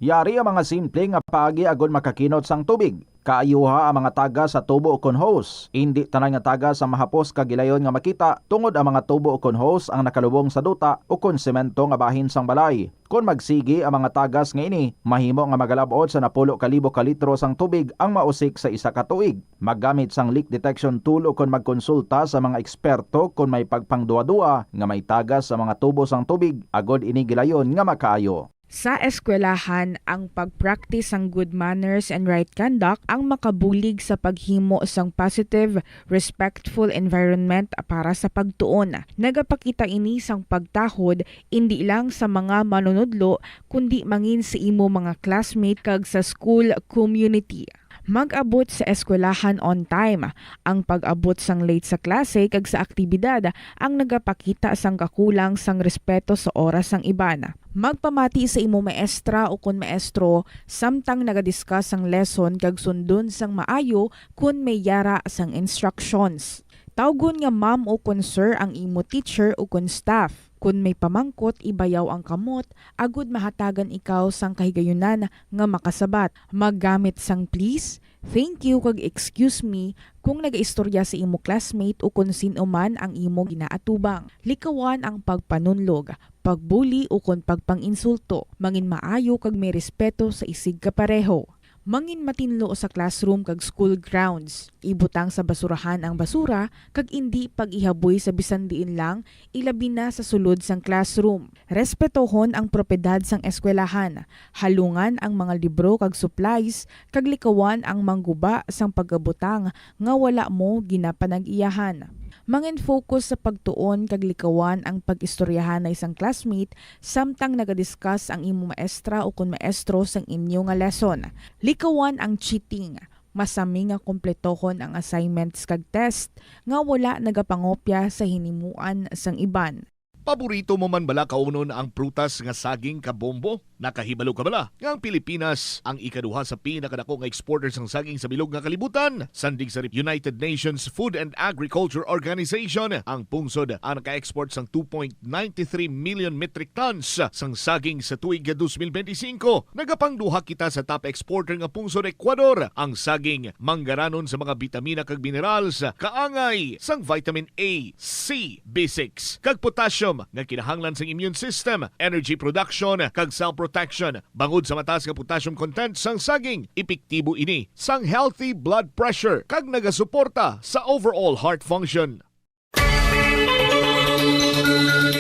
Yari ang mga simple nga paagi agod makakinot sang tubig. Kaayuha ang mga tagas sa tubo ukon hose. Indi tanan nga tagas ang mahapos kag gilayon nga makita, tungod ang mga tubo ukon hose ang nakalubong sa duta ukon semento nga bahin sang balay. Kon magsigi ang mga tagas nga ini, mahimo nga magalab-ot sa napulo ka libo ka litro sang tubig ang mausik sa isa ka tuig. Maggamit sang leak detection tool ukon magkonsulta sa mga eksperto kon may pagpangduhaduha nga may tagas sa mga tubo sang tubig, agod ini gilayon nga makaayo. Sa eskwelahan, ang pag-practice sang good manners and right conduct ang makabulig sa paghimo sang positive, respectful environment para sa pagtuon. Nagapakita ini sang pagtahod indi lang sa mga manunudlo, kundi mangin sa imo mga classmate kag sa school community. Mag-abot sa eskwelahan on time. Ang pag-abot sang late sa klase kag sa aktibidad ang nagapakita sang kakulang sang respeto sa oras sang iban. Magpamati sa imo maestra ukon maestro samtang nagadiskas sang lesson kag sundon sang maayo kon may yara sang instructions. Tawgon nga ma'am ukon sir ang imo teacher ukon staff. Kon may pamangkot, ibayaw ang kamot agod mahatagan ikaw sang kahigayunan nga makasabat. Maggamit sang please, thank you, kag excuse me kung nagaistorya sa imo classmate ukon sin-o man ang imo ginaatubang. Likawan ang pagpanunlog, pagbuli ukon pagpang-insulto. Mangin maayo kag may respeto sa isigkapareho. Mangin matinlo sa classroom kag school grounds. Ibutang sa basurahan ang basura kag indi pag-ihaboy sa bisan diin lang, ilabi na sa sulod sang classroom. Respetohon ang propiedad sang eskwelahan. Halungan ang mga libro kag supplies, kag likawan ang mangguba sang pagabutang nga wala mo ginapanag-iyahan. Mangin-focus sa pagtuon kag likawan ang pag-istoryahanay sang classmate samtang nagadiskas ang imo maestra ukon maestro sang inyo nga lesson. Likawan ang cheating. Masami nga kompletohon ang assignments kag test nga wala nagapangopya sa hinimuan sang iban. Paborito mo man bala kaunon ang prutas nga saging, kabombo? Nakahibalo ka bala nga ang Pilipinas ang ikaduha sa pinakadako nga exporter sang saging sa bilog nga kalibutan? Sandig sa United Nations Food and Agriculture Organization, ang pungsod ang naka-export sang two point nine three million metric tons sang saging sa tuig nga twenty twenty-five. Nagapangduha kita sa top exporter nga pungsod, Ecuador. Ang saging manggaranon sa mga bitamina kag minerals, kaangay sang vitamin A, C, B six, kag potassium nga kinahanglan sang immune system, energy production, kag cell protection. Bangod sa mataas nga potassium content sang saging, epektibo ini sang healthy blood pressure kag nagasuporta sa overall heart function.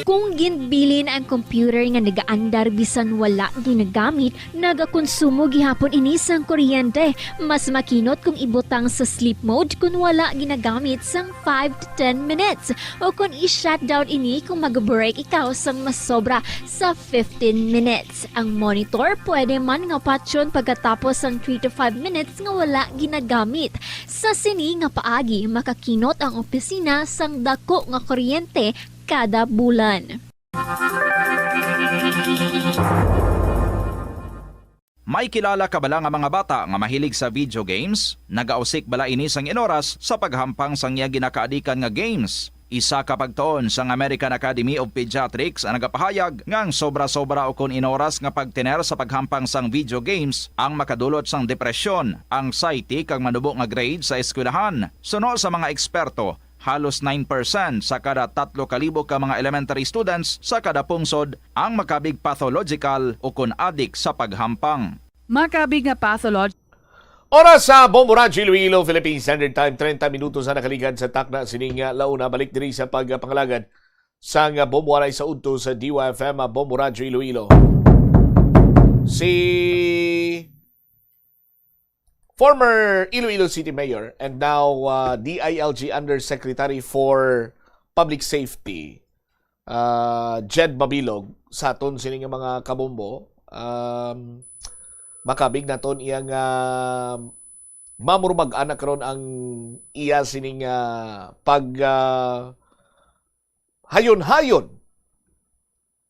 Kung ginbilin ang computer nga nagaandar bisan wala ginagamit, nagakonsumo gihapon ini sang kuryente. Mas makinot kung ibutang sa sleep mode kung wala ginagamit sang five to ten minutes, o kung i-shutdown ini kung mag-break ikaw sang masobra sa fifteen minutes. Ang monitor pwede man nga patyon pagkatapos sang three to five minutes nga wala ginagamit. Sa sini nga paagi, makakinot ang opisina sang dako nga kuryente kada bulan. May kilala ka bala nga mga bata nga mahilig sa video games? Nagausik bala ini sang inoras sa paghampang sang iya ginakaadikan nga games? Isa ka pagtuon sang American Academy of Pediatrics ang nagapahayag nga ang sobra-sobra ukon inoras nga pagtener sa paghampang sang video games ang makadulot sang depresyon, anxiety, kag manubo nga grade sa eskwelahan. Suno sa mga eksperto, halos nine percent sa kada tatlo ka libo ka mga elementary students sa kada pungsod ang makabig pathological ukon adik sa paghampang. Makabig nga patholog- Oras sa Bombo Radyo Iloilo, Philippine Standard Time, treinta minutos na nakaligad sa takna sining, ah, launa. Balik diri sa pagpangalagad sang, ah, Bombo Anay sa udto sa D Y F M, ah, Bombo Radyo Iloilo. Si former Iloilo City Mayor and now, ah, D I L G Undersecretary for Public Safety, ah, Jed Mabilog, sa aton sini nga mga kabombo. Um, makabig naton iyang, ah, mamurmag-an na karon ang iya sining, ah, pag, ah, hayon-hayon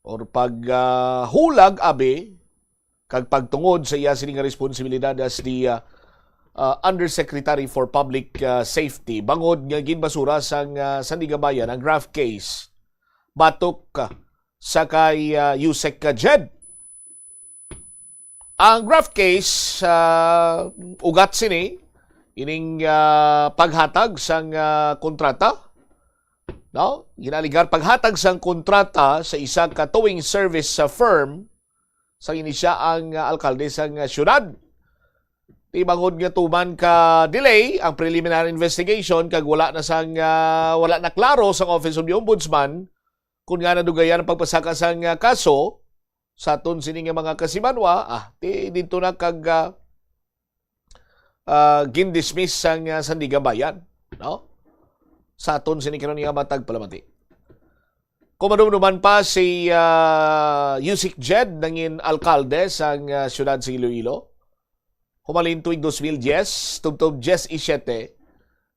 or pag, ah, hulag abi kag pagtungod sa iya sini nga responsibilidad as the, ah, ah, Undersecretary for Public, ah, Safety, bangod nga ginbasura sang, ah, Sandiganbayan ang graft case batok, ah, sa kay, ah, Usec Jed. Ang graft case, ah, ugat sini ining, ah, paghatag sang, ah, kontrata, no? Ginaaligar paghatag sang kontrata sa isa ka towing service sa firm sa inisya ang, ah, alkalde sang, ah, syudad. Di bangod nga tuman ka delay ang preliminary investigation kag wala na sang, ah, wala na klaro sang Office of the Ombudsman kung nga nadugayan ang pagpasaka sang, ah, kaso sa aton sini nga mga kasimanwa, ah, ti dito na kag, ah, ah, gindismiss sang, ah, Sandiganbayan, no? Sa aton sini karon nga matag palamati. Kung madumduman pa si, ah, Usec Jed nangin alkalde sang, ah, siyudad sa Iloilo. Humalin tuig dos mil diyes, tubtob diyes y siyete,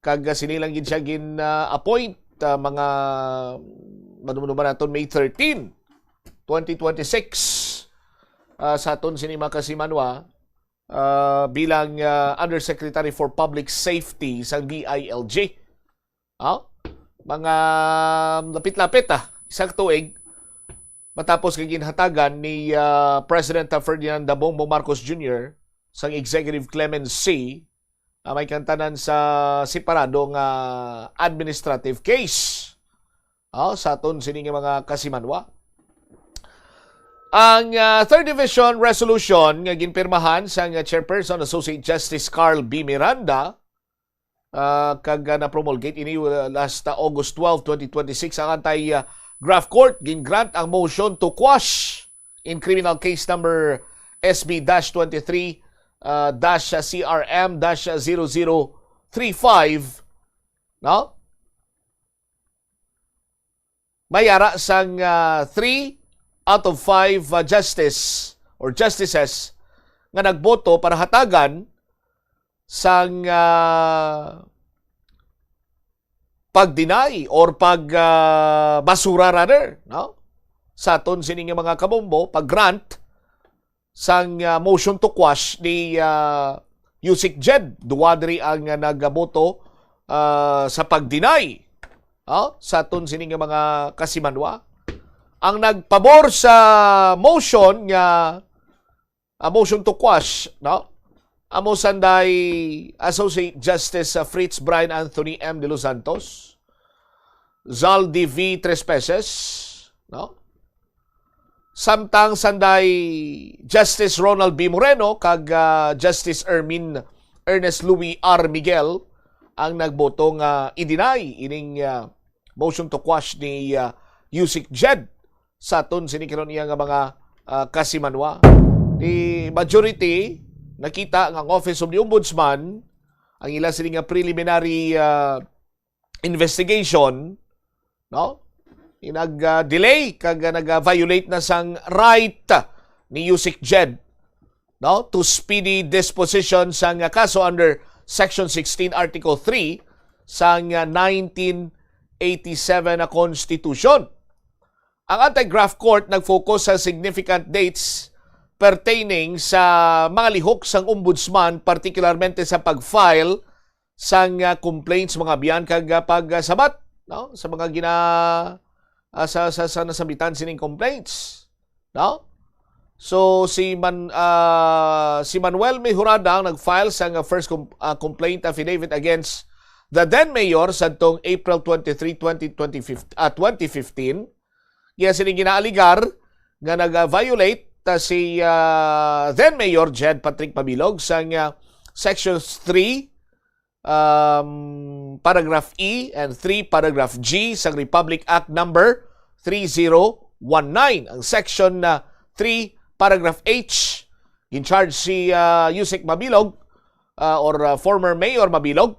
kag, ah, sini lang gid siya gin, ah, appoint, ah, mga madumduman naton May thirteen, twenty twenty-six, ah, sa aton sini mga kasimanwa, ah, bilang, ah, Undersecretary for Public Safety sang D I L G. Ah, mga lapit-lapit, ah, isang tuig matapos nga ginhatagan ni, ah, President Ferdinand Bongbong Marcos Junior sang executive clemency, ah, may kantanan sa separado nga administrative case, ah, sa aton sini nga mga kasimanwa. Ang, ah, Third Division resolution nga ginpirmahan sang, ah, Chairperson Associate Justice Carl B Miranda, ah, kag, ah, na-promulgate ini, uh, last, uh, August twelve, twenty twenty-six, ang anti, uh, graft court gin-grant ang motion to quash in criminal case number S B dash twenty-three, uh, dash C R M dash zero zero three five, no? May ara sang, ah, three out of five, ah, justice or justices nga nagboto para hatagan sang, ah, pag-deny or pag, ah, basura rather, no? Sa aton sini nga mga kabombo, pag-grant sang, ah, motion to quash ni, ah, Usec Jed. Duwa diri ang, ah, nagaboto, ah, sa pag-deny, ah, sa aton sini nga mga kasimanwa. Ang nagpabor sa motion nga, ah, motion to quash, no? Amo sanday Associate Justice, ah, Fritz Brian Anthony M. De Los Santos, Zaldy V. Trespeces, no? Samtang sanday Justice Ronald B. Moreno kag, ah, Justice Ermin, Ernest Louis R. Miguel ang nagboto nga i-deny ining, ah, motion to quash ni, ah, Usec Jed sa aton sini karon iya nga mga, ah, kasimanwa. Di majority nakita nga ang Office of the Ombudsman ang ila sini nga preliminary, ah, investigation, no? Nag, ah, delay kag, ah, nag, ah, violate na sang right ni Usec Jed, no, to speedy disposition sang, ah, kaso under Section sixteen, Article three sang, ah, nineteen eighty-seven na Constitution. Ang Anti-Graft Court nag-focus sa significant dates pertaining sa mga lihok sang Ombudsman, partikularmente sa pag-file sang, ah, complaints, mga abyan, kag, ah, pagsabat, no, sa mga gina-, ah, sa, sa, sa nasambitan sining complaints, no? So, si Man-, ah, si Manuel Mejorada ang nag-file sang, ah, first com-, ah, complaint affidavit against the then mayor sadtong April twenty-three, twenty twenty-five, ah, twenty fifteen. Iya sini ginaaligar nga nag-violate, ah, si, ah, then Mayor Jed Patrick Mabilog sang, ah, Sections three, um, paragraph E and three paragraph G sang Republic Act number three zero one nine. Ang section na three paragraph H, in charge si, ah, Usec Mabilog, ah, or, ah, former Mayor Mabilog,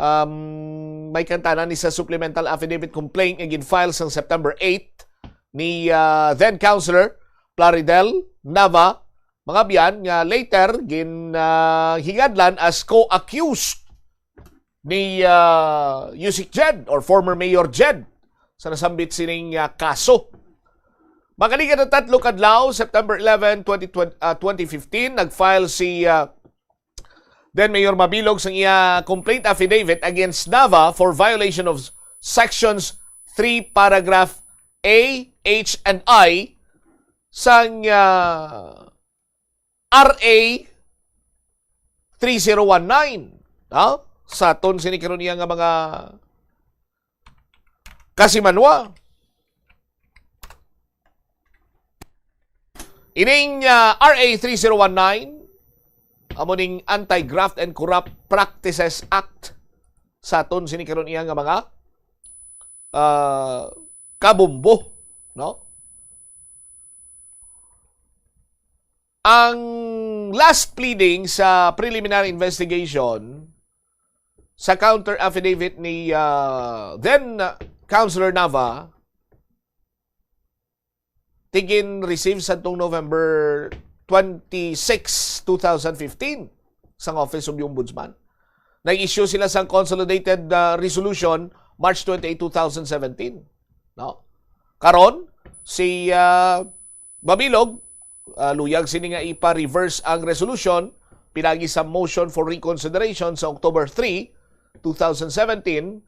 um, may kantanan ni sa supplemental affidavit complaint nga gin-file sang September eight ni, ah, then Councilor Plaridel Nava, mga abyan, nga later gin, ah, hingadlan as co-accused ni, ah, Usec Jed or former Mayor Jed sa nasambit sining, ah, kaso. Makalikan na tatlo ka adlaw, September eleven, twenty twenty, ah, twenty fifteen, nag-file si, ah, then Mayor Mabilog sang iya complaint affidavit against Nava for violation of sections three, paragraph A, H, and I sang, ah, R A three zero one nine. Ha? Sa aton sini karon iya nga mga kasimanwa. Ining, ah, R A three zero one nine, amo ning Anti-Graft and Corrupt Practices Act, sa aton sini karon iya nga mga, ah, kabumbo, no? Ang last pleading sa preliminary investigation sa counter affidavit ni, ah, then Councilor Nava, tigin receive sadtong November twenty-six, two thousand fifteen, sang Office of the Ombudsman. Nag-issue sila sang consolidated, ah, resolution March twenty-eight, two thousand seventeen. No? Karon, si, ah, Mabilog, ah, luyag sini nga ipa-reverse ang resolution pinagi sa motion for reconsideration sa October three, two thousand seventeen,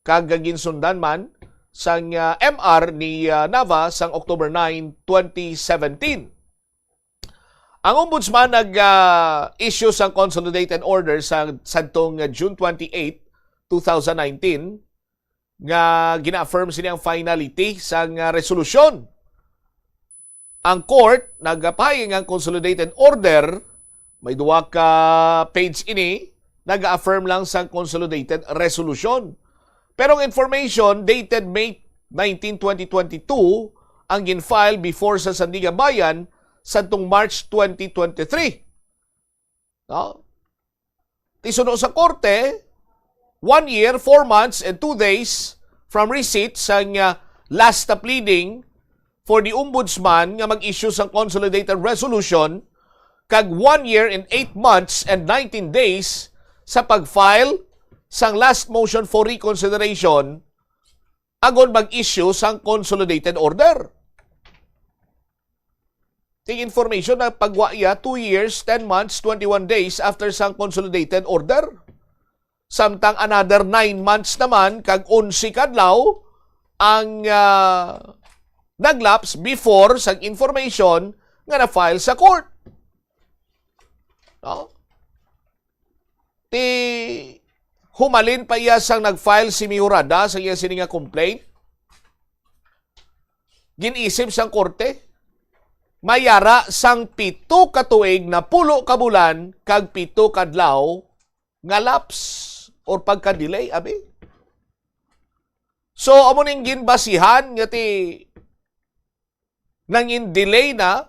kag ginsundan man sang, ah, M R ni, ah, Nava sang October nine, twenty seventeen. Ang Ombudsman nag, ah, issue sang consolidated order sa sadtong, ah, June twenty-eight, two thousand nineteen, nga gina-affirm sini ang finality sang, ah, resolusyon. Ang court nagapahayag nga ang consolidated order, may duha ka page ini, nag-affirm lang sa consolidated resolution. Pero ang information dated May nineteen, twenty twenty-two, ang gin-file before sa Sandiganbayan sadtong March twenty twenty-three. No? Ti suno sa korte, one year, four months, and two days from receipt sang, ah, last pleading for the Ombudsman nga mag-issue sang consolidated resolution, kag one year and eight months and nineteen days sa pag-file sang last motion for reconsideration agod mag-issue sang consolidated order. Ting information na pagwa iya, two years, ten months, twenty-one days after sang consolidated order. Samtang another nine months naman kag onse ka adlaw ang, ah, naglaps before sang information nga na-file sa court. No? Ti humalin pa iya sang nag-file si Mejorada sa iya sini nga complaint. Gin-isip sang korte, may ara sang pito ka tuig, napulo ka bulan, kag pito ka adlaw nga lapse or pagka-delay, abi. So, amo ning ginbasihan nga ti nangin-delay na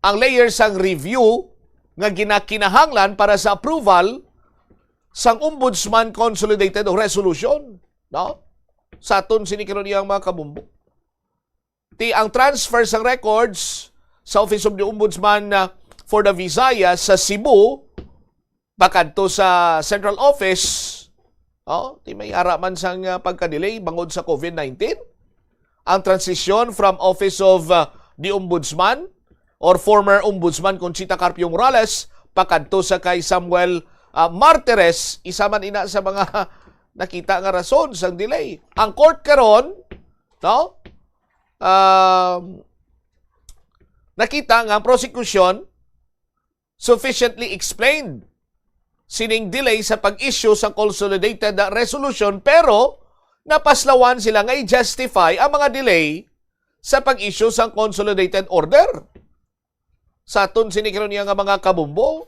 ang layer sang review nga ginakinahanglan para sa approval sang Ombudsman Consolidated Resolution, no? Sa aton sini karon iyang mga kabumbo. Ti ang transfer sang records sa Office of the Ombudsman, ah, for the Visayas sa Cebu pakadto sa central office, oh, ti may ara man sang, ah, pagka-delay bangod sa covid nineteen. Ang transition from Office of, ah, the Ombudsman or former Ombudsman Conchita Carpio Morales pakadto sa kay Samuel, ah, Martires, isa man ina sa mga nakita nga rason sang delay. Ang court karon, no? Um, nakita nga ang prosecution sufficiently explained sining delay sa pag-issue sa consolidated resolution, pero napaslawan sila nga i-justify ang mga delay sa pag-issue sa consolidated order. Sa aton sini karon niya nga mga kabumbo,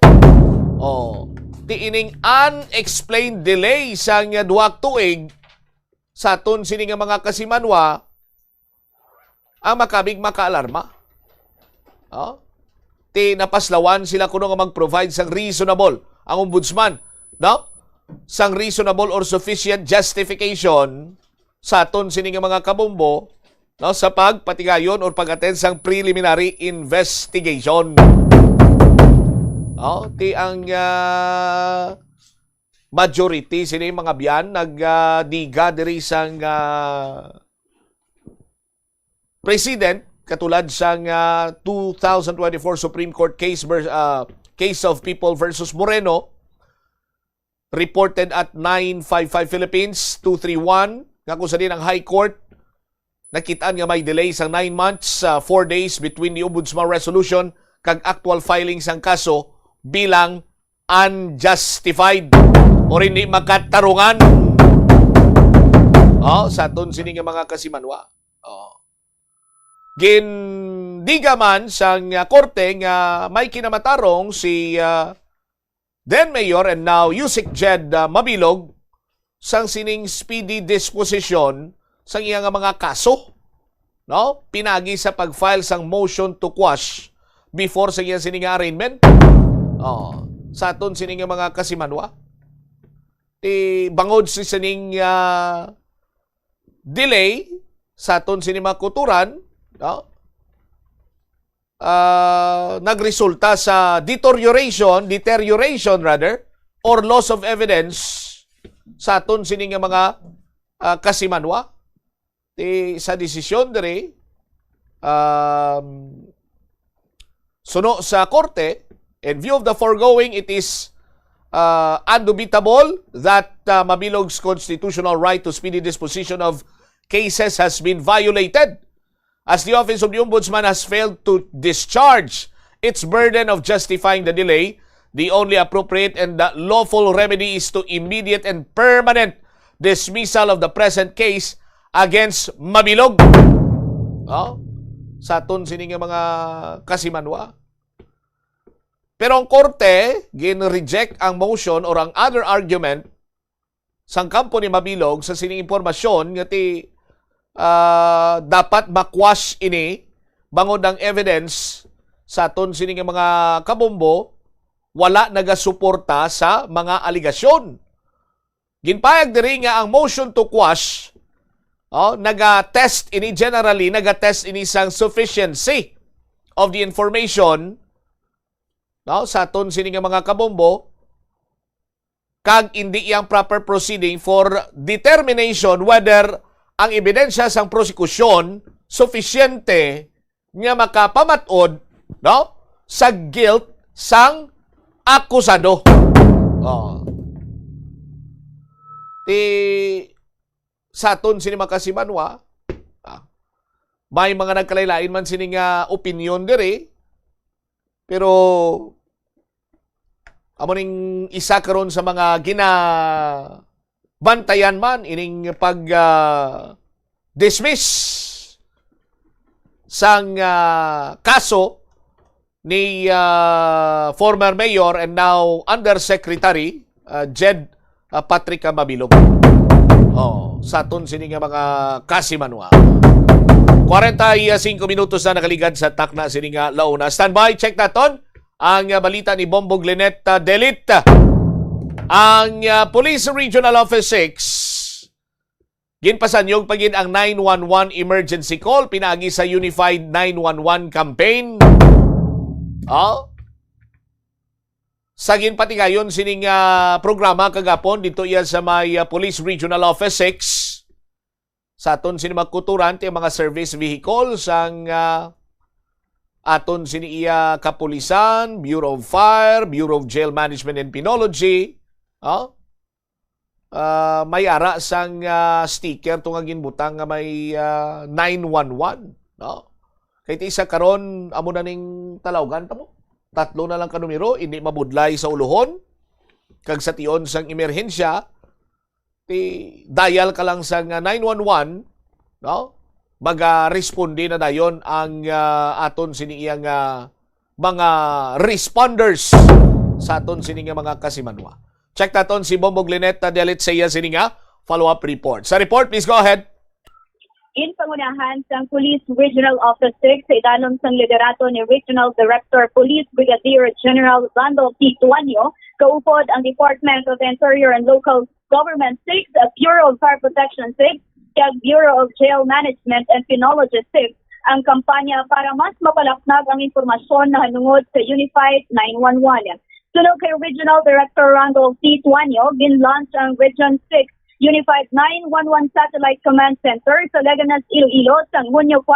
oh, ti ining unexplained delay sa nga duha ka tuig sa aton sini nga mga kasimanwa, ang makabig makaalarma. Oh? Ti napaslawan sila kuno nga mag-provide sang reasonable ang ombudsman, no? Sang reasonable or sufficient justification sa aton sini nga mga kabumbo, no, sa pagpatigayon or pag-attend sang preliminary investigation. No? Ti ang, ah, majority sini mga biyan nag, ah, diga diri sang, ah, precedent, katulad sang, ah, two thousand twenty-four Supreme Court case ver-, ah, case of People versus Moreno, reported at nine five five Philippines two three one, nga kung sa din ang High Court nakit-an nga may delay sang nine months, ah, four days between the Ombudsman resolution kag actual filing sang kaso bilang unjustified or hindi makatarungan. Oh, sa aton sini nga mga kasimanwa. Oh. Gindiga man sang, ah, korte nga may kinamatarong si, ah, then Mayor and now Usec Jed, ah, Mabilog sang sining speedy disposition sang iya nga mga kaso, no? Pinagi sa pag-file sang motion to quash before sa iya sini nga arraignment. Oh, sa aton sini nga mga kasimanwa. Ti bangod si sining, ah, delay sa aton sini mga kutoran, no? Ah, nagresulta sa deterioration, deterioration rather, or loss of evidence sa aton sini nga mga, ah, kasimanwa. Ti sa desisyon diri, um, suno sa korte, in view of the foregoing, it is, uh, indubitable that, uh, Mabilog's constitutional right to speedy disposition of cases has been violated, as the Office of the Ombudsman has failed to discharge its burden of justifying the delay. The only appropriate and, uh, lawful remedy is to immediate and permanent dismissal of the present case against Mabilog. No? Sa aton sini nga mga kasimanwa. Pero ang korte gin-reject ang motion or ang other argument sang kampo ni Mabilog sa sining impormasyon nga ti, ah, dapat ma-quash ini bangod ang evidence sa aton sini nga mga kabombo wala nagasuporta sa mga alegasyon. Ginpayag diri nga ang motion to quash, oh, naga-test ini, generally naga-test ini sang sufficiency of the information, no, sa aton sini nga mga kabombo, kag indi iyang proper proceeding for determination whether ang ebidensya sang prosekusyon sufisyente nga makapamat-od, no, sa guilt sang akusado. Oh. Ti sa aton sini mga kasimanwa, ah, may mga nagkalain-lain man sini nga opinyon diri, pero amo ning isa karon sa mga ginabantayan man ining pag, ah, dismiss sang, ah, kaso ni, ah, former mayor and now undersecretary, ah, Jed, ah, Patrick Mabilog. Oh, sa aton sini nga mga kasimanwa. Kwarenta y singko minutos na nakaligad sa takna sini nga launa. Standby, check naton ang, ah, balita ni Bombo Glenette, ah, Delit. Ang, ah, Police Regional Office six, ginpasanyog pa gid ang nine one one emergency call pinaagi sa Unified nine one one campaign. Oh? Sa ginpatigayon sining, ah, programa kagapon dito iya sa may, ah, Police Regional Office six, sa aton sini mga kutoran ti mga service vehicles ang, ah, aton sini iya kapulisan, Bureau of Fire, Bureau of Jail Management and Penology, oh? Ah, may ara sang, ah, sticker to nga ginbutang nga may, ah, nine one one, no? Kay ti isa karon, amo na ning talawgan ta mo. Tatlo na lang ka numero, hindi mabudlay sa ulohon. Kag sa tion sang emerhensya, ti dial ka lang sang, ah, nine one one, no? Magaresponde na dayon ang, ah, aton sini iya nga mga responders sa aton sini nga mga kasimanwa. Check naton si Bombo Glenette Delit sa iya sini nga follow-up report. Sa report, please go ahead. Ginpangunahan sang Police Regional Office six sa idalom sang liderato ni Regional Director Police Brigadier General Randolph T. Tuanyo, kaupod ang Department of Interior and Local Government six, Bureau of Fire Protection six, kag Bureau of Jail Management and Penology six ang kampanya para mas mapalapnag ang impormasyon nahanungod sa Unified nine one one. Suno kay Regional Director Randolph T. Tuanyo, gin-launch ang Region six Unified nine one one Satellite Command Center sa Leganes, Iloilo, sang Hunyo four,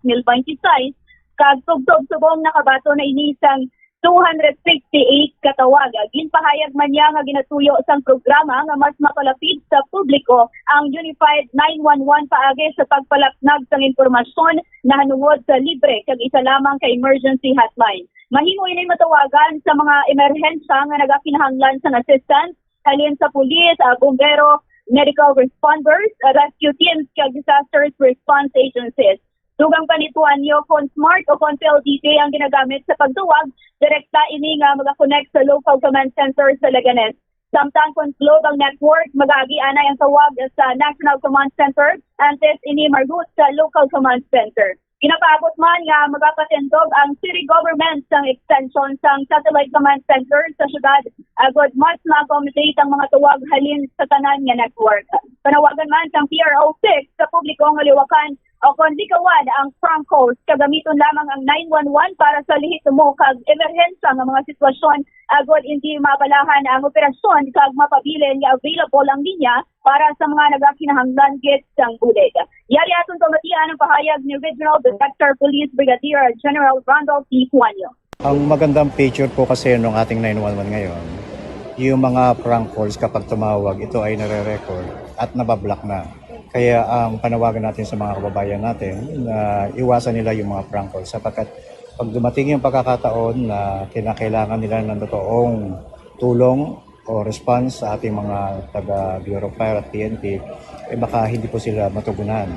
twenty twenty-six, kag subong-subong nakabaton na ini sang two hundred sixty-eight ka tawag. Ginpahayag man niya nga ginatuyo sang programa nga mas mapalapit sa publiko ang Unified nine one one paagi sa pagpalapnag sang impormasyon nahanungod sa libre kag isa lamang ka emergency hotline. Mahimo ini matawagan sa mga emerhensya nga nagakinahanglan sang assistance halin sa pulis, ah, bumbero, medical responders, ah, rescue teams, kag disaster response agencies. Dugang pa ni Tuanyo, kon Smart o kon P L D T ang ginagamit sa pagtawag, direkta ini nga magakonect sa local command center sa Leganes. Samtang kon Globe ang network, magaagi anay ang tawag sa National Command Center, antes ini marhut sa local command center. Ginapaabot man nga magapatindog ang city government sang extension sang Satellite Command Center sa syudad, agod mas ma-accommodate ang mga tawag halin sa tanan nga network. Panawagan man sang P R O six sa publiko nga liwakan o kon likawan ang prank calls, kag gamiton lamang ang nine one one para sa lehitimo kag emerhensya nga mga sitwasyon, agod indi maabalahan ang operasyon kag mapabilin nga available ang linya para sa mga nagakinahanglan gid sang bulig. Yari aton pamatian ang pahayag ni Regional Director Police Brigadier General Randolph P. Cuanyo. Ang magandang feature po kasi ng ating nine one one ngayon, yung mga prank calls kapag tumawag, ito ay nare-record at nabablock na. Kaya ang panawagan natin sa mga kababayan natin na iwasan nila yung mga prank calls sapagkat pag dumating yung pagkakataon na kinakailangan nila ng totoong tulong o response sa ating mga taga Bureau of Fire at P N P, eh baka hindi po sila matugunan.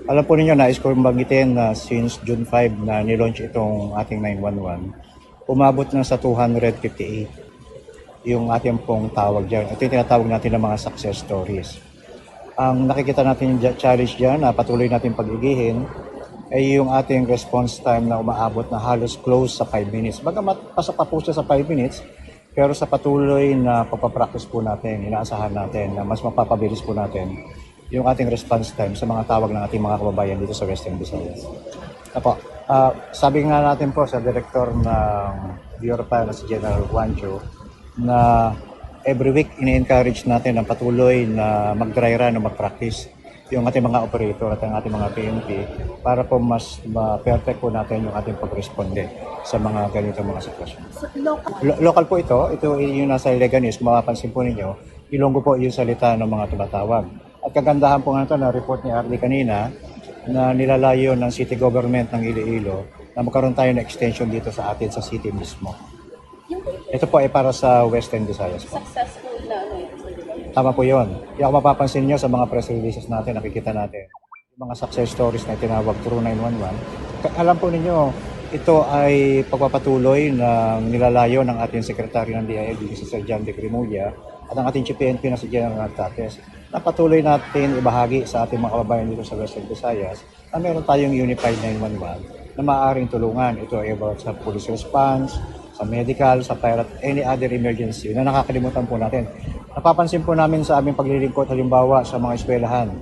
Alam po ninyo, nais ko banggitin na since June five na nilaunch itong ating nine one one, umabot na sa two hundred fifty-eight yung ating pong tawag dyan. Ito yung tinatawag natin ng mga success stories. Ang nakikita natin yung ja-, challenge dyan na patuloy natin pag-igihin ay yung ating response time na umaabot na halos close sa five minutes. Bagamat pasok pa po siya sa five minutes, pero sa patuloy na pagpapractice po natin, inaasahan natin na mas mapapabilis po natin yung ating response time sa mga tawag ng ating mga kababayan dito sa Western Visayas. Apo, ah, sabi nga natin po sa direktor ng Bureau of Fire na si General Juancho na every week ini-encourage natin ang patuloy na mag-dry run o mag-practice yung ating mga operator at ang ating mga P N P para po mas ma-perfect po natin yung ating pagresponde sa mga ganitong mga sitwasyon. Lo-, local po ito. Ito yung nasa Leganes. Kung mapapansin po ninyo, Ilonggo po yung salita ng mga tumatawag. At kagandahan po nga ito na report ni R D kanina na nilalayo ng city government ng Iloilo na magkaroon tayo ng extension dito sa atin sa city mismo. Ito po ay para sa Western Visayas po. Successful na ano ito sa Visayas. Tama po yun. Kaya kung mapapansin nyo sa mga press releases natin, nakikita natin yung mga success stories na tinawag through nine one one. Ka-, alam po ninyo, ito ay pagpapatuloy ng nilalayo ng ating Secretary ng D I L G, si Sir John de Cremulya, at ang ating Chief P N P na si General Tates, na patuloy natin ibahagi sa ating mga kababayan dito sa Western Visayas na meron tayong Unified nine one one na maaaring tulungan. Ito ay about sa police response, sa medical, sa fire, at any other emergency na nakakalimutan po natin. Napapansin po namin sa aming paglilingkod, halimbawa, sa mga eskwelahan,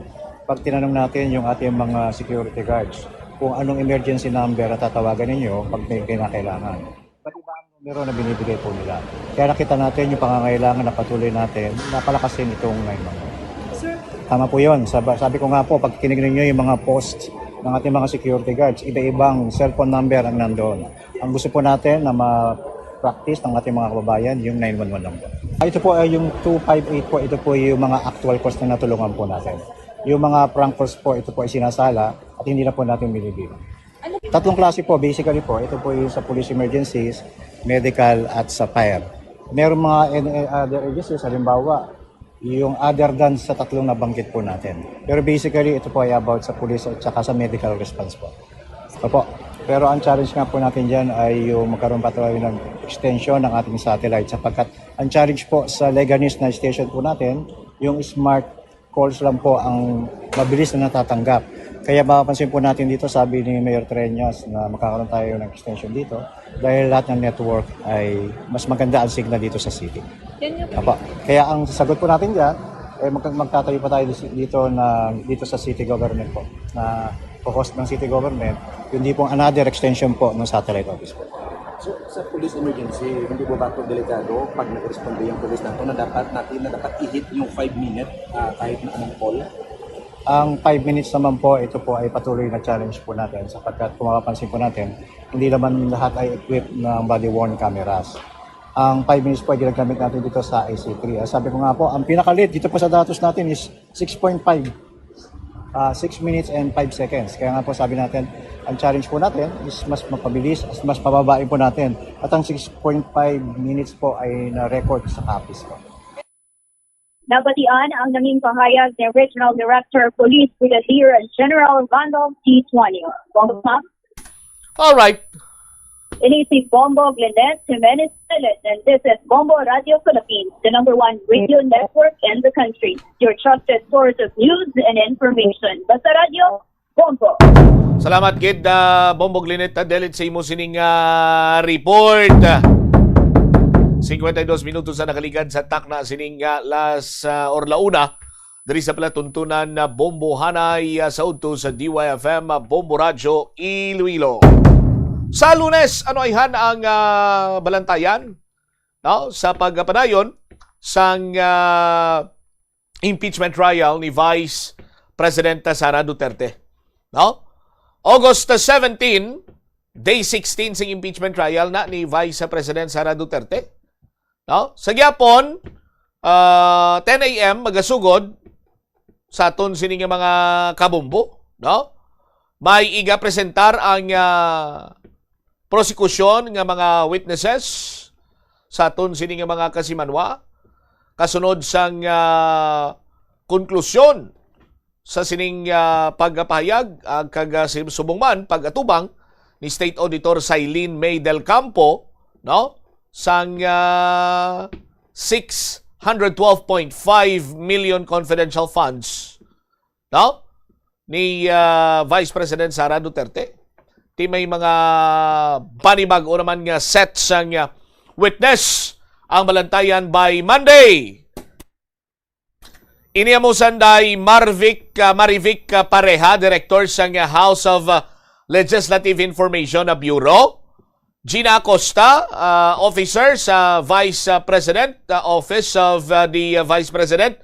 pag tinanong natin yung ating mga security guards kung anong emergency number ang tatawagan ninyo pag may kinakailangan. Iba't iba ang numero na binibigay po nila. Kaya nakita natin yung pangangailangan na patuloy natin na palakasin itong nine one one. Sir, tama po yun. Sab-, sabi ko nga po, pag tinignan nyo yung mga post ng ating mga security guards, iba-ibang cellphone number ang nandoon. Ang gusto po natin na ma-practice ng ating mga kababayan, yung nine one one lang po. Ah, ito po ay yung two five eight po, ito po yung mga actual calls na natulungan po natin. Yung mga prank calls po, ito po ay sinasala at hindi na po natin binibilang. Tatlong klase po, basically po, ito po yung sa police emergencies, medical, at sa fire. Meron mga en-, eh, other agencies, halimbawa, yung other than sa tatlong nabanggit po natin. Pero basically, ito po ay about sa police at saka sa medical response po. Opo. Pero ang challenge nga po natin dyan ay yung magkaroon pa tayo ng extension ng ating satellite sapagkat ang challenge po sa Leganes na station po natin, yung smart calls lang po ang mabilis na natatanggap. Kaya mapapansin po natin dito, sabi ni Mayor Treñas na magkakaroon tayo ng extension dito dahil lahat ng network ay mas maganda ang signal dito sa city. Yan yung Apa, kaya ang sagot po natin dyan, eh, mag-, magtatayo pa tayo dis-, dito na, dito sa city government po, na host ng city government, kundi pong another extension po ng satellite office po. So, sa police emergency, hindi po ba ito delikado pag nag-responde yung police nato na dapat natin, na dapat i-hit yung five minute, ah, kahit na anong call? Ang five minutes naman po, ito po ay patuloy na challenge po natin sapagkat kung mapapansin po natin, hindi naman lahat ay equipped ng body-worn cameras. Ang five minutes po ay ginagamit natin dito sa I C three. Ah, sabi ko nga po, ang pinaka-late dito po sa datos natin is six point five. Ah, six minutes and five seconds. Kaya nga po sabi natin, ang challenge po natin is mas mapabilis, mas mababain po natin. At ang six point five minutes po ay na-record sa Capiz po. Nabatian ang nanging pahayag ni Regional Director of Police Brigadier General Randolph T. Tuanio. Bongbong Pop, All right. Ini si Bongbong Lynette Jimenez Philip, and this is Bombo Radio Philippines, the number one radio network in the country. Your trusted source of news and information. Basta Radio, Bombo. Salamat gid, ah, Bongbong Lynette Adelit, sa imo sining, ah, report. Cincuenta y dos minutos na nakaligad sa takna sining, ah, las, ah, or launa. Diri sa palatuntunan na Bombo Hanay, ah, sa udto sa D Y F M, ah, Bombo Radyo, Iloilo. Sa Lunes, ano ayhan ang, ah, balantayan, no? Sa pagpadayon sang, ah, impeachment trial ni Vice Presidenta Sara Duterte, no? August seventeen, day sixteen sing impeachment trial na ni Vice President Sara Duterte, no? Sa gyapon, ah, ten a m magasugod sa aton sini nga mga kabombo, no? May igapresentar ang, ah, prosekusyon nga mga witnesses sa aton sini nga mga kasimanwa kasunod sang, ah, konklusyon sa sining, ah, pagpahayag, ah, kag, ah, si-, subong man pag-atubang ni State Auditor Silene May Del Campo, no, sang, ah, six hundred twelve point five million confidential funds, no, ni, ah, Vice President Sara Duterte. Ti may mga panibag-o naman nga set sang, ah, witness ang balantayan by Monday. Ini amo sanday Marvic, ah, Marivic, ah, Pareha, Director sang, ah, House of, ah, Legislative Information, ah, Bureau. Gina Acosta, ah, Officer sa Vice, ah, President, ah, Office of, ah, the, ah, Vice President,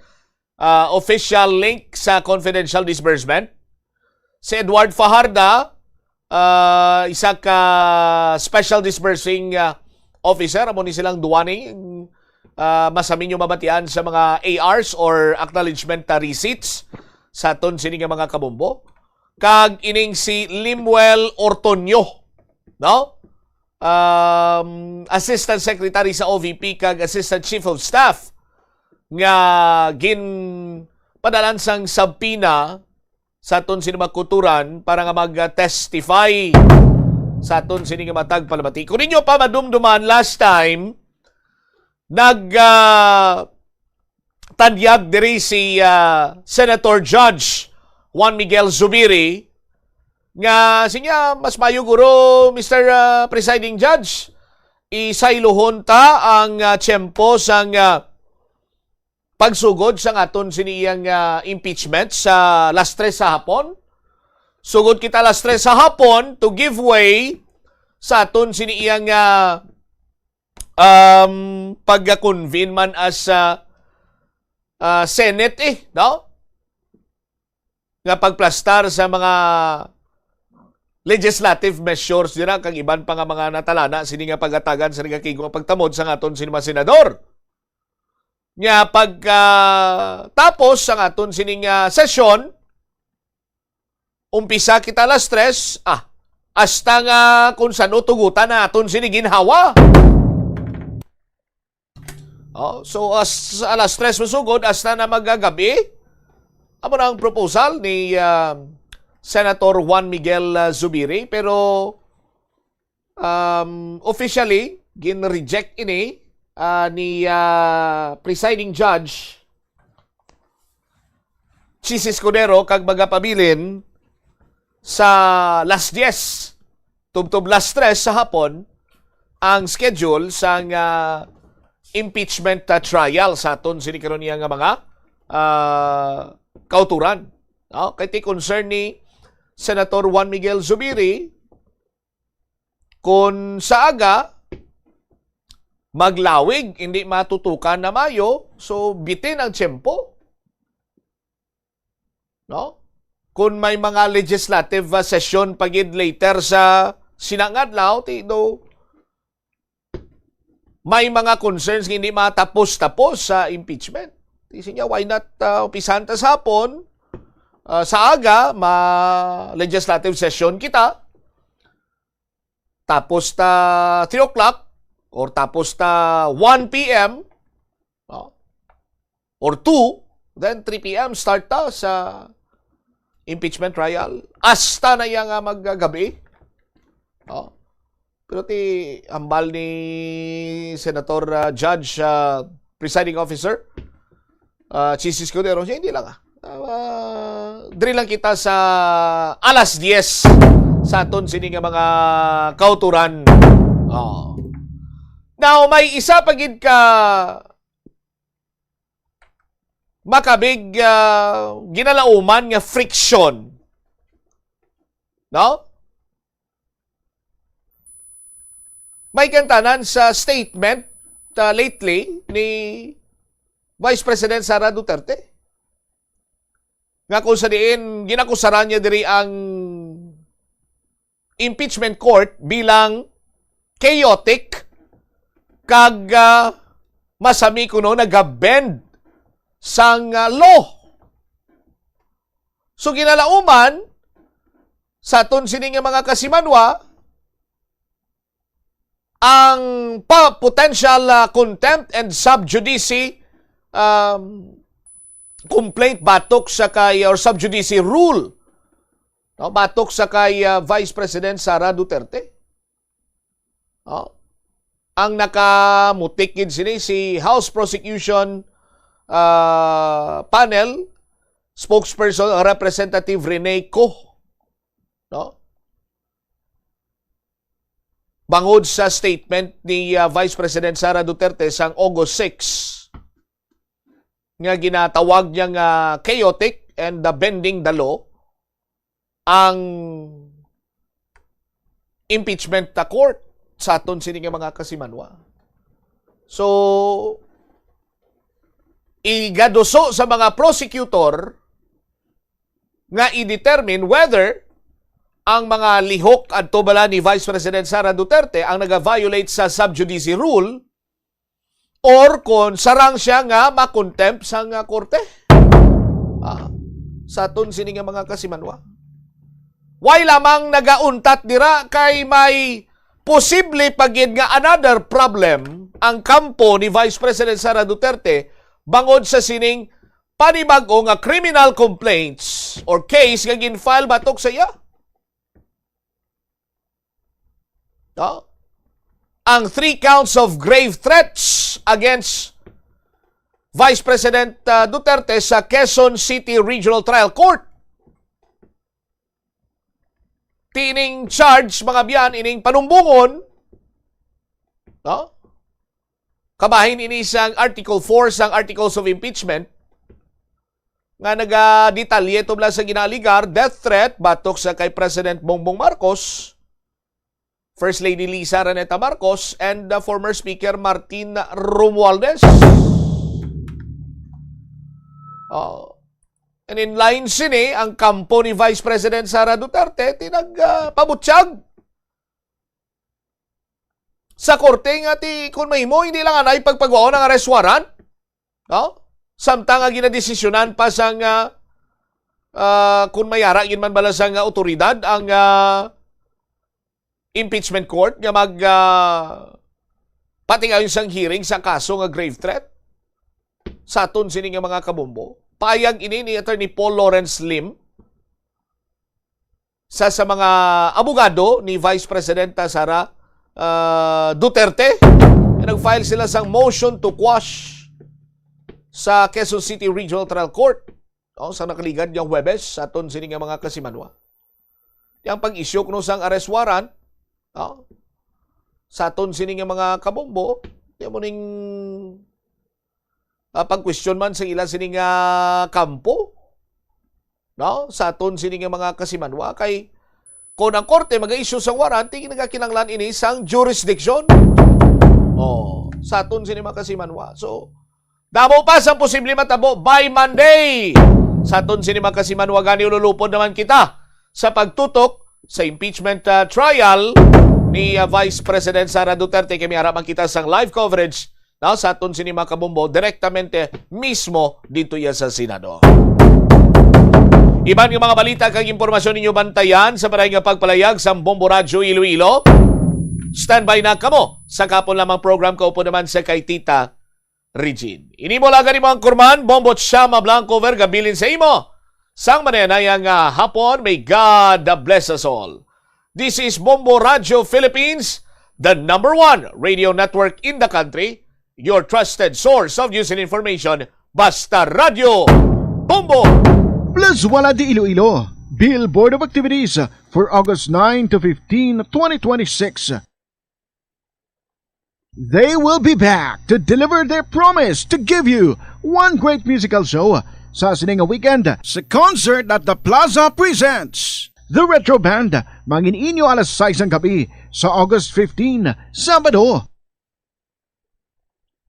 ah, Official Link sa Confidential Disbursement. Si Edward Fajarda, ah, isa ka Special Disbursing, ah, Officer, amo ni silang duwa ni, ah, mas amin yung mabatian sa mga A Rs or acknowledgement, ah, receipts sa aton sini nga mga kabombo. Kag ining si Limuel Ortonio, no? Um, Assistant Secretary sa O V P kag Assistant Chief of Staff nga ginpadalan sang subpoena sa aton sini mga kauturan para nga mag-testify sa aton sini nga matag palamati. Kung ninyo pa madumduman last time, nag, ah, tanyag diri si, ah, Senator Judge Juan Miguel Zubiri nga siya mas mayo guro, Mister, ah, Presiding Judge, isaylohon ta ang, ah, tiyempo sang, ah, pagsugod sang aton sini iyang, ah, impeachment sa las tres sa hapon. Sugod kita las tres sa hapon to give way sa aton sini iyang, ah, um, pagka-convene man as, ah, ah, Senate, eh, no? Nga pagplastar sa mga legislative measures dira kag iban pa nga mga natalana sini nga pagatagan sa nagakigwa pagtamod sa aton sini mga senador. Nya pagka tapos ang aton sining, ah, sesyon, umpisa kita alas tres, ah, hasta nga kung sano tugutan na aton sini ginhawa. Oh, so as alas tres masugod hasta na magagabi, amo na ang proposal ni, ah, Senator Juan Miguel, ah, Zubiri, pero um, officially gin-reject ini, ah, ni, ah, Presiding Judge Chiz Escudero kag magapabilin sa las dies tubtob las tres sa hapon ang schedule sang, ah, impeachment, ah, trial sa aton sini karon niya nga mga, ah, kauturan. No? Kay ti concern ni Senator Juan Miguel Zubiri, Kung sa aga, maglawig, hindi matutukan na maayo, so bitin ang tiyempo. No? Kung may mga legislative, ah, session pa gid later sa sinang adlaw, ti do may mga concerns nga hindi matapos-tapos sa impeachment. Ti siya, why not, ah, umpisahan ta sa hapon, ah, sa aga, ma-legislative session kita, tapos ta three o'clock or tapos ta one p m, no? Or two, then three p m start ta sa impeachment trial. Hasta na iya nga maggagabi. No? Pero ti hambal ni Senator, ah, Judge, ah, Presiding Officer, ah, Chisis Escudero, siya, hindi lang, ah. Ah, diri lang kita sa alas diyes sa aton sini nga mga kauturan. Oh. Now, may isa pa gid ka makabig, ah, ginalauman nga friction. No? May kantanan sa statement, ah, lately ni Vice President Sara Duterte, nga kung sa diin ginakusaran niya diri ang impeachment court bilang chaotic kag, ah, masami kuno nagabend sang, ah, law. So, ginalauman sa aton sini nga mga kasimanwa ang pa potential, ah, contempt and sub judice, um, complaint batok sa kay, or sub judice rule, no, batok sa kay, ah, Vice President Sara Duterte. Oh. Ang nakamutik gid sini si House Prosecution, ah, Panel spokesperson Representative Rene Co, no? Bangod sa statement ni, ah, Vice President Sara Duterte sang August six nga ginatawag niya nga chaotic and, ah, bending the law ang impeachment na court sa aton sini nga mga kasimanwa. So, igaduso sa mga prosecutor nga i-determine whether ang mga lihok adto bala ni Vice President Sara Duterte ang naga-violate sa sub judice rule or kon sarang siya nga ma-contempt sang, ah, korte. Ah, sa aton sini nga mga kasimanwa. Why lamang nagauntat dira kay may posible pa gid nga another problem ang kampo ni Vice President Sara Duterte bangod sa sining panibag-o nga criminal complaints or case nga gin-file batok sa iya. No? Ang three counts of grave threats against Vice President, uh, Duterte sa Quezon City Regional Trial Court. Tining charge, mga biyan, ining panumbongon, no? Kabahin ini sang Article four sang Articles of Impeachment nga nagadetalye tubla sa ginaaligar death threat batok sa kay President Bongbong Marcos, First Lady Liza Araneta Marcos, and the former Speaker Martin Romualdez. Oh. And in line sini, ang kampo ni Vice President Sara Duterte, tinag, ah, pabutyag sa korte nga ti, kung mahimo, hindi lang anay pagpagwaon ang arrest warrant, no? Samtang nga ginadesisyonan pa sang, ah, ah, kung may ara gid man bala sang, ah, otoridad ang, ah, impeachment court nga mag, ah, patigayon sang hearing sa kaso nga grave threat sa aton sini nga mga kabombo. Payag ini ni Attorney Paul Lawrence Lim, sa, sa mga abogado ni Vice Presidenta Sara, ah, Duterte. Nag-file sila sang motion to quash sa Quezon City Regional Trial Court, no, sa nakaligad nga Huwebes sa aton sini nga mga kasimanwa. Yang pag-issue kuno sang arrest warrant, no, sa aton sini nga mga kabombo, di mo ning ah, pag-question man sa ila sini nga kampo, no? Sa aton sini nga mga kasimanwa, kay Kung ang korte mag-issue sang warrant, di nagakinahanglan ini sang jurisdiction. Oh, sa aton sini mga kasimanwa. So, damo pa sang posible matabo by Monday. Sa aton sini mga kasimanwa, gani ululupod naman kita sa pagtutok sa impeachment, ah, trial ni, ah, Vice President Sara Duterte. Kami ara man kita sang live coverage, no, sa aton sini mga kabombo direktamente mismo dito iya sa Senado. Iban nga mga balita kag impormasyon ninyo bantayan sa paray nga pagpalayag sang Bombo Radyo Iloilo. Standby na kamo sa kapon lamang program, kaupod naman sa kay Tita Regine. Ini mo lang gani mo ang kurman, Bombo Chama Blanco Vergabilin sa imo. Sang manayanayang, ah, hapon, may God bless us all. This is Bombo Radyo Philippines, the number one radio network in the country, your trusted source of news and information, Basta Radyo Bombo! Plazuela de Iloilo, Billboard of Activities for August nine to fifteen, twenty twenty-six. They will be back to deliver their promise to give you one great musical show sa sining nga weekend. Sa concert at the Plaza presents The Retro Band, mangin-inyo alas sais sang gabi sa August fifteen, Sabado.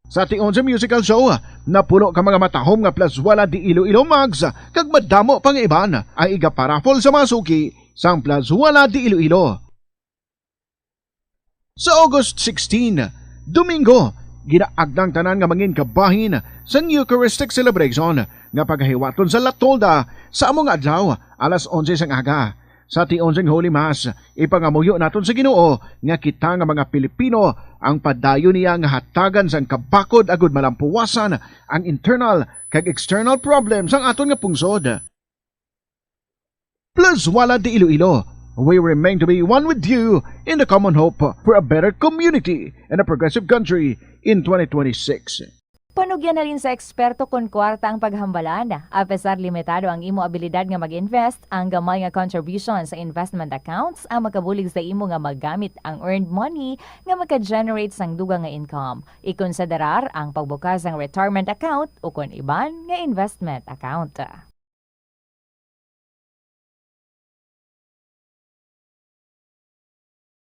Sa tion sa musical show, napuno ka mga matahom nga Plazuela de Iloilo mugs kag madamo pa nga iban ang igaparaffle sa mga suki sang Plazuela de Iloilo. Sa August sixteen, Domingo, ginaagda ang tanan nga mangin kabahin sang Eucharistic celebration nga pagahiwaton sa La Tolda sa amo nga adlaw, alas onse sang aga. Sa tion sang Holy Mass, ipangamuyo naton sa Ginoo nga kita nga mga Pilipino ang padayon niya nga hatagan sang kabakod agud malampuwasan ang internal kag external problems sang aton nga pungsod. Plazuela de Iloilo, we remain to be one with you in the common hope for a better community and a progressive country in twenty twenty-six. Panugyan halin sa eksperto kon kwarta ang paghambalan. Apesar limitado ang imo abilidad nga mag-invest, ang gamay nga contribution sa investment accounts ang makabulig sa imo nga magamit ang earned money nga maka-generate sang dugang nga income. Ikonsiderar ang pagbukas sang retirement account ukon iban nga investment account.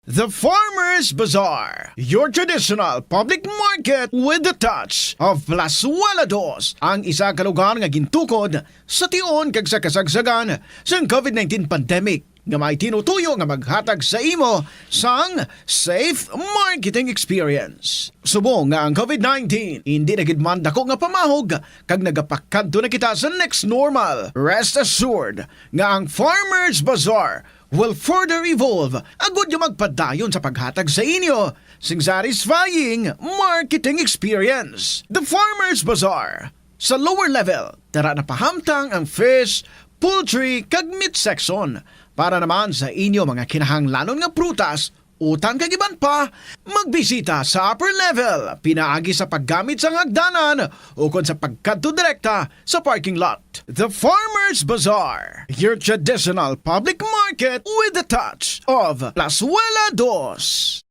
The Farmers Bazaar, your traditional public market with the touch of Plazuela Dos, ang isa ka lugar nga gintukod sa tion kag sa kasagsagan sang COVID nineteen pandemic, nga may tinutuyo nga maghatag sa imo sang safe marketing experience. Subong nga ang COVID nineteen indi na gid man dako nga pamahog kag nagapakadto na kita sa next normal, rest assured nga ang Farmers Bazaar will further evolve agud nga magpadayon sa paghatag sa inyo sing satisfying marketing experience. The Farmers Bazaar, sa lower level, tara na pahamtang ang fish, poultry, kag meat section. Para naman sa inyo mga kinahanglanon nga prutas, utang kag iban pa, magbisita sa upper level, pinaagi sa paggamit sang hagdanan ukon sa pagkadto direkta sa parking lot. The Farmers Bazaar, your traditional public market with the touch of Plazuela Dos.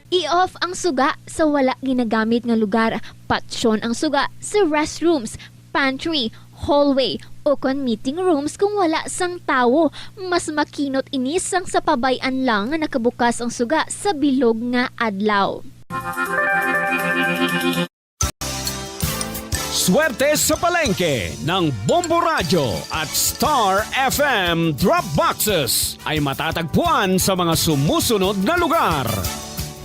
I-off ang suga sa wala ginagamit nga lugar. Patyon ang suga sa restrooms, pantry, hallway, o kon meeting rooms kung wala sang tawo. Mas makinot ini sang sa pabay-an lang nga nakabukas ang suga sa bilog nga adlaw. Swerte sa palengke ng Bombo Radyo at Star F M Drop Boxes ay matatagpuan sa mga sumusunod na lugar.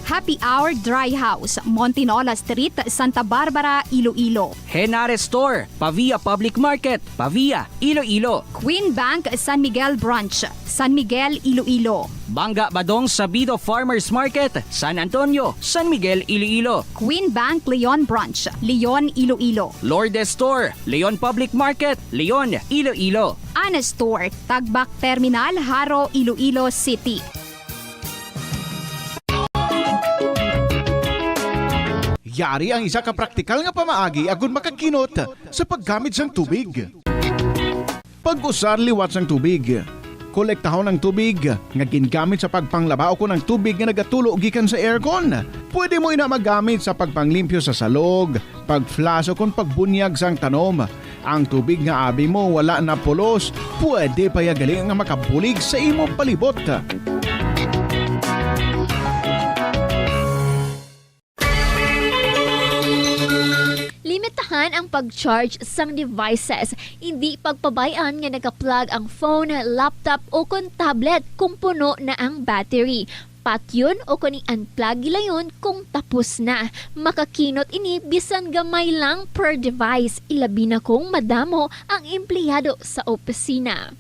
Happy Hour Dry House, Montinola Street, Santa Barbara, Iloilo. Henares Store, Pavia Public Market, Pavia, Iloilo. Queen Bank San Miguel Branch, San Miguel, Iloilo. Bangga Badong Sabido Farmers Market, San Antonio, San Miguel, Iloilo. Queen Bank Leon Branch, Leon, Iloilo. Lourdes Store, Leon Public Market, Leon, Iloilo. Ana Store, Tagbak Terminal, Jaro, Iloilo City. Yari ang isa ka praktikal nga pamaagi agud makakinot sa paggamit sang tubig. Pag-usar liwat sang tubig. Kolektahon ang tubig nga gingamit sa pagpanglaba ukon ang tubig nga nagatulo gikan sa aircon. Pwede mo ina magamit sa pagpanglimpyo sa salog, pag-flush ukon pagbunyag sang tanom. Ang tubig nga abi mo wala na pulos, pwede pa ya gali nga makabulig sa imo palibot. Limitahan ang pag-charge sang devices. Indi pagpabay-an nga naka-plug ang phone, laptop, o kon tablet kung puno na ang battery. Patyon o kon i-unplug gilayon kung tapos na. Makakinot ini bisan gamay lang per device, ilabi na kung madamo ang empleyado sa opisina.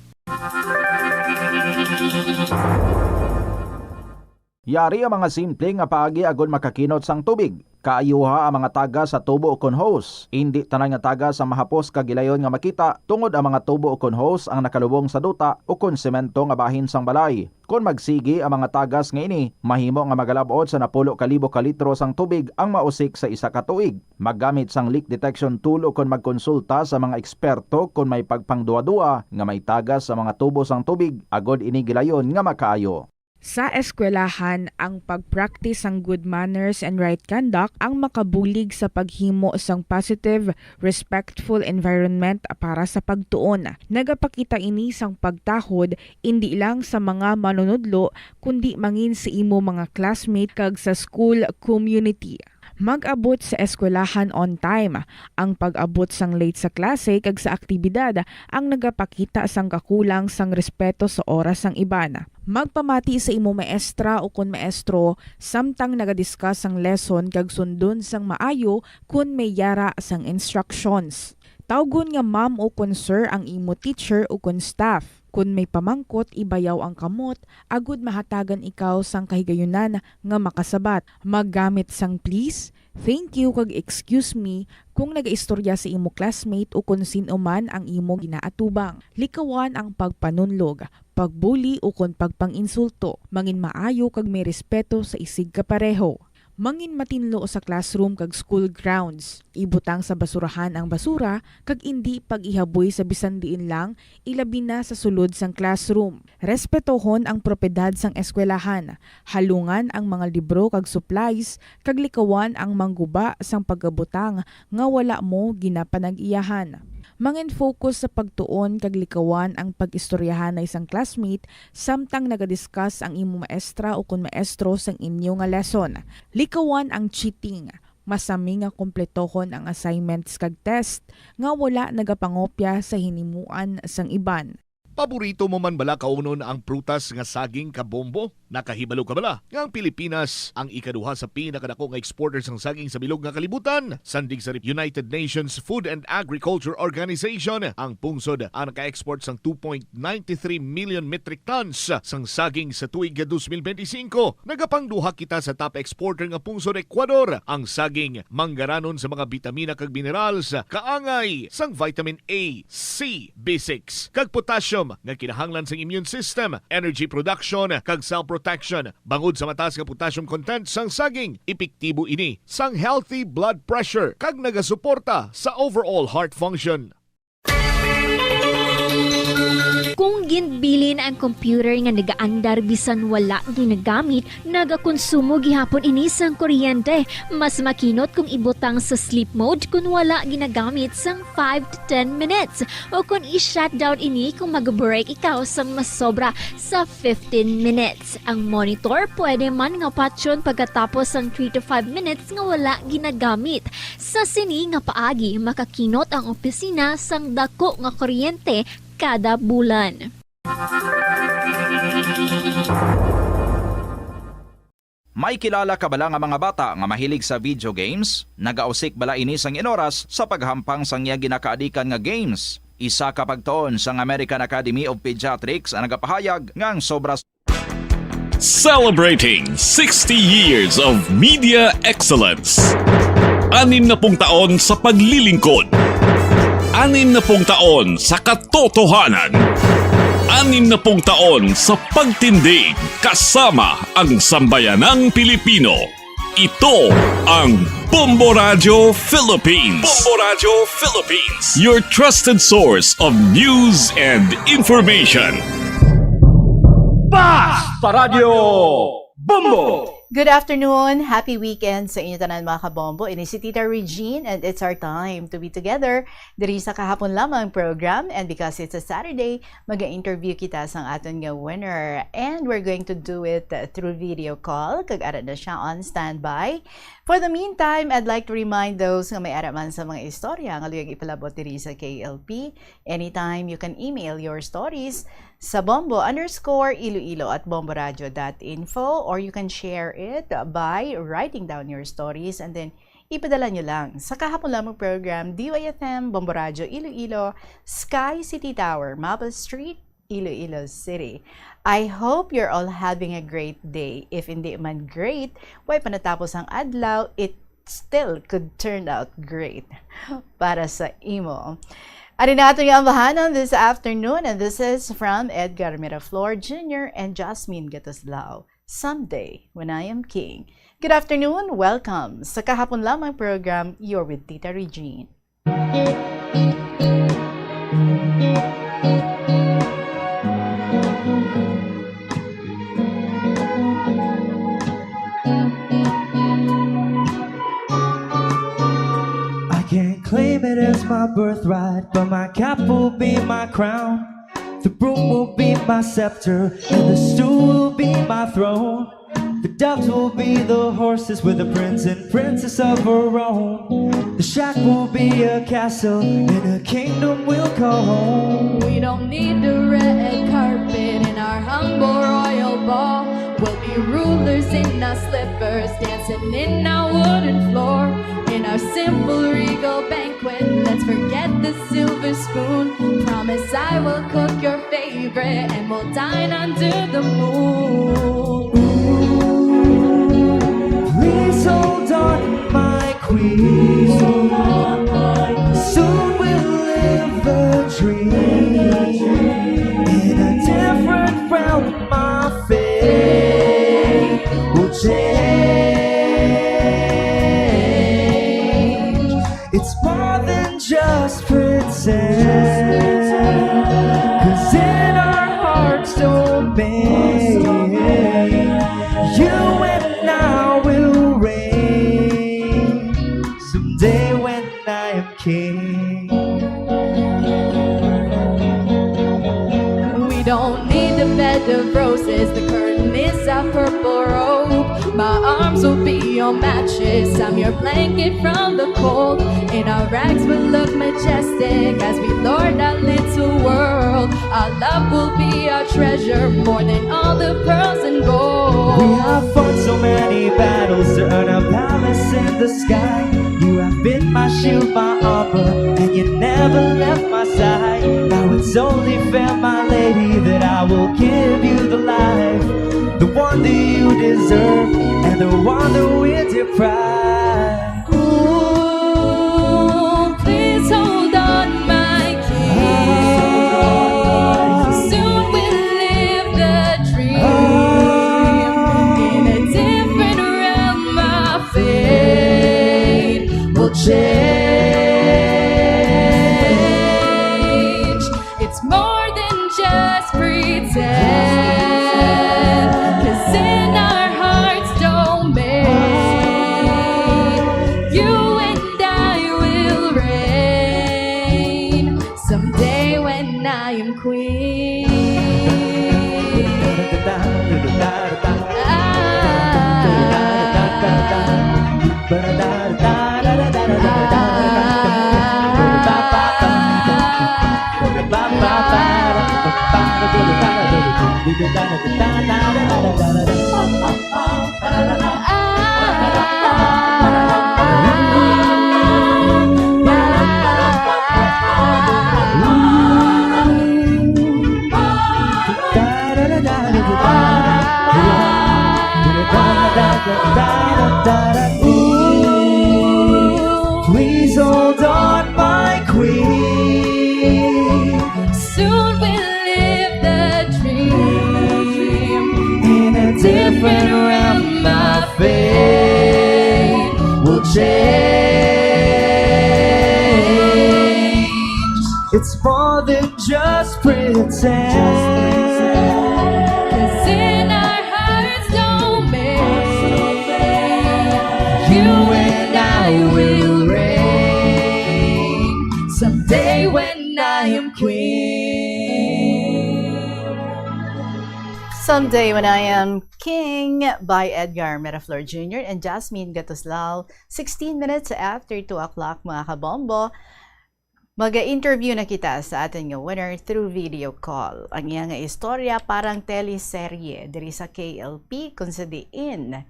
Yari ang mga simple nga paagi agod makakinot sang tubig. Kaayuha ang mga tagas sa tubo ukon hose. Indi tanan nga tagas ang mahapos kag gilayon nga makita, tungod ang mga tubo ukon hose ang nakalubong sa duta ukon semento nga bahin sang balay. Kon magsigi ang mga tagas nga ini, mahimo nga magalab-ot sa napulo ka libo ka litro sang tubig ang mausik sa isa ka tuig. Maggamit sang leak detection tool ukon magkonsulta sa mga eksperto kon may pagpangduwa-duwa nga may tagas sa mga tubo sang tubig agod ini gilayon nga makaayo. Sa eskwelahan, ang pag-practice sang good manners and right conduct ang makabulig sa paghimo sang positive, respectful environment para sa pagtuon. Nagapakita ini sang pagtahod indi lang sa mga manunudlo kundi mangin sa imo mga classmate kag sa school community. Mag-abot sa eskwelahan on time. Ang pag-abot sang late sa klase kag sa aktibidad ang nagapakita sang kakulang sang respeto sa oras sang iban. Magpamati sa imo maestra ukon maestro samtang naga-discuss sang lesson kag sundon sang maayo kon may yara sang instructions. Tawgon nga ma'am ukon sir ang imo teacher ukon staff. Kon may pamangkot, ibayaw ang kamot agod mahatagan ikaw sang kahigayunan nga makasabat. Maggamit sang please, thank you, kag excuse me kon nagaistorya sa imo classmate o kon sin-o man ang imo ginaatubang. Likawan ang pagpanunlog, pagbuli, ukon pagpang-insulto. Mangin maayo kag may respeto sa isigkapareho. Mangin matinlo sa classroom kag school grounds. Ibutang sa basurahan ang basura kag indi pag-ihaboy sa bisan diin lang, ilabi na sa sulod sang classroom. Respetohon ang propiedad sang eskwelahan. Halungan ang mga libro kag supplies kag likawan ang mangguba sang pagabutang nga wala mo ginapanag-iyahan. Mangin-focus sa pagtuon kag likawan ang pag-istoryahanay sang classmate samtang nagadiskas ang imo maestra ukon maestro sang inyo nga lesson. Likawan ang cheating. Masami nga kompletohon ang assignments kag test nga wala nagapangopya sa hinimuan sang iban. Paborito mo man bala kaunon ang prutas nga saging, kabombo? Nakahibalo ka bala nga ang Pilipinas ang ikaduha sa pinakadako nga exporter sang saging sa bilog nga kalibutan? Sandig sa United Nations Food and Agriculture Organization, ang pungsod ang naka-export sang two point nine three million metric tons sang saging sa tuig dos mil benti singko. Nagapangduha kita sa top exporter nga pungsod, Ecuador. Ang saging manggaranon sa mga bitamina kag minerals, kaangay sang vitamin A, C, B six, kag potassium nga kinahanglan sang immune system, energy production, kag cell protection. Bangod sa mataas nga potassium content sang saging, epektibo ini sang healthy blood pressure kag nagasuporta sa overall heart function. Kung ginbilin ang computer nga nagaandar bisan wala ginagamit, nagakonsumo gihapon ini sang kuryente. Mas makinot kung ibutang sa sleep mode kon wala ginagamit sang five to ten minutes, o kon i-shutdown ini kung mag-break ikaw sang masobra sa fifteen minutes. Ang monitor pwede man nga patyon pagkatapos sang three to five minutes nga wala ginagamit. Sa sini nga paagi, makakinot ang opisina sang dako nga kuryente kada bulan. May kilala ka bala nga mga bata nga mahilig sa video games? Nagausik bala ini sang inoras sa paghampang sang iya ginakaadikan nga games? Isa ka pagtuon sang American Academy of Pediatrics ang nagapahayag nga ang sobra Celebrating sixty years of media excellence. Anim na pung taon sa paglilingkod. Anim na pung taon sa katotohanan. Anim na pung taon sa pagtindig kasama ang sambayanang Pilipino. Ito ang Bombo Radyo Philippines. Bombo Radyo Philippines. Your trusted source of news and information. Basta Radyo Bombo! Good afternoon, happy weekend sa inyo tanan, mga kabombo. Ini si Tita Regine, and it's our time to be together diri sa Kahapon Lamang program. And because it's a Saturday, mag-interview kita sang aton nga winner. And we're going to do it, uh, through video call. Kag ara na siya on standby. For the meantime, I'd like to remind those nga may ara man sa mga istorya nga luyag ipalabot diri sa K L P. Anytime, you can email your stories sa bombo underscore iloilo at bomboradio dot info, or you can share it by writing down your stories and then ipadala nyo lang sa Kahapon Lamang program, D Y F M, Bombo Radio Iloilo, Sky City Tower, Maple Street, Iloilo City. I hope you're all having a great day. If hindi man great, way pa natapos ang adlaw, it still could turn out great para sa imo. Ari na ato nga ambahanan this afternoon, and this is from Edgar Miraflor Junior and Jasmine Gatuslao. Someday, when I am king. Good afternoon, welcome sa Kahapon Lamang program, You're with Tita Regine. I can't claim it as my birthright, but my cap will be my crown. The broom will be my scepter, and the stool will be my throne. The doves will be the horses with the prince and princess of our own. The shack will be a castle and a kingdom we'll call home. We don't need the red carpet in our humble royal ball. We'll be rulers in our slippers, dancing in our wooden floor. In our simple regal banquet, let's forget the silver spoon. Promise I will cook your favorite, and we'll dine under the moon. Ooh, please hold on, my queen. Soon we'll live the dream. In a different realm, my fate will change. It's more than just pretend. 'Cause in our hearts domain, you and I will reign. Someday when I am king. We don't need a bed of roses, the curtain is a purple robe. My arms will be your mattress, I'm your blanket from the cold. In our rags we'll look majestic as we lord our little world. Our love will be our treasure more than all the pearls and gold. We have fought so many battles to earn a palace in the sky. You have been my shield, my armor, and you never left my side. Now it's only fair, my lady, that I will give you the life, the one that you deserve, and the one that we deprive. Ooh, please hold on, my king. Soon we'll live the dream. In a different realm, our fate will change. It's more than just pretend. 'Cause in our hearts domain, you and I will reign. Someday when I am queen. Ah. Ooh, please hold on, my queen. Soon we'll live the dream. In a different realm, my fate will change. It's more than just pretend. 'Cause You and I will reign someday when I am king. Someday When I Am King by Edgar Meraflor Junior and Jasmine Gatuslal. Sixteen minutes after two o'clock, mga kabombo. Maga-interview na kita sa aton nga winner through video call. Ang iya nga istorya parang teleserye diri sa K L P, kung sa diin,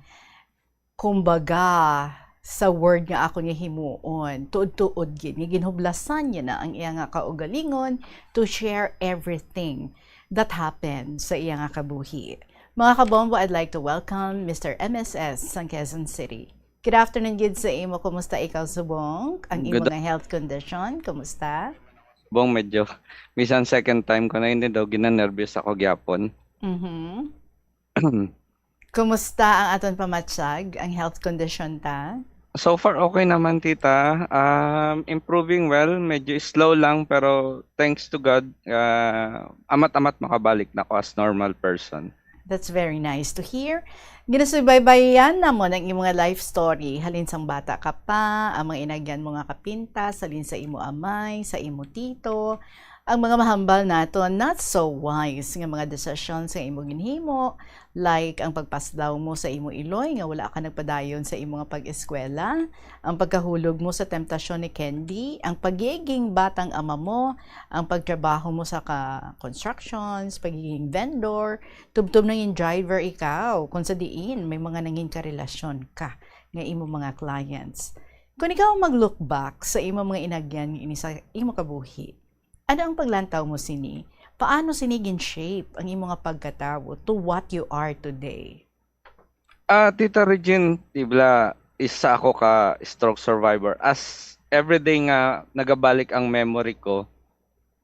kumbaga, sa word nga akon nga himuon, tuod-tuod gid nga ginhublasan niya na ang iya nga kaugalingon to share everything that happened sa iya nga kabuhi. Mga kabombo, I'd like to welcome Mister M S S sang Quezon City. Good afternoon gid sa imo. Kumusta ikaw subong? Ang imo Good- nga health condition, kumusta? Bong, medyo, bisan second time ko na, hindi daw, ginanervyos ako gyapon. Mhm. Kumusta ang aton pamatyag, ang health condition ta? So far, okay naman, tita. Um, improving well. Medyo slow lang, pero thanks to God, ah, amat-amat makabalik na ako as normal person. That's very nice to hear. Ginasubaybayan namon ang imo nga life story. Halin sang bata ka pa, ang mga inagyan mo nga kapintas, halin sa imo amay, sa imo tito, ang mga mahambal nato, not so wise nga mga desisyon sa imo ginhimo, like ang pagpaslaw mo sa imo iloy nga wala ka nagpadayon sa imo nga pag-eskwela, ang pagkahulog mo sa temptasyon ni Candy, ang pagiging batang ama mo, ang pagtrabaho mo sa ka constructions, pagiging vendor, tubtob nangin driver ikaw, kung sa diin may mga nangin karelasyon ka nga imo mga clients. Kung ikaw mag-look back sa imo mga inagyan nga ini sa imo kabuhi, ano ang paglantaw mo sini? Paano sini gin-shape ang imo nga pagkatawo to what you are today? Ah, Tita Regine, tibla, isa ako ka stroke survivor. As everyday nga nagabalik ang memory ko,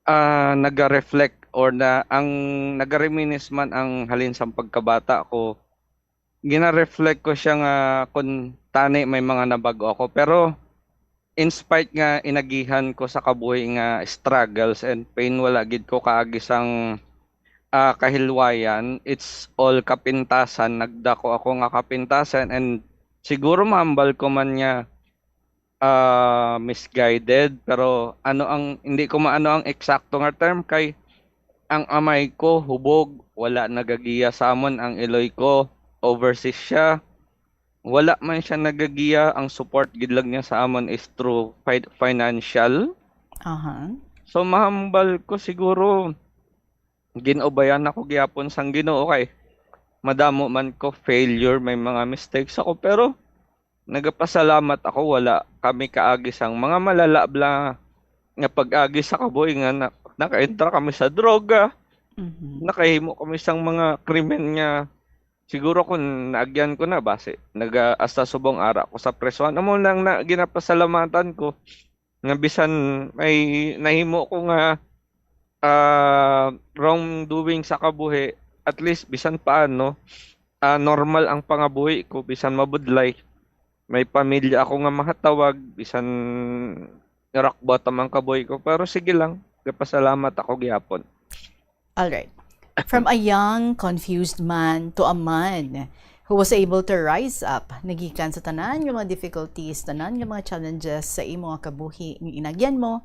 ah, naga-reflect or na ang naga-reminisce man ang halin sa pagkabata ko, gina-reflect ko siya nga kung tani may mga nabago ako. Pero in spite nga inagihan ko sa kabuhi nga struggles and pain, wala gid ko kaagi sang ah, kahilwayan, it's all kapintasan. Nagdako ako nga kapintasan and siguro mahambal ko man nga ah, misguided, pero ano ang, hindi ko maano ang eksakto nga term kay ang amay ko hubog, wala nagagiya sa amon, ang iloy ko overseas siya. Wala man siya nagagiya, ang support gid lang niya sa amon is through fi- financial. Aha. So mahambal ko siguro ginubayan ako gyapon sang Ginoo kay madamo man ko failure, may mga mistakes ako, pero nagapasalamat ako, wala kami kaagi sang mga malala bla nga pag-agi sa kabuhi nga na, nakaentra kami sa droga, Mhm. nakahimo kami sang mga krimen nga siguro kung naagyan ko na basi naga hasta subong ara ko sa presohan. Amo lang na ginapasalamatan ko nga bisan may nahimo ko nga ah, wrongdoing sa kabuhi, at least bisan paano ah, normal ang pangabuhi ko bisan mabudlay. May pamilya ako nga mahatawag bisan rock bottom ang kabuhi ko, pero sige lang, gapasalamat ako gyapon. All right. From a young, confused man to a man who was able to rise up, nagikan sa tanan nga mga difficulties, tanan nga mga challenges sa imo nga kabuhi nga inagyan mo,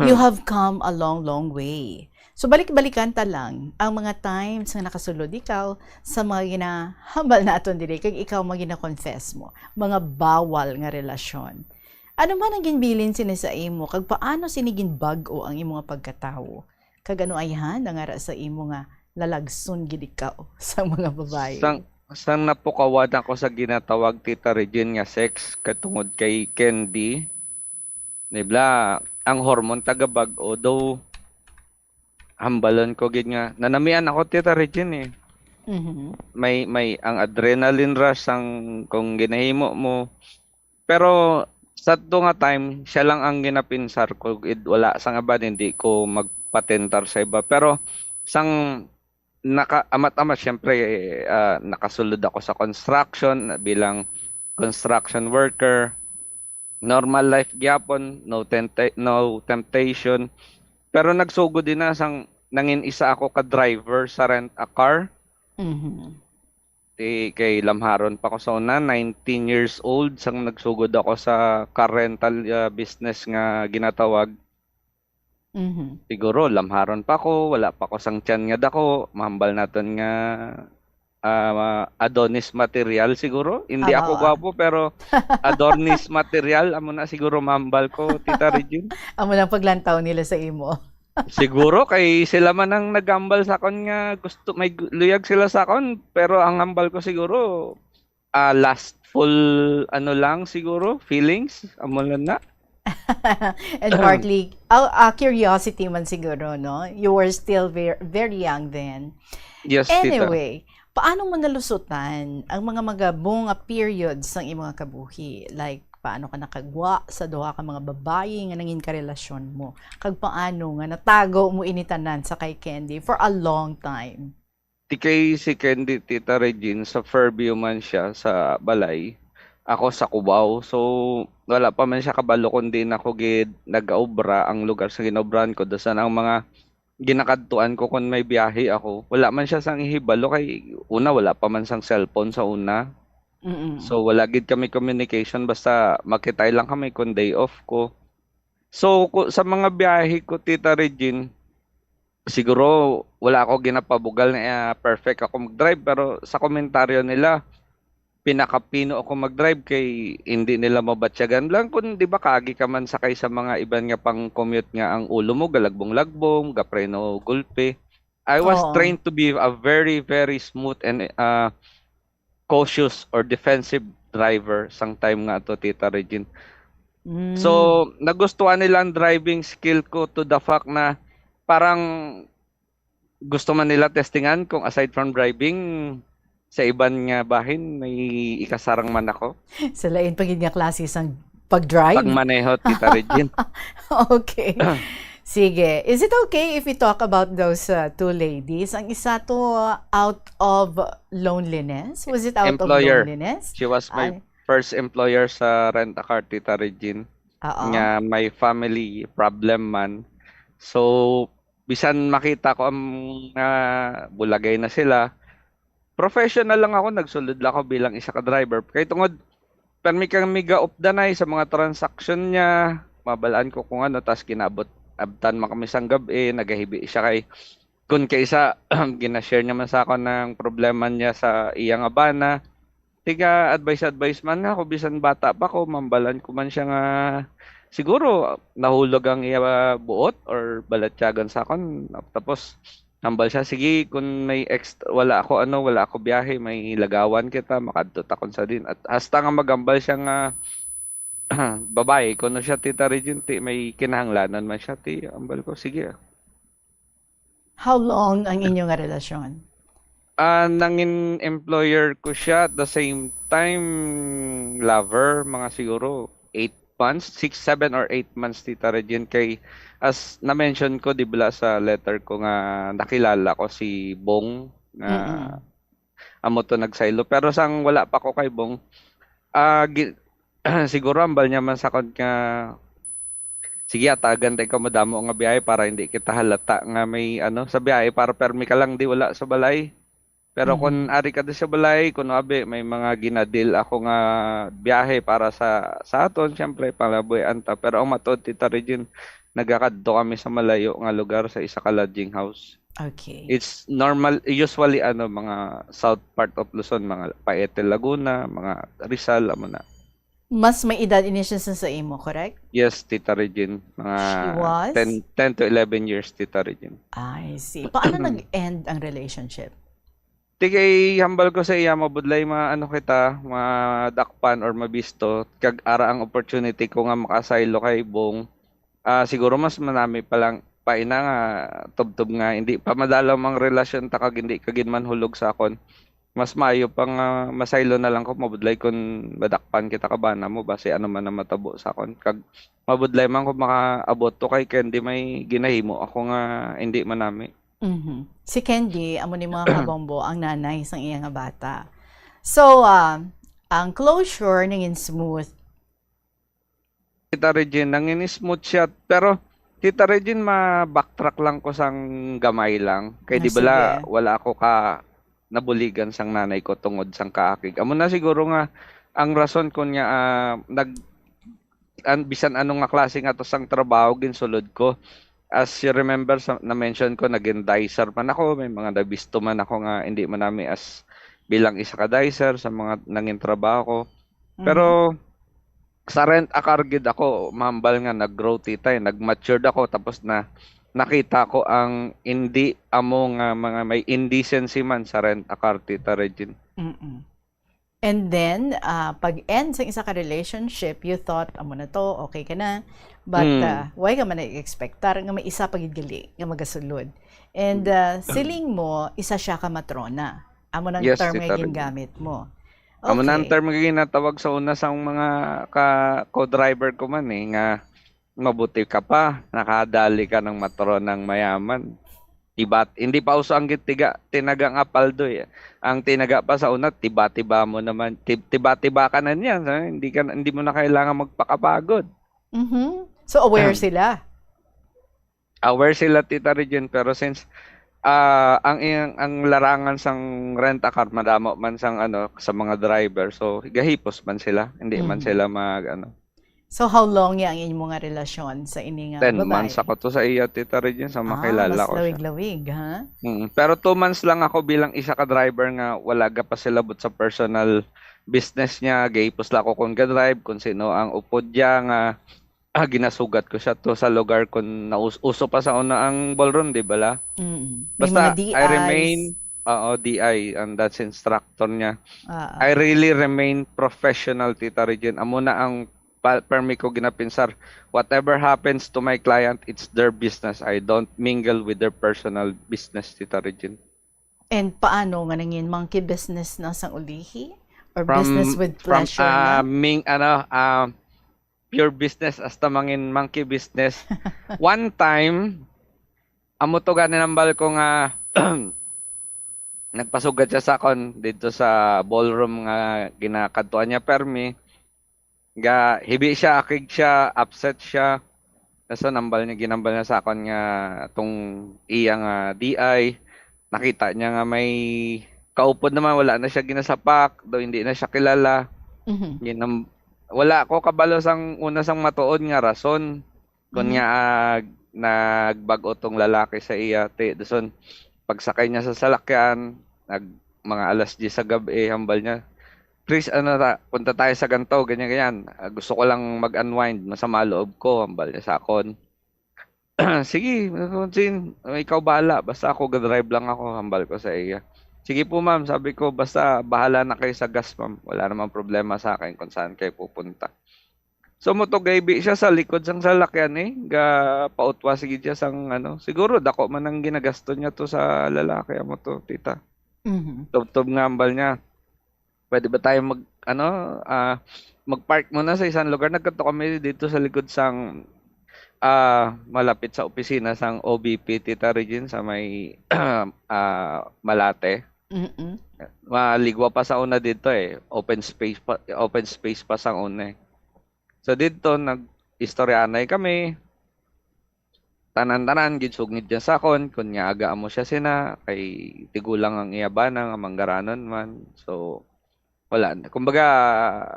you have come a long, long way. So balik-balikan ta lang ang mga times nga nakasulod ikaw sa mga ginahambal naton diri kag ikaw mga gina-confess mo, mga bawal nga relasyon. Ano man ang ginbilin sini sa imo kag paano sini ginbag-o ang imo nga pagkatawo? Kag ano ayhan ang ara sa imo nga lalagson gid ikaw sa mga babayi? Sang sang napukawan ako sa ginatawag, Tita Regine, nga sex katungod kay Candy, nibla, ang hormone tagabag-o, though hambalon ko gid nga nanamian ako, Tita Regine, eh. Mhm. May may ang adrenaline rush sang kung ginahimo mo. Pero sa to nga time, siya lang ang ginapinsar ko, gid wala sang iba, hindi ko magpatentar sa iba. Pero sang naka amat-amat, syempre, ah, nakasulod ako sa construction bilang construction worker. Normal life gyapon, no tempta- no temptation. Pero nagsugod din na sang nangin isa ako ka driver sa rent a car. Mhm. Ti, kay lamharon pa ko sa una, nineteen years old, sang nagsugod ako sa car rental, ah, business nga ginatawag. Mhm. Siguro, lamharon pa ko, wala pa ko sang tiyan nga dako, mahambal naton nga, ah, Adonis material siguro. Hindi Ah, ako oo. gwapo, pero Adonis material, amo na siguro mahambal ko, Tita Regine. Amo lang paglantaw nila sa imo. Siguro kay sila man ang nagambal sa akon nga gusto, may gu-, luyag sila sa akon, pero ang hambal ko siguro, ah, lustful, ano lang siguro, feelings, amo lang na. And partly, ah, ah, curiosity man siguro, no? You were still ver-, very young then. Yes, tita. Anyway, paano mo nalusutan ang mga magabong nga period sang imong kabuhi? Like, paano ka nakagwa sa duha ka mga babayi nga nangin karelasyon mo? Kag paano nga natago mo ini tanan sa kay Candy for a long time? Ti kay si Candy, Tita Regine, sa Fairview man siya, sa balay. Ako sa Cubao. So, wala pa man siya kabalo kung diin ako gid nag-obra, ang lugar sa ginobrahan ko. Dasan ang mga ginakadtuan ko kung may biyahe ako. Wala man siya sang ihibalo kay una, wala pa man sang cellphone sa una. Mm-mm. So, wala gid kami communication. Basta makitay lang kami kung day off ko. So, ku-, sa mga biyahe ko, Tita Regine, siguro wala ako ginapabugal na, ah, perfect ako mag-drive, pero sa komentaryo nila, pinakapino ako mag-drive kay hindi nila mabatyagan lang kung, di ba, kaagi ka man sakay sa mga iban nga pang-commute nga ang ulo mo galagbong-lagbong, gapreno gulpi. I was Oo. trained to be a very, very smooth and, ah, cautious or defensive driver sang time nga to, Tita Regine. Mm. So, nagustuhan nila ang driving skill ko to the fact na parang gusto man nila testingan kung aside from driving, sa iban nga bahin, may ikasarang man ako. Sa lain pa gid nga klase sang pag-drive? Pagmaneho, Tita Regine. Okay. Sige. Is it okay if we talk about those, uh, two ladies? Ang isa to, uh, out of loneliness? Was it out of Employer. loneliness? She was my Ay. first employer sa rent a car, Tita Regine. Oo. Nga may family problem man. So, bisan makita ko ang, ah, bulagay na sila, professional lang ako, nagsulod lang ako bilang isa ka driver. Kay tungod, permi kami gaupdanay sa mga transaksyon niya, mabalaan ko kung ano, tas kinaabot, abtan man kami sang gab-i, nagahibi siya kay, kun kay isa, ginashare niya man sa akon ang problema niya sa iya nga bana. Tiga advice-advice man nga ako, bisan bata pa ko, mambalan ko man siya nga siguro nahulog ang iya buot or balatyagan sa akon. Tapos, hambal siya, "Sige, kung may ext-, wala ako, ano, wala ako biyahe, may lagawan kita, makadto ta kun sa din." At hasta nga magambal siya nga babae, kuno siya, Tita Regine, ti, may kinahanglanan man siya, ti, ambal ko, "Sige, ah." How long ang inyo nga relasyon? Ah, nangin employer ko siya, at the same time, lover, mga siguro eight months, six, seven or eight months, Tita Regine, kay as na-mention ko, di bala, sa letter ko nga nakilala ko si Bong, nga Mm-mm. amo to nagsaylo. Pero sang wala pa ko kay Bong, ah, gi-, siguro ambal niya man sa akon nga, "Sige, atagan ta ikaw madamo nga biyahe para hindi kita halata nga may ano sa biyahe, para permi ka lang di wala sa balay." Pero kung Mm. ari ka di sa balay, kuno abi may mga ginadil ako nga biyahe para sa, sa aton, siyempre, palabuyan ta. Pero ang matuod, Tita Regine, nagakadto kami sa malayo nga lugar sa isa ka lodging house. Okay. It's normal, usually, ano, mga south part of Luzon, mga Paete, Laguna, mga Rizal, amo na. Mas may edad ini siya sa, sa imo, correct? Yes, Tita Regine. Mga She was? ten, ten to eleven years, Tita Regine. I see. Paano nag-end ang relationship? Ti kay hambal ko sa iya, mabudlay ma-, ano kita, madakpan or mabisto, kag ara ang opportunity ko nga makasaylo kay Bong. Ah, siguro mas manami pa lang, pa ina nga tubtob nga hindi pa madalom ang relasyon ta kag hindi ka gid manhulog sa akon. Mas maayo pa nga masaylo na lang ko, mabudlay kun madakpan kita ka bana mo, basi ano man ang matabo sa akon. Kag mabudlay man ko makaabot to kay Candy, may ginahimo ako nga hindi manami. Mhm. Si Candy, amo ni mga kabombo, ang nanay sang iya nga bata. So, ah, ang closure nangin smooth. Tita Regine, nangin smooth siya. Pero, Tita Regine, ma-backtrack lang ko sang gamay lang. Kay Ah, di bala, sige. wala ako ka, nabuligan sang nanay ko tungod sang kaakig. Amo na siguro nga ang rason kon nga, ah, nag-, an-, bisan ano nga klase nga to sang trabaho ginsulod ko. As you remember, sa, na-mention ko, naging dicer man ako, may mga nabisto man ako nga hindi man nami as bilang isa ka dicer sa mga nangin trabaho ko. Mhm. Pero sa rent a car gid ako, mahambal nga nag-grow, tita, eh. Nag-matured ako, tapos na nakita ko ang hindi amo nga mga may indecency man sa rent a car, Tita Regine. Mm-mm. And then, ah, pag-end sa isa ka relationship, you thought, "Amo na to, okay ka na." But, Mm. ah, why ka man nag-expectar nga may isa pa gid gali nga magasulod? And, Mm. ah, siling mo, isa siya ka matrona. Amo nang Yes, term nga Tita Regine. gingamit mo. Amo na ang Okay. term nga ginatawag sa una sang mga ka, co-driver ko man, eh, nga mabuti ka pa, nakadali ka ng matronang mayaman. Tibat-, hindi pa uso ang gitiga, tinaga nga paldo, eh. Ang tinaga pa sa una, tiba-tiba mo naman, tib-, tiba-tiba ka na niya, sa-, hindi ka na, hindi mo na kailangan magpakapagod. Mhm. So, aware sila? Aware sila, Tita Regine, pero since, ah, ang, ang, ang larangan sang rent a car, madamo man sang, ano, sa mga driver, so, gahipos man sila, hindi man Mhm. sila mag, ano. So, how long ya ang inyo nga relasyon sa ini nga Ten babae? months ako to sa iya, Tita Regine, sa Ah, makilala mas ko siya. lawig-lawig, ha? Mm, pero two months lang ako bilang isa ka driver nga wala ga pasilabot sa personal business niya. Gahipos lang ako kung ga-drive, kung sino ang upod niya nga, ah, ginasugat ko siya to sa lugar kung naus-, uso pa sa una ang ballroom, di ba la? Mm. May Basta, mga D Is. I remain, oo, D I, ang dance instructor niya. Ah, I ah. really remain professional, Tita Regine. Amo na ang pa-, permi ko ginapinsar. Whatever happens to my client, it's their business. I don't mingle with their personal business, Tita Regine. And paano nga nangin monkey business na sang ulihi? Or From, business with from, pleasure ah, na? ming-, ano, ah, pure business hasta mangin monkey business. One time, amo to gani nambal ko nga nagpasugad siya sa akon dito sa ballroom nga ginakadtuan niya permi. Ga, hibi siya, akig siya, upset siya. Dason nambal niya, ginambal niya sa akon nga tong iya nga D I, nakita niya nga may kaupod naman, wala na siya ginasapak, daw hindi na siya kilala. Mhm. Ginam-, wala ko kabalo sang una sang matuod nga rason. Kun Mhm. nga, ah, nagbag-o tong lalaki sa iya, ti, dason, pagsakay niya sa salakyan, nag, mga alas diyes sa gab-i, hambal niya, "Please, ano, ta-, punta tayo sa ganto, ganyan, ganyan. Ah, gusto ko lang mag-unwind, masama loob ko," hambal niya sa akon. "Sige, Consin, ikaw bahala, basta ako, ga-drive lang ako," hambal ko sa iya. "Sige po, ma'am," sabi ko, "basta bahala na kayo sa gas, ma'am. Wala namang problema sa akin kung saan kayo pupunta." So, mo to, gaibi siya sa likod sang salakyan, eh. Gapautwas gid siya sang, ano, siguro dako man ang ginagasto niya to sa lalaki, amo to, tita. Mhm. Tubtob nga hambal niya, "Pwede ba tayo mag, ano, ah, mag-park muna sa isang lugar?" Nagkadto kami dito sa likod sang, ah, malapit sa opisina sang O B P, Tita Regine, sa may, ah, Malate. Mm-mm. Maligwa pa sa una dito, eh. Open space pa, open space pa sa una, eh. So, didto, nag-istoryanay kami. Tanan-tanan, ginsugid niya sa akon, kun nga aga amo siya sina, kay tigulang ang iya bana nga manggaranon man. So, wala. Kumbaga,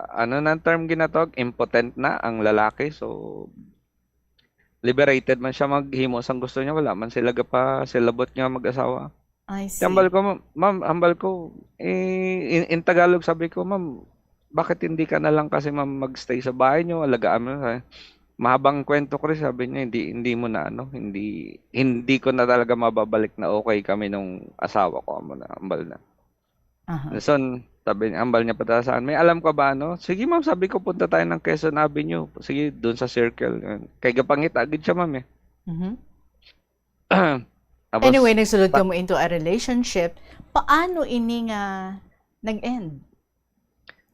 ano nang term ginatawag? Impotent na ang lalaki. So, liberated man siya maghimo sang gusto niya, wala man sila gapasilabot nga mag-asawa. I see. Hambal ko, "Ma-, ma'am," hambal ko, eh, in, in Tagalog, sabi ko, "Ma'am, bakit hindi ka na lang kasi, ma'am, magstay sa bahay niyo, alagaan mo na." Mahabang kwento, Chris, sabi niya, "Hindi, hindi mo na, ano, hindi, hindi ko na talaga mababalik na okay kami nung asawa ko," amo na, hambal na. Aha. Dason, sabi niya, hambal niya pa ta saan, "May alam ka ba, ano?" "Sige, ma'am," sabi ko, "punta tayo ng Quezon Avenue. Sige, dun sa circle." Kay gapangita gid siya, ma'am, eh. Mhm. Tapos, Anyway, nagsulod pa- ka mo into a relationship. Paano ini nga nag-end?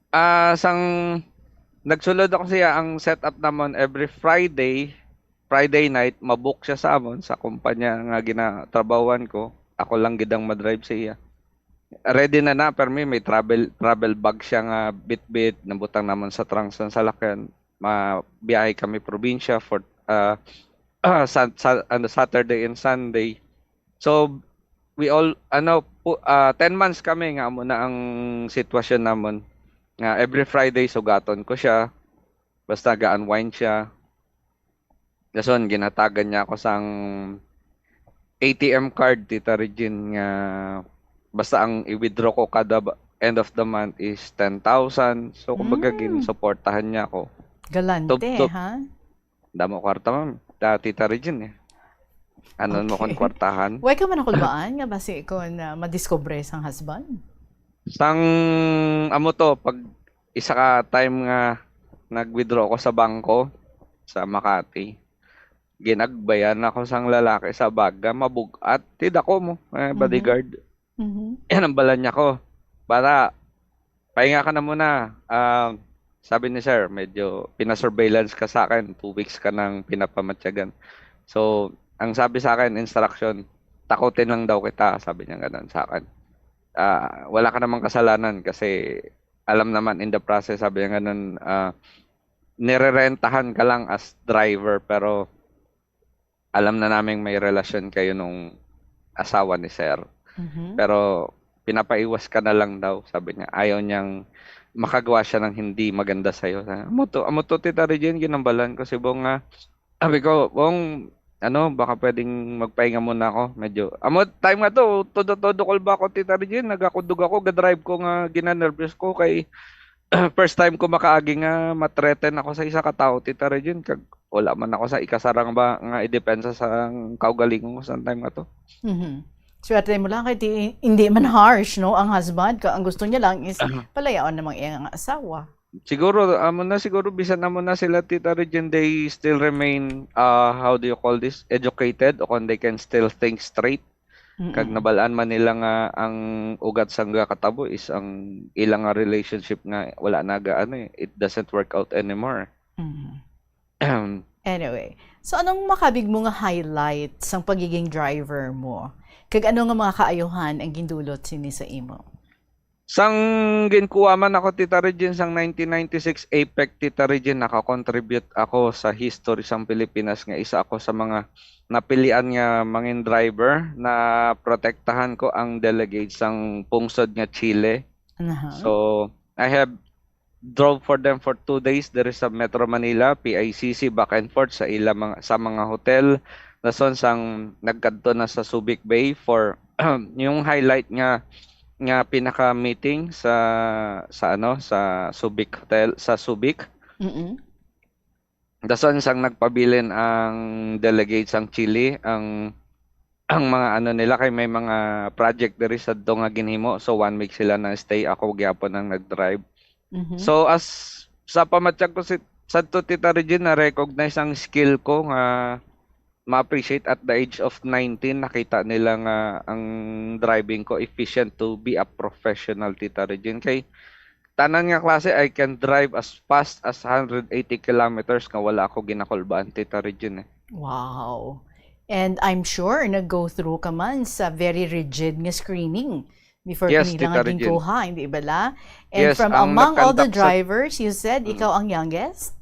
Ah, sang nagsulod ako siya, ang setup namon every Friday, Friday night, mabook siya sa amon, sa kumpanya nga ginatrabahuan ko. Ako lang gid ang madrive sa iya. Ready na na, permi, may travel, travel bag siya nga bitbit, nabutang namon sa trunk sa salakyan. Mabiyahe kami probinsya for, ah, sa, sa, ano, Saturday and Sunday. So, we all, ano, pu-, ah, ten months kami nga amo na ang sitwasyon namon. Nga every Friday, sugaton ko siya. Basta ga-unwind siya. Dason, ginatagan niya ako sang A T M card, Tita Regine, nga basta ang i-withdraw ko kada ba-, end of the month is ten thousand. So, kumbaga, Mm. ginsuportahan niya ako. Galante, Tub-, tub-, ha? Damo kwarta, ma'am. Ta-, Tita Regine, eh. Ano mo kon Okay. kwartahan? Why ka man nakulbaan nga basi kon, ah, madiskubre sang husband? Sang, amo to, pag isa ka time nga nag-withdraw ako sa bangko sa Makati, ginagbayan ako sang lalaki sa bag nga mabug-at. Ti dako mo, eh, Mhm. bodyguard. Mhm. Yan ang balan niya ko. Para, "Pahinga ka na muna." Ah, sabi ni sir, "Medyo pinasurveillance ka sa akin. Two weeks ka nang pinapamatyagan." So, ang sabi sa akin, instruction, "Takutin lang daw kita," sabi niya ganun sa akin. "Ah, wala ka namang kasalanan kasi alam naman in the process," sabi niya ganun, ah, "nirerentahan ka lang as driver, pero alam na naming may relasyon kayo nung asawa ni sir. Mhm. Pero pinapaiwas ka na lang daw," sabi niya. Ayaw niyang makagawa siya ng hindi maganda sa'yo. Sa-, amo to, amo to, Tita Regine, ginambalan ko si Bong nga, sabi ko, "Bong, ano, baka pwedeng magpahinga muna ako." Medyo, amo, time nga to, todo-todo call ba ako, Tita Regine? Nagakudog ako, ga-drive ko nga ginanervyos ko kay first time ko makaagi nga ma-threaten ako sa isa ka tawo, Tita Regine, kag wala man ako sa ikasarang ba nga idepensa sa kaugalingon ko sa time nga to. Mhm. Swerte mo lang kay di, hindi man harsh, no, ang husband. Ka-, ang gusto niya lang is Aha. palayaon namang iyang asawa. Siguro, amo na siguro, bisan amo na sila, Tita Regine, they still remain, ah, how do you call this, educated, o kung they can still think straight. Kag Mm-mm. nabalaan man nila nga ang ugat sang gakatabo is ang ilang nga relationship nga wala na ga-, ano eh, it doesn't work out anymore. Mm. Anyway, so anong makabig mo nga highlight sang pagiging driver mo? Kag ano nga mga kaayuhan ang gindulot sini sa imo? Sang ginkuha man ako, Tita Regine, sang nineteen ninety-six APEC, Tita Regine, nakakontribute ako sa history sang Pilipinas nga isa ako sa mga napilian nga mangin driver na protektahan ko ang delegate sang pungsod nga Chile. Aha. So, I have drove for them for two days diri sa Metro Manila, P I C C, back and forth sa ila mga, sa mga hotel. Dason sang nagkadto na sa Subic Bay for yung highlight nga, nga pinaka-meeting sa, sa ano, sa Subic Hotel, sa Subic. Mm-mm. Dason sang nagpabilin ang delegate sang Chile, ang, ang mga ano nila, kay may mga project diri sadto nga ginhimo. So, one week sila na stay, ako gyapon ang nag-drive. Mhm. So, as sa pamatyag ko si, sadto, Tita Regine, na-recognize ang skill ko nga ma-appreciate at the age of nineteen. Nakita nila nga ang driving ko efficient to be a professional, Tita Regine. Kay tanan nga klase, I can drive as fast as hundred eighty kilometers nga wala ako ginakulbaan, Tita Regine, eh. Wow. And I'm sure nag-go through ka man sa very rigid nga screening before Yes, kanila Tita nga Regine. ginkuha, hindi bala? And Yes, from ang among all the nagkandakot sa drivers, you said Mm. ikaw ang youngest?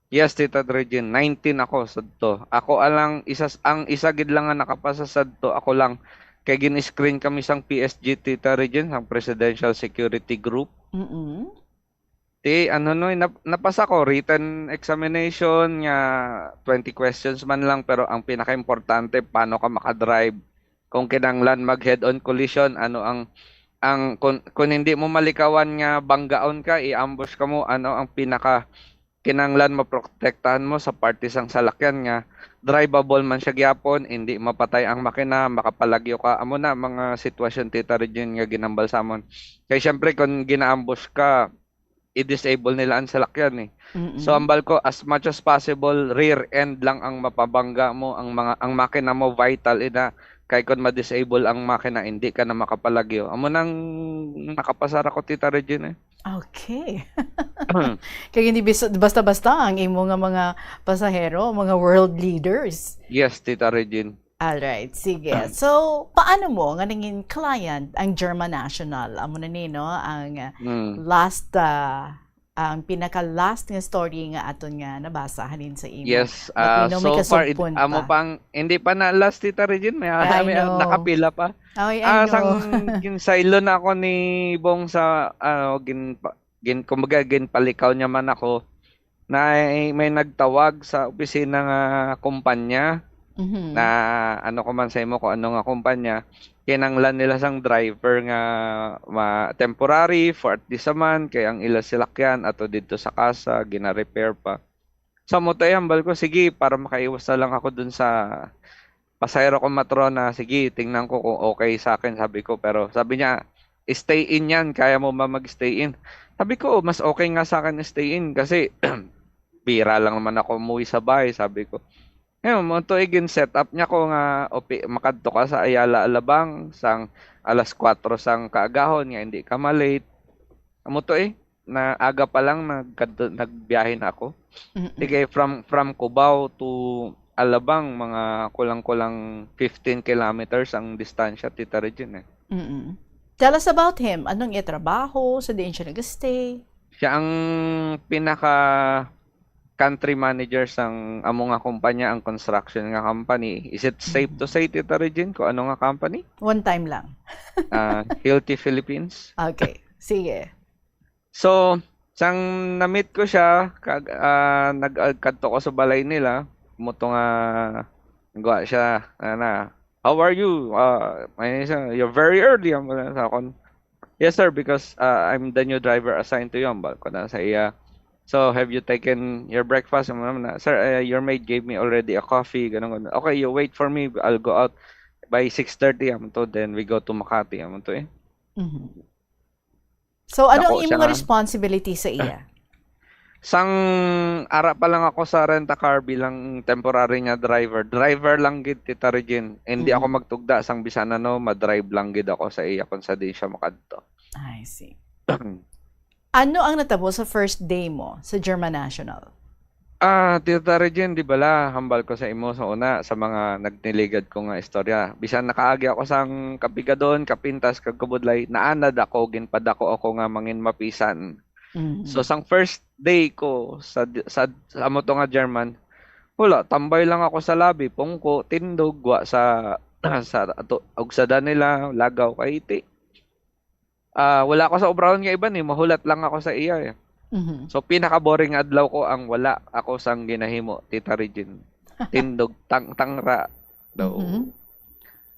Yes, Tita Regine, nineteen ako sadto. Ako alang isa s-, ang isa gid lang nga nakapasa sadto, ako lang. Kay gin-screen kami sang P S G, Tita Regine, sang Presidential Security Group. Mm-mm. Ti, ano, no, nap-, napasa ko written examination nga twenty questions man lang, pero ang pinakaimportante, paano ka makadrive? Kung kinahanglan mag head-on collision, ano ang, ang, kung, kung hindi mo malikawan nga banggaon ka, i-ambush ka mo, ano ang pinaka kinahanglan maprotektahan mo sa parte sang salakyan nga drivable man siya gyapon, hindi mapatay ang makina, makapalagyo ka. Amo na mga sitwasyon, Tita Regine, nga ginambal sa amon. Kay syempre, kung gina-ambush ka, i-disable nila ang salakyan eh. Mm-mm. So, ambal ko, as much as possible, rear end lang ang mapabangga mo, ang mga, ang makina mo, vital ina. Kay kung ma-disable ang makina, hindi ka na makapalagyo. Amo nang nakapasar ako, Tita Regine, eh. Okay. Kay hindi bis-, basta-basta ang imo nga mga pasahero, mga world leaders. Yes, Tita Regine. Alright, sige. So, paano mo nga nangin client ang German National? Amo na ni, no, ang, uh, Mm. last, uh, ang pinaka-last nga story nga aton nga nabasa halin sa imo. Yes, But we ah, know may so far, id- kasugpon amo pa. pang, hindi pa na last, Tita Regine, may, I may know. nakapila pa. Ay, I Ah, sang know. ginsaylo na ako ni Bong sa, ano, gin-, gin-, kumbaga, ginpalikaw niya man ako, na may nagtawag sa opisina nga kumpanya Mhm. na ano ko man sa imo kung ano nga kumpanya, kinanglan nila sang driver nga ma-, temporary for at least a month, kay ang ila silakyan ato dito sa kasa, gina-repair pa. Sa mo tayo, hambal ko, sige, para makaiwas na lang ako dun sa pasahero ko, matrona, sige, tingnan ko kung okay sa akin, sabi ko. Pero sabi niya, "Stay in yan, kaya mo ba mag-stay in?" Sabi ko, "Mas okay nga sa akin stay in kasi bira lang naman ako umuwi sa bahay," sabi ko. Ngayon, mo to, igin set up niya ko nga, opi-, makadto ka sa Ayala Alabang sang alas kwatro sang kaagahon nga hindi ka ma-late. Amo to eh, na aga pa lang nagkadto, nagbiyahe na ako. Mm-mm. Sige, from, from Cubao to Alabang, mga kulang-kulang fifteen kilometers ang distansya, Tita Regine, eh. Mm-mm. Tell us about him. Anong iya trabaho? Sa diin siya nag-stay? Siya ang pinaka country manager sang amo nga kumpanya, ang construction nga company. Is it safe to Mhm. say, Tita Regine, kung ano nga company? One time lang. Ah, Hilti Philippines. Okay. Sige. So, sang na-meet ko siya, kag, ah, nag-, ah, kadto ko sa balay nila, muto nga, nagwa siya, ana, "How are you?" Ah, may siya, "You're very early," ang sa akon. "Yes, sir, because, ah, I'm the new driver assigned to you," ang bal ko na sa iya. "So, have you taken your breakfast?" Ang mga na, "Sir, uh, your maid gave me already a coffee," ganun, ganun. "Okay, you wait for me. I'll go out by six thirty," amo to. "Then we go to Makati," amo to eh. Mhm. So, ano Nako, ang imong siya nga. responsibility sa iya? Sang ara pa lang ako sa rent-a-car bilang temporary nga driver, driver lang gid, Tita Regine. Hindi Mm. ako magtugda sang bisan ano, madrive lang gid ako sa iya kung sa diin siya makadto. I see. Ano ang natabo sa first day mo sa German National? Ah, Tita Regine, di bala, hambal ko sa imo sa una, sa mga nagniligad ko nga istorya. Bisan nakaagi ako sang kapigadon, kapintas, kag kabudlay, naanad ako, ginpadako ako nga mangin mapisan. Mhm. So, sang first day ko sa, sa, sa amo to nga German, wala, tambay lang ako sa lobby, pungko, tindog, wa sa, sa, ato, og sa nila, lagaw, kay iti. Ah, wala ako sa obrahon nga iban eh, mahulat lang ako sa iya eh. Mhm. So, pinaka-boring nga adlaw ko ang wala ako sang ginahimo, Tita Regine. Tindog, tang-, tangra. Daw. Mhm.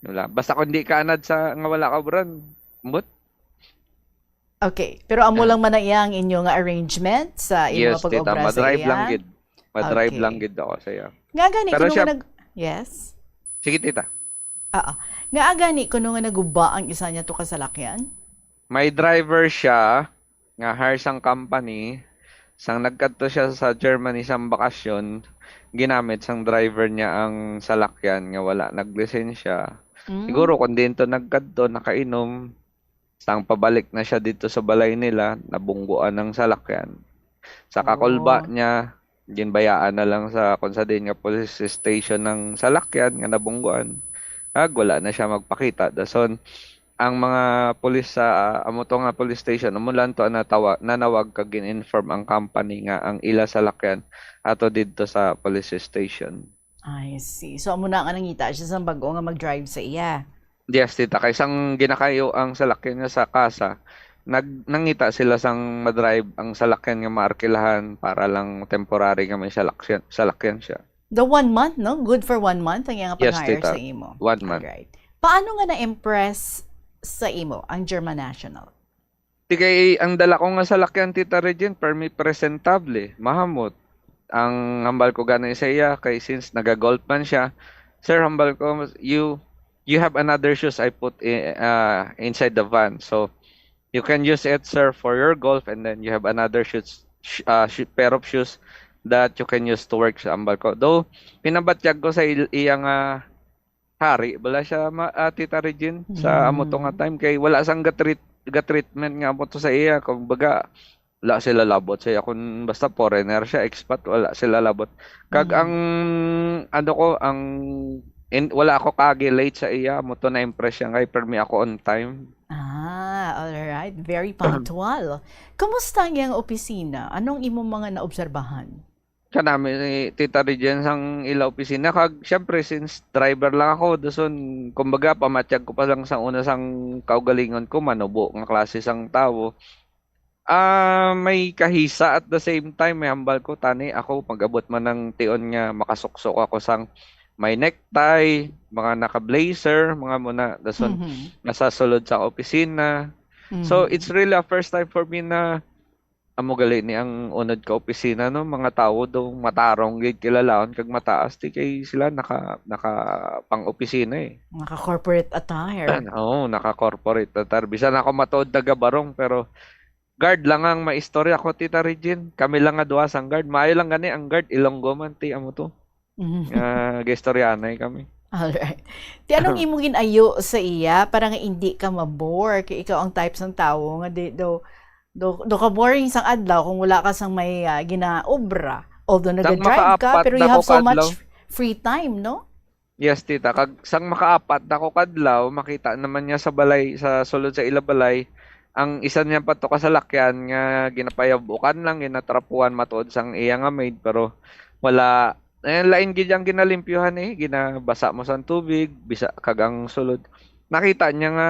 Wala. Basta kung di ka anad sa nga wala ka obrahon, ambot. Okay. Pero amo Ah. lang man na iya ang inyo nga arrangement sa inyo Yes, nga tita. pag-obra sa Madrive lang iya? gid. Madrive Okay. lang gid ako sa iya. Nga gani, Pero kuno siya nga nag-, yes? Sige, tita. Oo. Nga gani, kuno nga naguba ang isa niya to ka salakyan? May driver siya nga hire sang company. Sang nagkadto siya sa Germany sang bakasyon, ginamit sang driver niya ang salakyan nga wala naglisensya. Mm. Siguro kung diin to nagkadto, nakainom, sang pabalik na siya dito sa balay nila, nabungguan ang salakyan. Sa kakulba Oh. niya, ginbayaan na lang sa kung sa diin nga police station ng salakyan nga nabungguan. Ag, wala na siya magpakita. Dason, ang mga pulis sa, ah, amo to nga police station, amo lang to ang natawa-, nanawag kag gin-inform ang company nga ang ila salakyan ato didto sa police station. I see. So, amo na nga nangita siya sa bag-o nga mag-drive sa iya. Yes, tita. Kay sang ginakayo ang salakyan niya sa kasa, nag-, nangita sila sang madrive ang salakyan nga maarkilahan para lang temporary nga may salakyan, salakyan siya. The one month, no? Good for one month ang iyang Yes, pag-hire tita. sa imo. One month. Alright. Paano nga na-impress sa imo ang German national? Di kay ang dala ko nga salakyan, Tita Regine, permi presentable, mahamot. Ang hambal ko gani sa iya, kay since naga-golf man siya, "Sir," hambal ko, "you, you have another shoes I put i-, ah, inside the van. So, you can use it, sir, for your golf, and then you have another shoes, sh-, ah, sh-, pair of shoes that you can use to work," sa hambal ko. Though, pinabatyag ko sa il-, iya nga hari, bala siya, ma-, ah, Tita Regine, sa amo to nga Mm. time, kay wala sang ga-treat-, ga-treatment nga amo to sa iya. Kumbaga, wala sila labot sa iya. Kung basta foreigner siya, expat, wala sila labot. Kag Mm. ang, ano ko, ang, in-, wala ako kagi late sa iya, amo to na-impress siya, kay permi ako on time. Ah, all right. Very punctual. Kumusta ang iyang opisina? Anong imong mga naobserbahan? Kanami ni Tita Regine sang ila opisina, kag siyempre, since driver lang ako, dason, kumbaga, pamatyag ko pa lang sa una sang kaugalingon ko, manubo nga klase sang tawo. Ah, may kahisa at the same time, may hambal ko, tani ako, pag-abot man ng tion nga makasuksok ako sang may necktie, mga naka-blazer, mga muna, dason, Mhm. nasa sulod sa opisina. So, Mhm. it's really a first time for me na amo gali ni ang unod ka opisina, no? Mga tawo daw matarong gid, kilalaon kag mataas, di kay sila naka, naka pang-opisina, eh. Naka-corporate attire. Oo, naka-corporate attire. Bisan ako matuod nagabarong, pero guard lang ang maistorya ko, Tita Regine. Kami lang nga duha sang guard. Maayo lang gani ang guard, Ilonggo man, ti, amo to. Mhm. Nga gaistoryanay kami. Alright. Ti anong imong ginayo sa iya para nga hindi ka ma-bore? Kay ikaw ang type sang tawo nga di do do, do ka boring sang adlaw kung wala ka sang may ah, ginaobra. Although Sang nag-drive ka, makaapat pero you na ko have so kadlaw. Much free time, no? Yes, tita. Kag sang makaapat na ko kadlaw, makita naman niya sa balay, sa sulod sa ila balay, ang isa niya pa to kasalakyan nga ginapayabukan lang, ginatrapuhan matuod sang iya nga maid, pero wala. Eh, lain gid ang ginalimpyuhan eh. Ginabasa mo sang tubig, bisa kag ang sulod. Nakita niya nga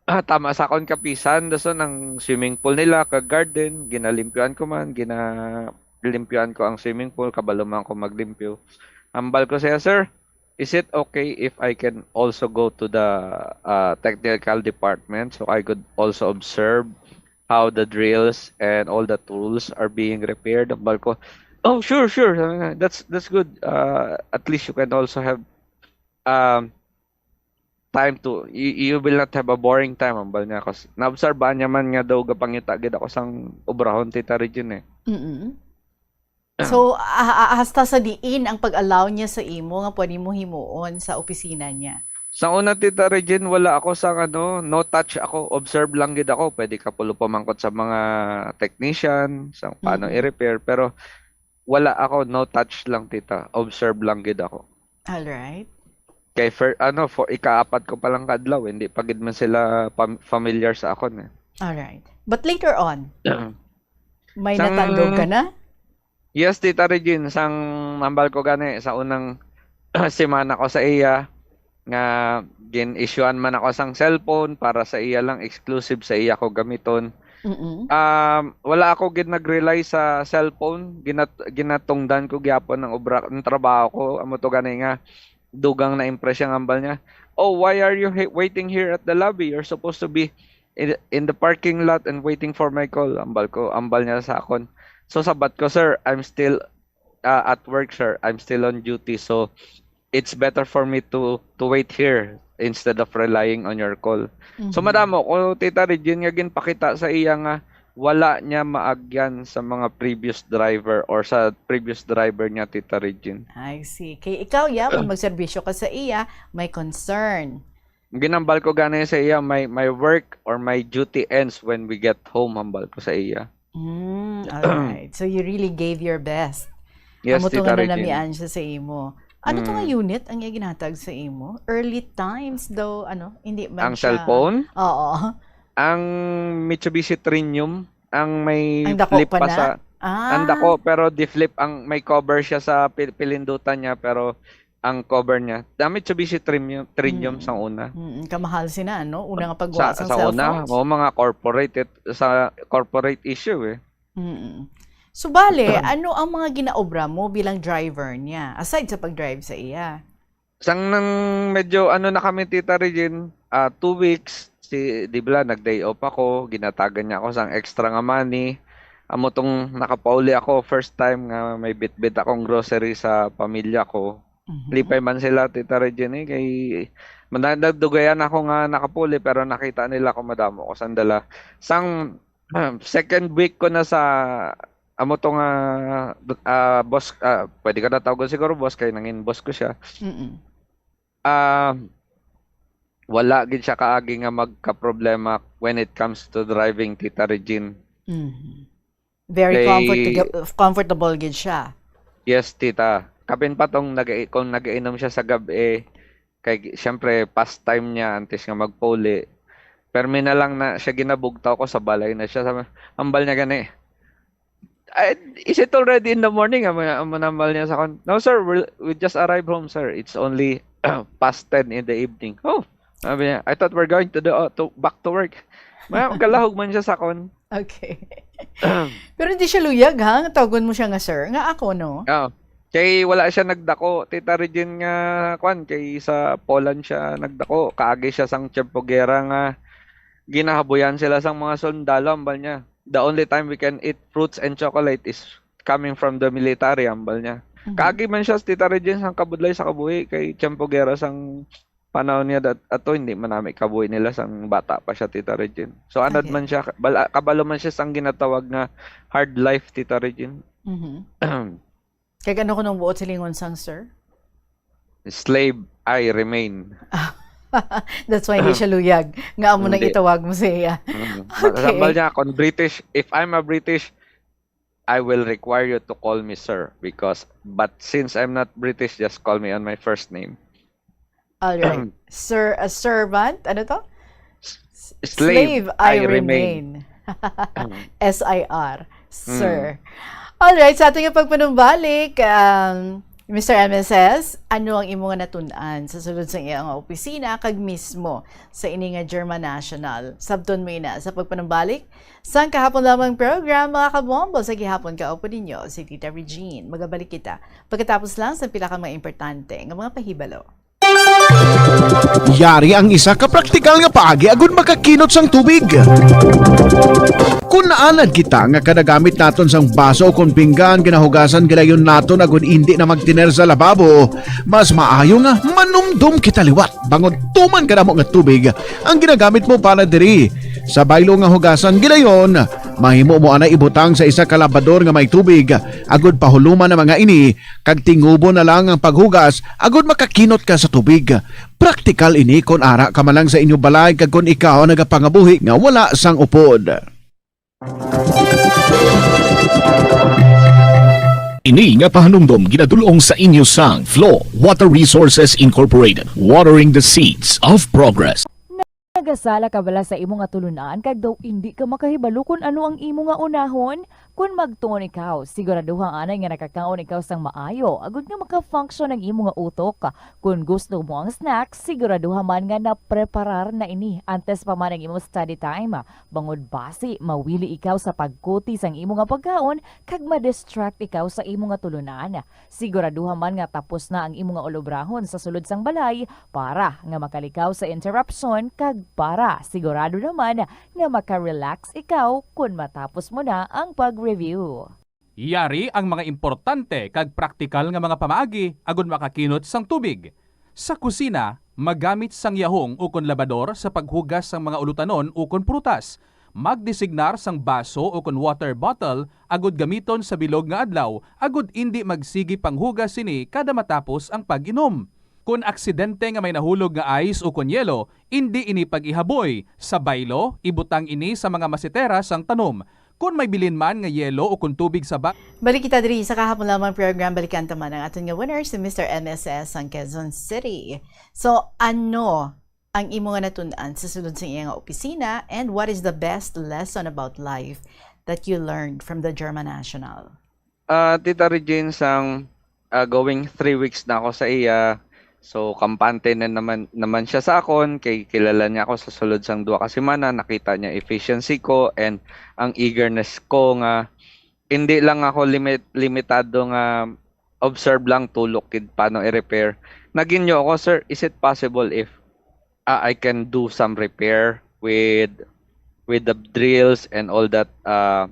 ah, tama sa akon kapisan, dason ang swimming pool nila kag garden, ginalimpyuhan ko man, ginalimpyuhan ko ang swimming pool, kabalo man ko maglimpyo. Ambal ko siya, "Sir, is it okay if I can also go to the uh, technical department so I could also observe how the drills and all the tools are being repaired?" Ambal ko, "Oh, sure, sure. Sabi niya, that's that's good. Uh, at least you can also have um time to you, you will not have a boring time," ambal niya ako. Naobserbahan niya man nga daw gapangita gid ako sang obrahon, Tita Regine, eh. Mm-mm. So, ah, ah, hasta sa diin ang pag-allow niya sa imo nga pwede mo himuon sa opisina niya? Sa una, Tita Regine, wala ako sang ano, no touch ako, observe lang gid ako. Pwede ka pulo pamangkot sa mga technician, sa paano Mm-mm. i-repair, pero wala ako, no touch lang, tita. Observe lang gid ako. All right. Kay for ano, for ikaapat ko pa lang kadlaw, hindi pa gid man sila pam- familiar sa akon eh. All right. But later on, may Sang- natandog ka na? Yes, Tita Regine, sang ambal ko gani sa unang semana ko sa iya nga gin-issuean man ako sang cellphone para sa iya lang, exclusive sa iya ko gamiton. Mm-mm. Um, wala ako gid nag-rely sa cellphone. Ginat ginatungdan ko gyapon ang obra, ang trabaho ko. Amo to gani nga dugang na impress ang ambal niya. "Oh, why are you he- waiting here at the lobby? You're supposed to be in, in the parking lot and waiting for my call." Ambal ko, ambal niya sa akon. So sabat ko, "Sir, I'm still uh, at work, sir. I'm still on duty, so it's better for me to to wait here instead of relying on your call." So Mhm. madamo ko, Tita Regine, nga ginpakita sa iya nga wala niya maagyan sa mga previous driver or sa previous driver niya, Tita Regine. I see. Kay ikaw, ya, kung magserbisyo ka sa iya, may concern. Ginambal ko gani sa iya, "My my work or my duty ends when we get home," hambal ko sa iya. Mm, all right. So you really gave your best. Yes, Amo to Tita nga Regine. Nanamian siya sa imo. Ano to nga Mm. unit ang iya ginhatag sa imo? Early times daw, ano? Hindi man Ang siya. Cellphone? Oo. Ang Mitsubishi Trinium, ang may Ang dako flip pa pa na? Sa, Ah. Ang dako, pero di-flip, ang may cover siya sa pil- pilindutan niya, pero ang cover niya, ang Mitsubishi Trinium, Trinium Mm. sang una. Mm, kamahal sina, no? Una nga Sa, pagwa sang sa una, cellphones. Oo, mga corporate, it- sa corporate issue eh. Mm. So, bale, ano ang mga ginaobra mo bilang driver niya? Aside sa pag-drive sa iya. Sang nang medyo ano na kami, Tita Regine, ah, two weeks, si, di ba, nag-day off ako, ginatagan niya ako sang extra nga money. Amo tong nakapauli ako, first time nga may bitbit akong grocery sa pamilya ko. Mhm. Lipay man sila, Tita Regine, eh, kay managdugayan ako nga nakapauli, pero nakita nila ako madamo ko sang dala. Sang second week ko na sa amo to nga ah, boss, ah, pwede ka na tawgon siguro boss kay nangin boss ko siya. Mm-mm. Ah, wala gid siya kaagi nga magkaproblema when it comes to driving, Tita Regine. Mhm. Very Kay comfortable, comfortable gid siya. Yes, tita. Kapin pa tong nag kung nagainom siya sa gab-i, kay siyempre pastime niya antes nga magpauli. Permi na lang na siya ginabugtaw ko sa balay na siya. Sabi, ambal niya gani, "Ah, is it already in the morning?" Amo, amo nambal niya sa akon, "No, sir, we, we just arrived home, sir. It's only past ten in the evening." "Oh," sabi niya, "I thought we're going to the, uh, to, back to work." Mga galahog man siya sa akon. Okay. Pero hindi siya luyag, ha? Tawagon mo siya nga sir. Nga ako, no? Oo. Kay wala siya nagdako, Tita Regine, nga kwan, kay sa Poland siya nagdako. Kaagi siya sang tiyempo gera nga ginahabuyan sila sang mga sundalo, ambal niya. "The only time we can eat fruits and chocolate is coming from the military," ambal niya. Mhm. Kaagi man siya, Tita Regine, sang kabudlay sa kabuhi, kay tiyempo gera sang panahon niya dat-, ato, hindi man nami kabuhi nila sang bata pa siya, Tita Regine. So, anad Okay. man siya, bala-, kabalo man siya sang ginatawag nga hard life, Tita Regine. Mhm. Kag ano ko nung buot silingon sang sir? "Slave I remain." That's why hindi siya luyag. Nga amo nang Hindi. Itawag mo siya. Mm. Okay. Ambal niya, "Kung British, if I'm a British, I will require you to call me sir, because, but since I'm not British, just call me on my first name." All right. Sir, a servant, ano to? "Slave, I remain." S I R. Sir. All right, sa ating pagpanumbalik, um, Mister M S S, ano ang imo nga natun-an sa sulod sa iyang opisina kag mismo sa ini nga German national? Sabton mo ina sa pagpanumbalik sang kahapon lamang program, mga kabombo, sa gihapon kaupod ninyo si Tita Regine. Magabalik kita pagkatapos lang sa pila ka mga importante nga mga pahibalo. Yari ang isa ka praktikal nga paagi agud makakinot sang tubig. Kun naanad kita nga kada gamit naton sang baso o kon pinggan ginahugasan gilayon naton agud indi na magtiner sa lababo, mas maayo nga manumdom kita liwat bangod tuman kadamo nga tubig ang ginagamit mo para diri. Sa baylo nga hugasan gilayon, mahimo mo anay ibutang sa isa ka labador nga may tubig agud pahuluman ang mga ini kag tingubo na lang ang paghugas agud makakinot ka sa tubig. Praktikal ini kon ara ka man lang sa inyo balay kag kon ikaw ang nagapangabuhi nga wala sang upod. Ini nga pahanumdom ginadul-ong sa inyo sang Flow Water Resources Incorporated, watering the seeds of progress. Nagasala ka bala sa imo nga tulunan kag daw indi ka makahibalo kon ano ang imo nga unahon? Kon magtuon ikaw, siguraduha anay nga nakakaon ikaw sang maayo agud nga maka-function ang imo nga utok. Kon gusto mo ang snack, siguraduha man nga napreparar na ini antes pa man ang imo study time. Bangod basi mawili ikaw sa pagkuti sang imo nga pagkaon kag ma-distract ikaw sa imo nga tulunan. Siguraduha man nga tapos na ang imo nga ulobrahon sa sulod sang balay para nga makalikaw sa interruption kag para sigurado naman nga maka-relax ikaw kon matapos mo na ang pag-review. Yari ang mga importante kag praktikal nga mga pamaagi agud makakinot sang tubig. Sa kusina, magamit sang yahong ukon labador sa paghugas sang mga ulutanon ukon prutas. Magdesignar sang baso ukon water bottle agud gamiton sa bilog nga adlaw agud indi magsigi panghugas sini kada matapos ang pag-inom. Kon aksidente nga may nahulog nga ice ukon yelo, indi ini pag-ihaboy. Sa baylo, ibutang ini sa mga masitera sang tanom. Kon may bilin man nga yelo ukon tubig sa ba- Balik kita diri sa kahapon lamang program. Balikan ta man ang aton nga winner, si Mister M S S sang Quezon City. So, ano ang imo nga natun-an sa sulod sa iya nga opisina, and what is the best lesson about life that you learned from the German national? Ah, Tita Regine, sang, ah, going three weeks na ako sa iya. So, kampante na naman, naman siya sa akon, kay kilala niya ako sa sulod sang duha ka semana, nakita niya efficiency ko and ang eagerness ko nga hindi lang ako limit-, limitado nga observe lang, tulok gid paano i-repair. Nagin niyo ako, "Sir, is it possible if, ah, I can do some repair with, with the drills and all that, uh,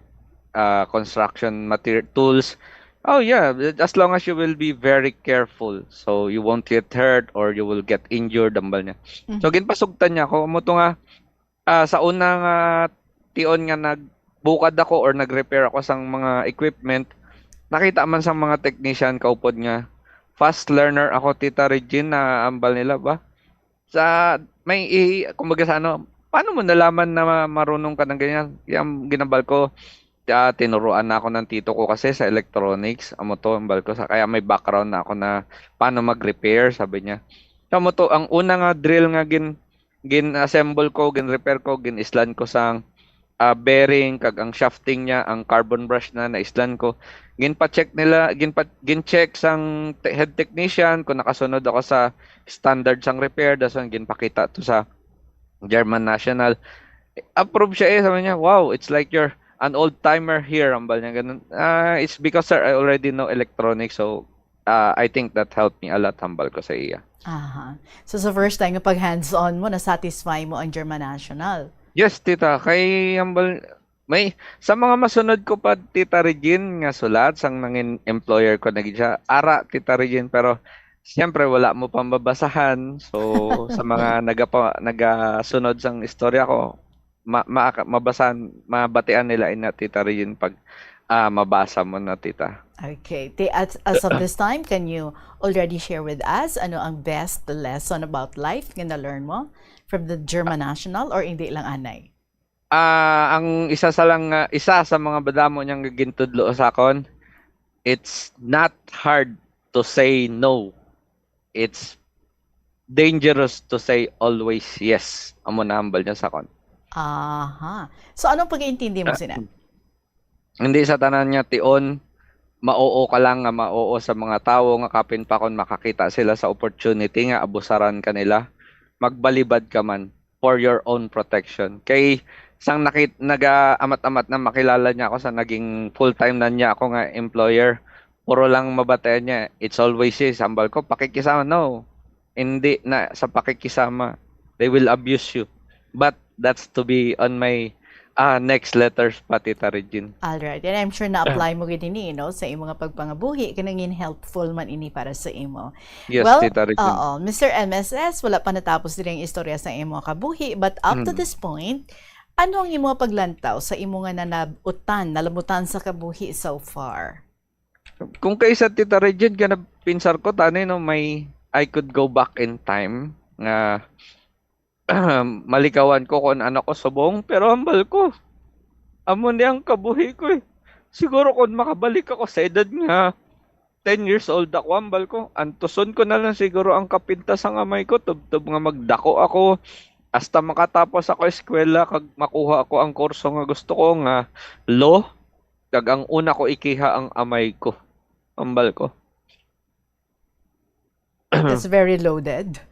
uh, construction material tools?" "Oh yeah, as long as you will be very careful, so you won't get hurt or you will get injured," ambal niya. So, ginpasugtan niya ako, amo to nga, ah, sa una nga tion nga nagbukad ako or nag-repair ako sang mga equipment, nakita man sang mga technician kaupod nga fast learner ako, Tita Regine, na ambal nila ba. Sa, may i-, kumbaga sa ano, paano mo nalaman na ma-, marunong ka ng ganyan? Kaya ang ginambal ko, ah, tinuruan na ako ng tito ko kasi sa electronics, amo to, ambal ko, sa, kaya may background na ako na paano mag-repair, sabi niya. Amo to, ang una nga drill nga gin-, gin-assemble ko, gin-repair ko, gin-islan ko sang, ah, bearing, kag ang shafting niya, ang carbon brush na naislan ko. Ginpa-check nila, ginpa-, gin-check sang te-, head technician kung nakasunod ako sa standard sang repair, dason ginpakita to sa German National. Approve siya eh, sabi niya, "Wow, it's like you're an old timer here," hambal niya ganun. "Ah, it's because, sir, I already know electronics, so, ah, I think that helped me a lot," hambal ko sa iya. Aha. So, sa first time nga pag-hands-on mo, na-satisfy mo ang German National? Yes, tita. Kay hambal, may, sa mga masunod ko pa, Tita Regine, nga sulat, sang nangin employer ko na gid siya, ara, Tita Regine, pero siyempre, wala mo pa mabasahan. So, sa mga nagapa-, nagasunod sang istorya ko, ma-, ma-, mabasahan, mabatian nila ina, Tita Regine, pag, ah, mabasa mo na, Tita. Okay. Ti-, as, as of this time, can you already share with us ano ang best lesson about life nga na-learn mo from the German National, or hindi lang anay? Ah, ang isa sa lang, ah, isa sa mga madamo niyang gintudlo sa akon, it's not hard to say no. It's dangerous to say always yes. Amo na hambal niya sa akon. Aha. So, anong pag-iintindi mo sina? Hindi sa tanan nga tion, ma-oo ka lang nga ma-oo sa mga tawo nga kapin pa kon makakita sila sa opportunity nga abusaran ka nila, magbalibad ka man for your own protection. Kay sang nakit-, naga-amat-amat na makilala niya ako sa naging full-time na niya ako nga employer, puro lang mabatian niya, "It's always yes." Hambal ko, "Pakikisama." No, hindi na sa pakikisama. They will abuse you. But that's to be on my, ah, next letters pa, Tita Regine. Alright. And I'm sure na-apply mo gid ini, no, sa imo nga pagpangabuhi, kay nangin helpful man ini para sa imo. Yes, Well, Tita Regine. Oo. Mister M S S, wala pa natapos diri ang istorya sa imo kabuhi, but up to Mm. this point, ano ang imo paglantaw sa imo nga nanab-utan, nalabutan sa kabuhi so far? Kung kay sa Tita Regine, ganapinsar ko, tani, no, may, I could go back in time nga malikawan ko kung ano ko subong, pero hambal ko, amo ni ang kabuhi ko eh. Siguro kung makabalik ako sa edad nga ten years old ako, hambal ko, antuson ko na lang siguro ang kapintas sang amay ko, tubtob nga magdako ako, hasta makatapos ako eskwela kag makuha ko ang kurso nga gusto ko nga law, kag ang una ko ikiha ang amay ko, hambal ko. That's very loaded.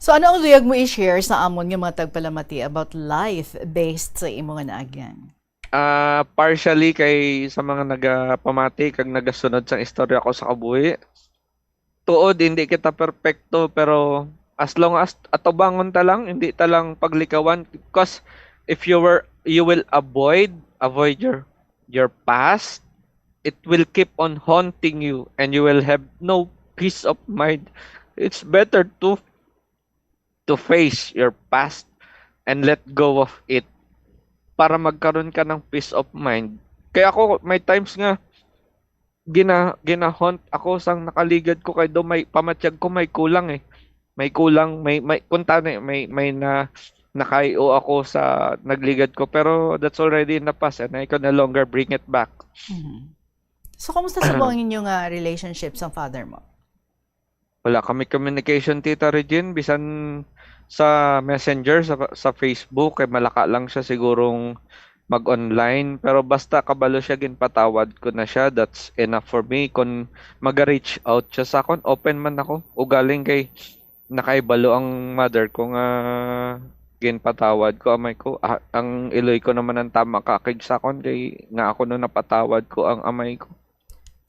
So, ano ang luyag mo i-share sa amon nga mga tagpalamati about life based sa imo nga naagyan? Ah, partially kay sa mga nagapamati kag nagasunod sang istorya ko sa kabuhi. Tuod, hindi kita perpekto, pero as long as atubangon ta lang, hindi ta lang paglikawan. 'Cause if you were, you will avoid, avoid your, your past, it will keep on haunting you and you will have no peace of mind. It's better to, to face your past and let go of it para magkaroon ka ng peace of mind. Kaya ako, may times nga, gina-, ginahaunt ako sang nakaligad ko kay do may pamatyag ko may kulang eh. May kulang, may, may, kung tani, may, may na, nakayo ako sa nagligad ko, pero that's already in the past and I can no longer bring it back. Mhm. So, kumusta subong ang inyo nga relationship sa father mo? Wala kami communication, Tita Regine, bisan sa Messenger, sa, sa Facebook, kay malaka lang siya sigurong mag-online. Pero basta kabalo siya, ginpatawad ko na siya, that's enough for me. Kung mag-reach out siya sa akon, open man ako. Ugaling kay nakaibalo ang mother ko nga ginpatawad ko, amay ko. Ah, ang iloy ko naman ang tama kakig sa akon kay nga ako no napatawad ko ang amay ko.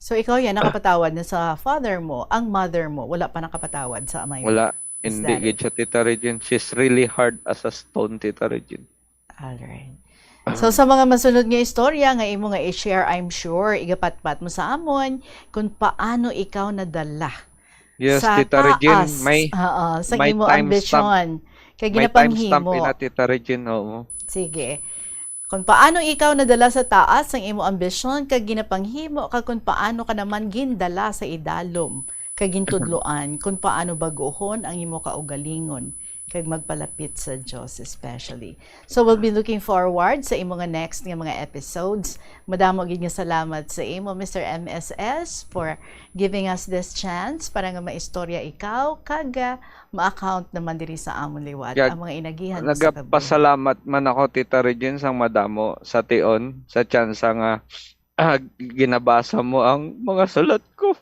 So, ikaw yan, nakapatawad na sa father mo. Ang mother mo, wala pa nakapatawad sa amay mo. Wala. Is Hindi that gid it? siya, Tita Regine. She's really hard as a stone, Tita Regine. Alright. So, sa mga masunod nga istorya nga imo nga i-share, I'm sure igapatpat mo sa amon kung paano ikaw nadala Yes, sa Tita Regine, taas, may, oo, sa may imo timestamp. ambisyon kay May timestamp ginapanghimo. ina, Tita Regine, oo. Sige. Kung paano ikaw nadala sa taas sang imo ambisyon kag ginapanghimo, kag kung paano ka naman gindala sa idalom kag gintudloan kung paano bag-ohon ang imo kaugalingon. Kag magpalapit sa Dios especially. So we'll be looking forward sa imo nga next nga mga episodes. Madamo gid nga salamat sa imo, Mister M S S, for giving us this chance para nga maistorya ikaw kag, ah, ma-account naman diri sa amon liwat Gag- ang mga inagihan mo sa kabuhi. Nagapasalamat man ako, Tita Regine, sang madamo sa tion, sa tsansa nga, ah, ginabasa mo ang mga sulat ko.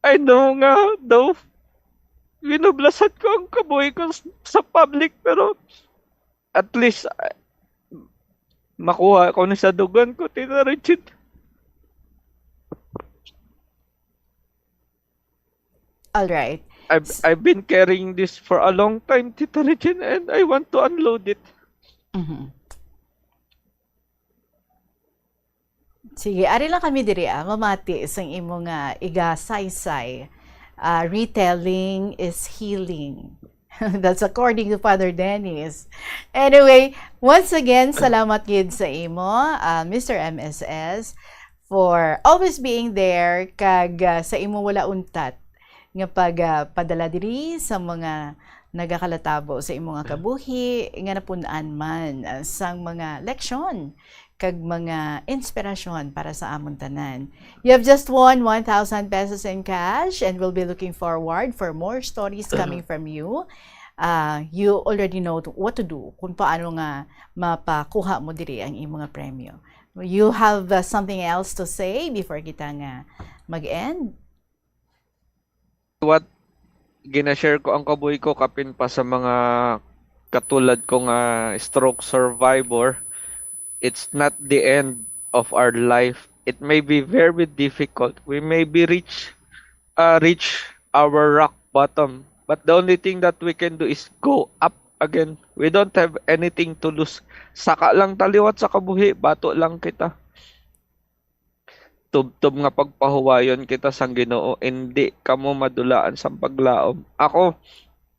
I know nga daw ginublasan ko ang kabuhi ko s-, sa public, pero at least, ah, makuha ko ni sa dugan ko, Tita Regine. All right. I've, I've been carrying this for a long time, Tita Regine, and I want to unload it. Mhm. Sige, ari lang kami diri, ah, mamati sang imo nga igasaysay. Ah, retelling is healing. That's according to Father Dennis. Anyway, once again, salamat gid sa imo, ah, Mister M S S, for always being there, kag, ah, sa imo wala untat nga pag, ah, padala diri sa mga nagakalatabo sa imo nga kabuhi, nga napun-an man, ah, sang mga leksyon kag mga inspirasyon para sa amon tanan. You have just won one thousand pesos in cash, and we'll be looking forward for more stories coming from you. Ah, you already know to, what to do, kung paano nga mapakuha mo diri ang imo nga premyo. You have, uh, something else to say before kita nga mag-end? What, ginashare ko ang kabuhi ko kapin pa sa mga katulad ko nga stroke survivor. It's not the end of our life. It may be very difficult. We may be reach, uh, reach our rock bottom. But the only thing that we can do is go up again. We don't have anything to lose. Saka lang ta liwat sa kabuhi, bato lang kita. Tubtob nga pagpahuwayon kita sang Ginoo, indi kamo madulaan sang paglaom. Ako,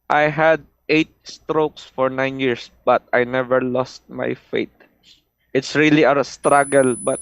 I had eight strokes for nine years, but I never lost my faith. It's really a struggle, but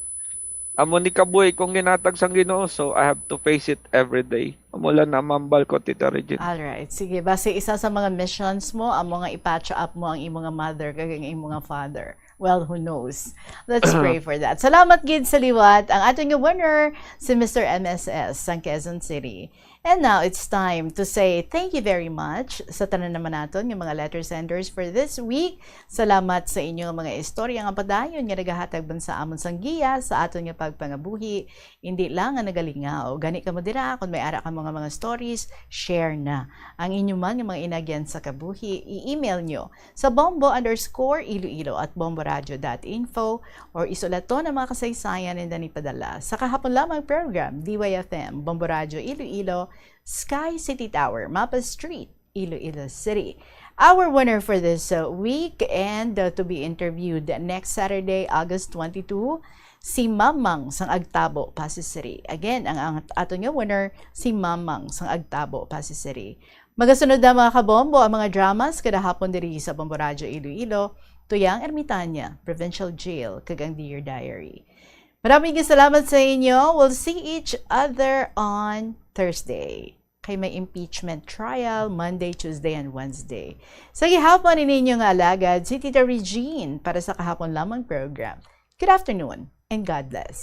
amo ni kabuhi kong ginhatag sang Ginoo, so I have to face it every day. Amo lang na mambal ko, Tita Regine. All right. Sige, basi isa sa mga missions mo, amo nga i-patch up mo ang imo nga mother kag ang imo nga father. Well, who knows? Let's pray for that. Salamat gid sa liwat. Ang aton nga winner, si Mister M S S sang Quezon City. And now, it's time to say thank you very much sa tanan naman naton nga mga letter senders for this week. Salamat sa inyo nga mga istorya nga padayon nga nagahatag man sa amon sang giya sa aton nga pagpangabuhi. Indi lang nga nagalingaw. Gani kamo dira, kung may ara kamo nga mga stories, share na. Ang inyo man nga mga inagyan sa kabuhi, i-email nyo sa bombo underscore iloilo at bomboradio dot info, or isulaton ang mga kasaysayan ninda ni padala sa kahapon lamang program, D Y F M, Bombo Radio Iloilo, Sky City Tower, Mapa Street, Iloilo City. Our winner for this, uh, week and, uh, to be interviewed next Saturday, August twenty-two, si Mamang sang Agtabo, Passi City. Again, ang, ang aton nga winner, si Mamang sang Agtabo, Passi City. Magasunod na, mga kabombo, ang mga dramas kada hapon diri sa Bombo Radyo Iloilo, Tuyang Ermitaña, Provincial Jail, kag ang Dear Diary. Maraming salamat sa inyo. We'll see each other on Thursday. Kay may impeachment trial Monday, Tuesday, and Wednesday. Sa gihapon, ini inyo nga alagad, si Tita Regine, para sa kahapon lamang program. Good afternoon and God bless.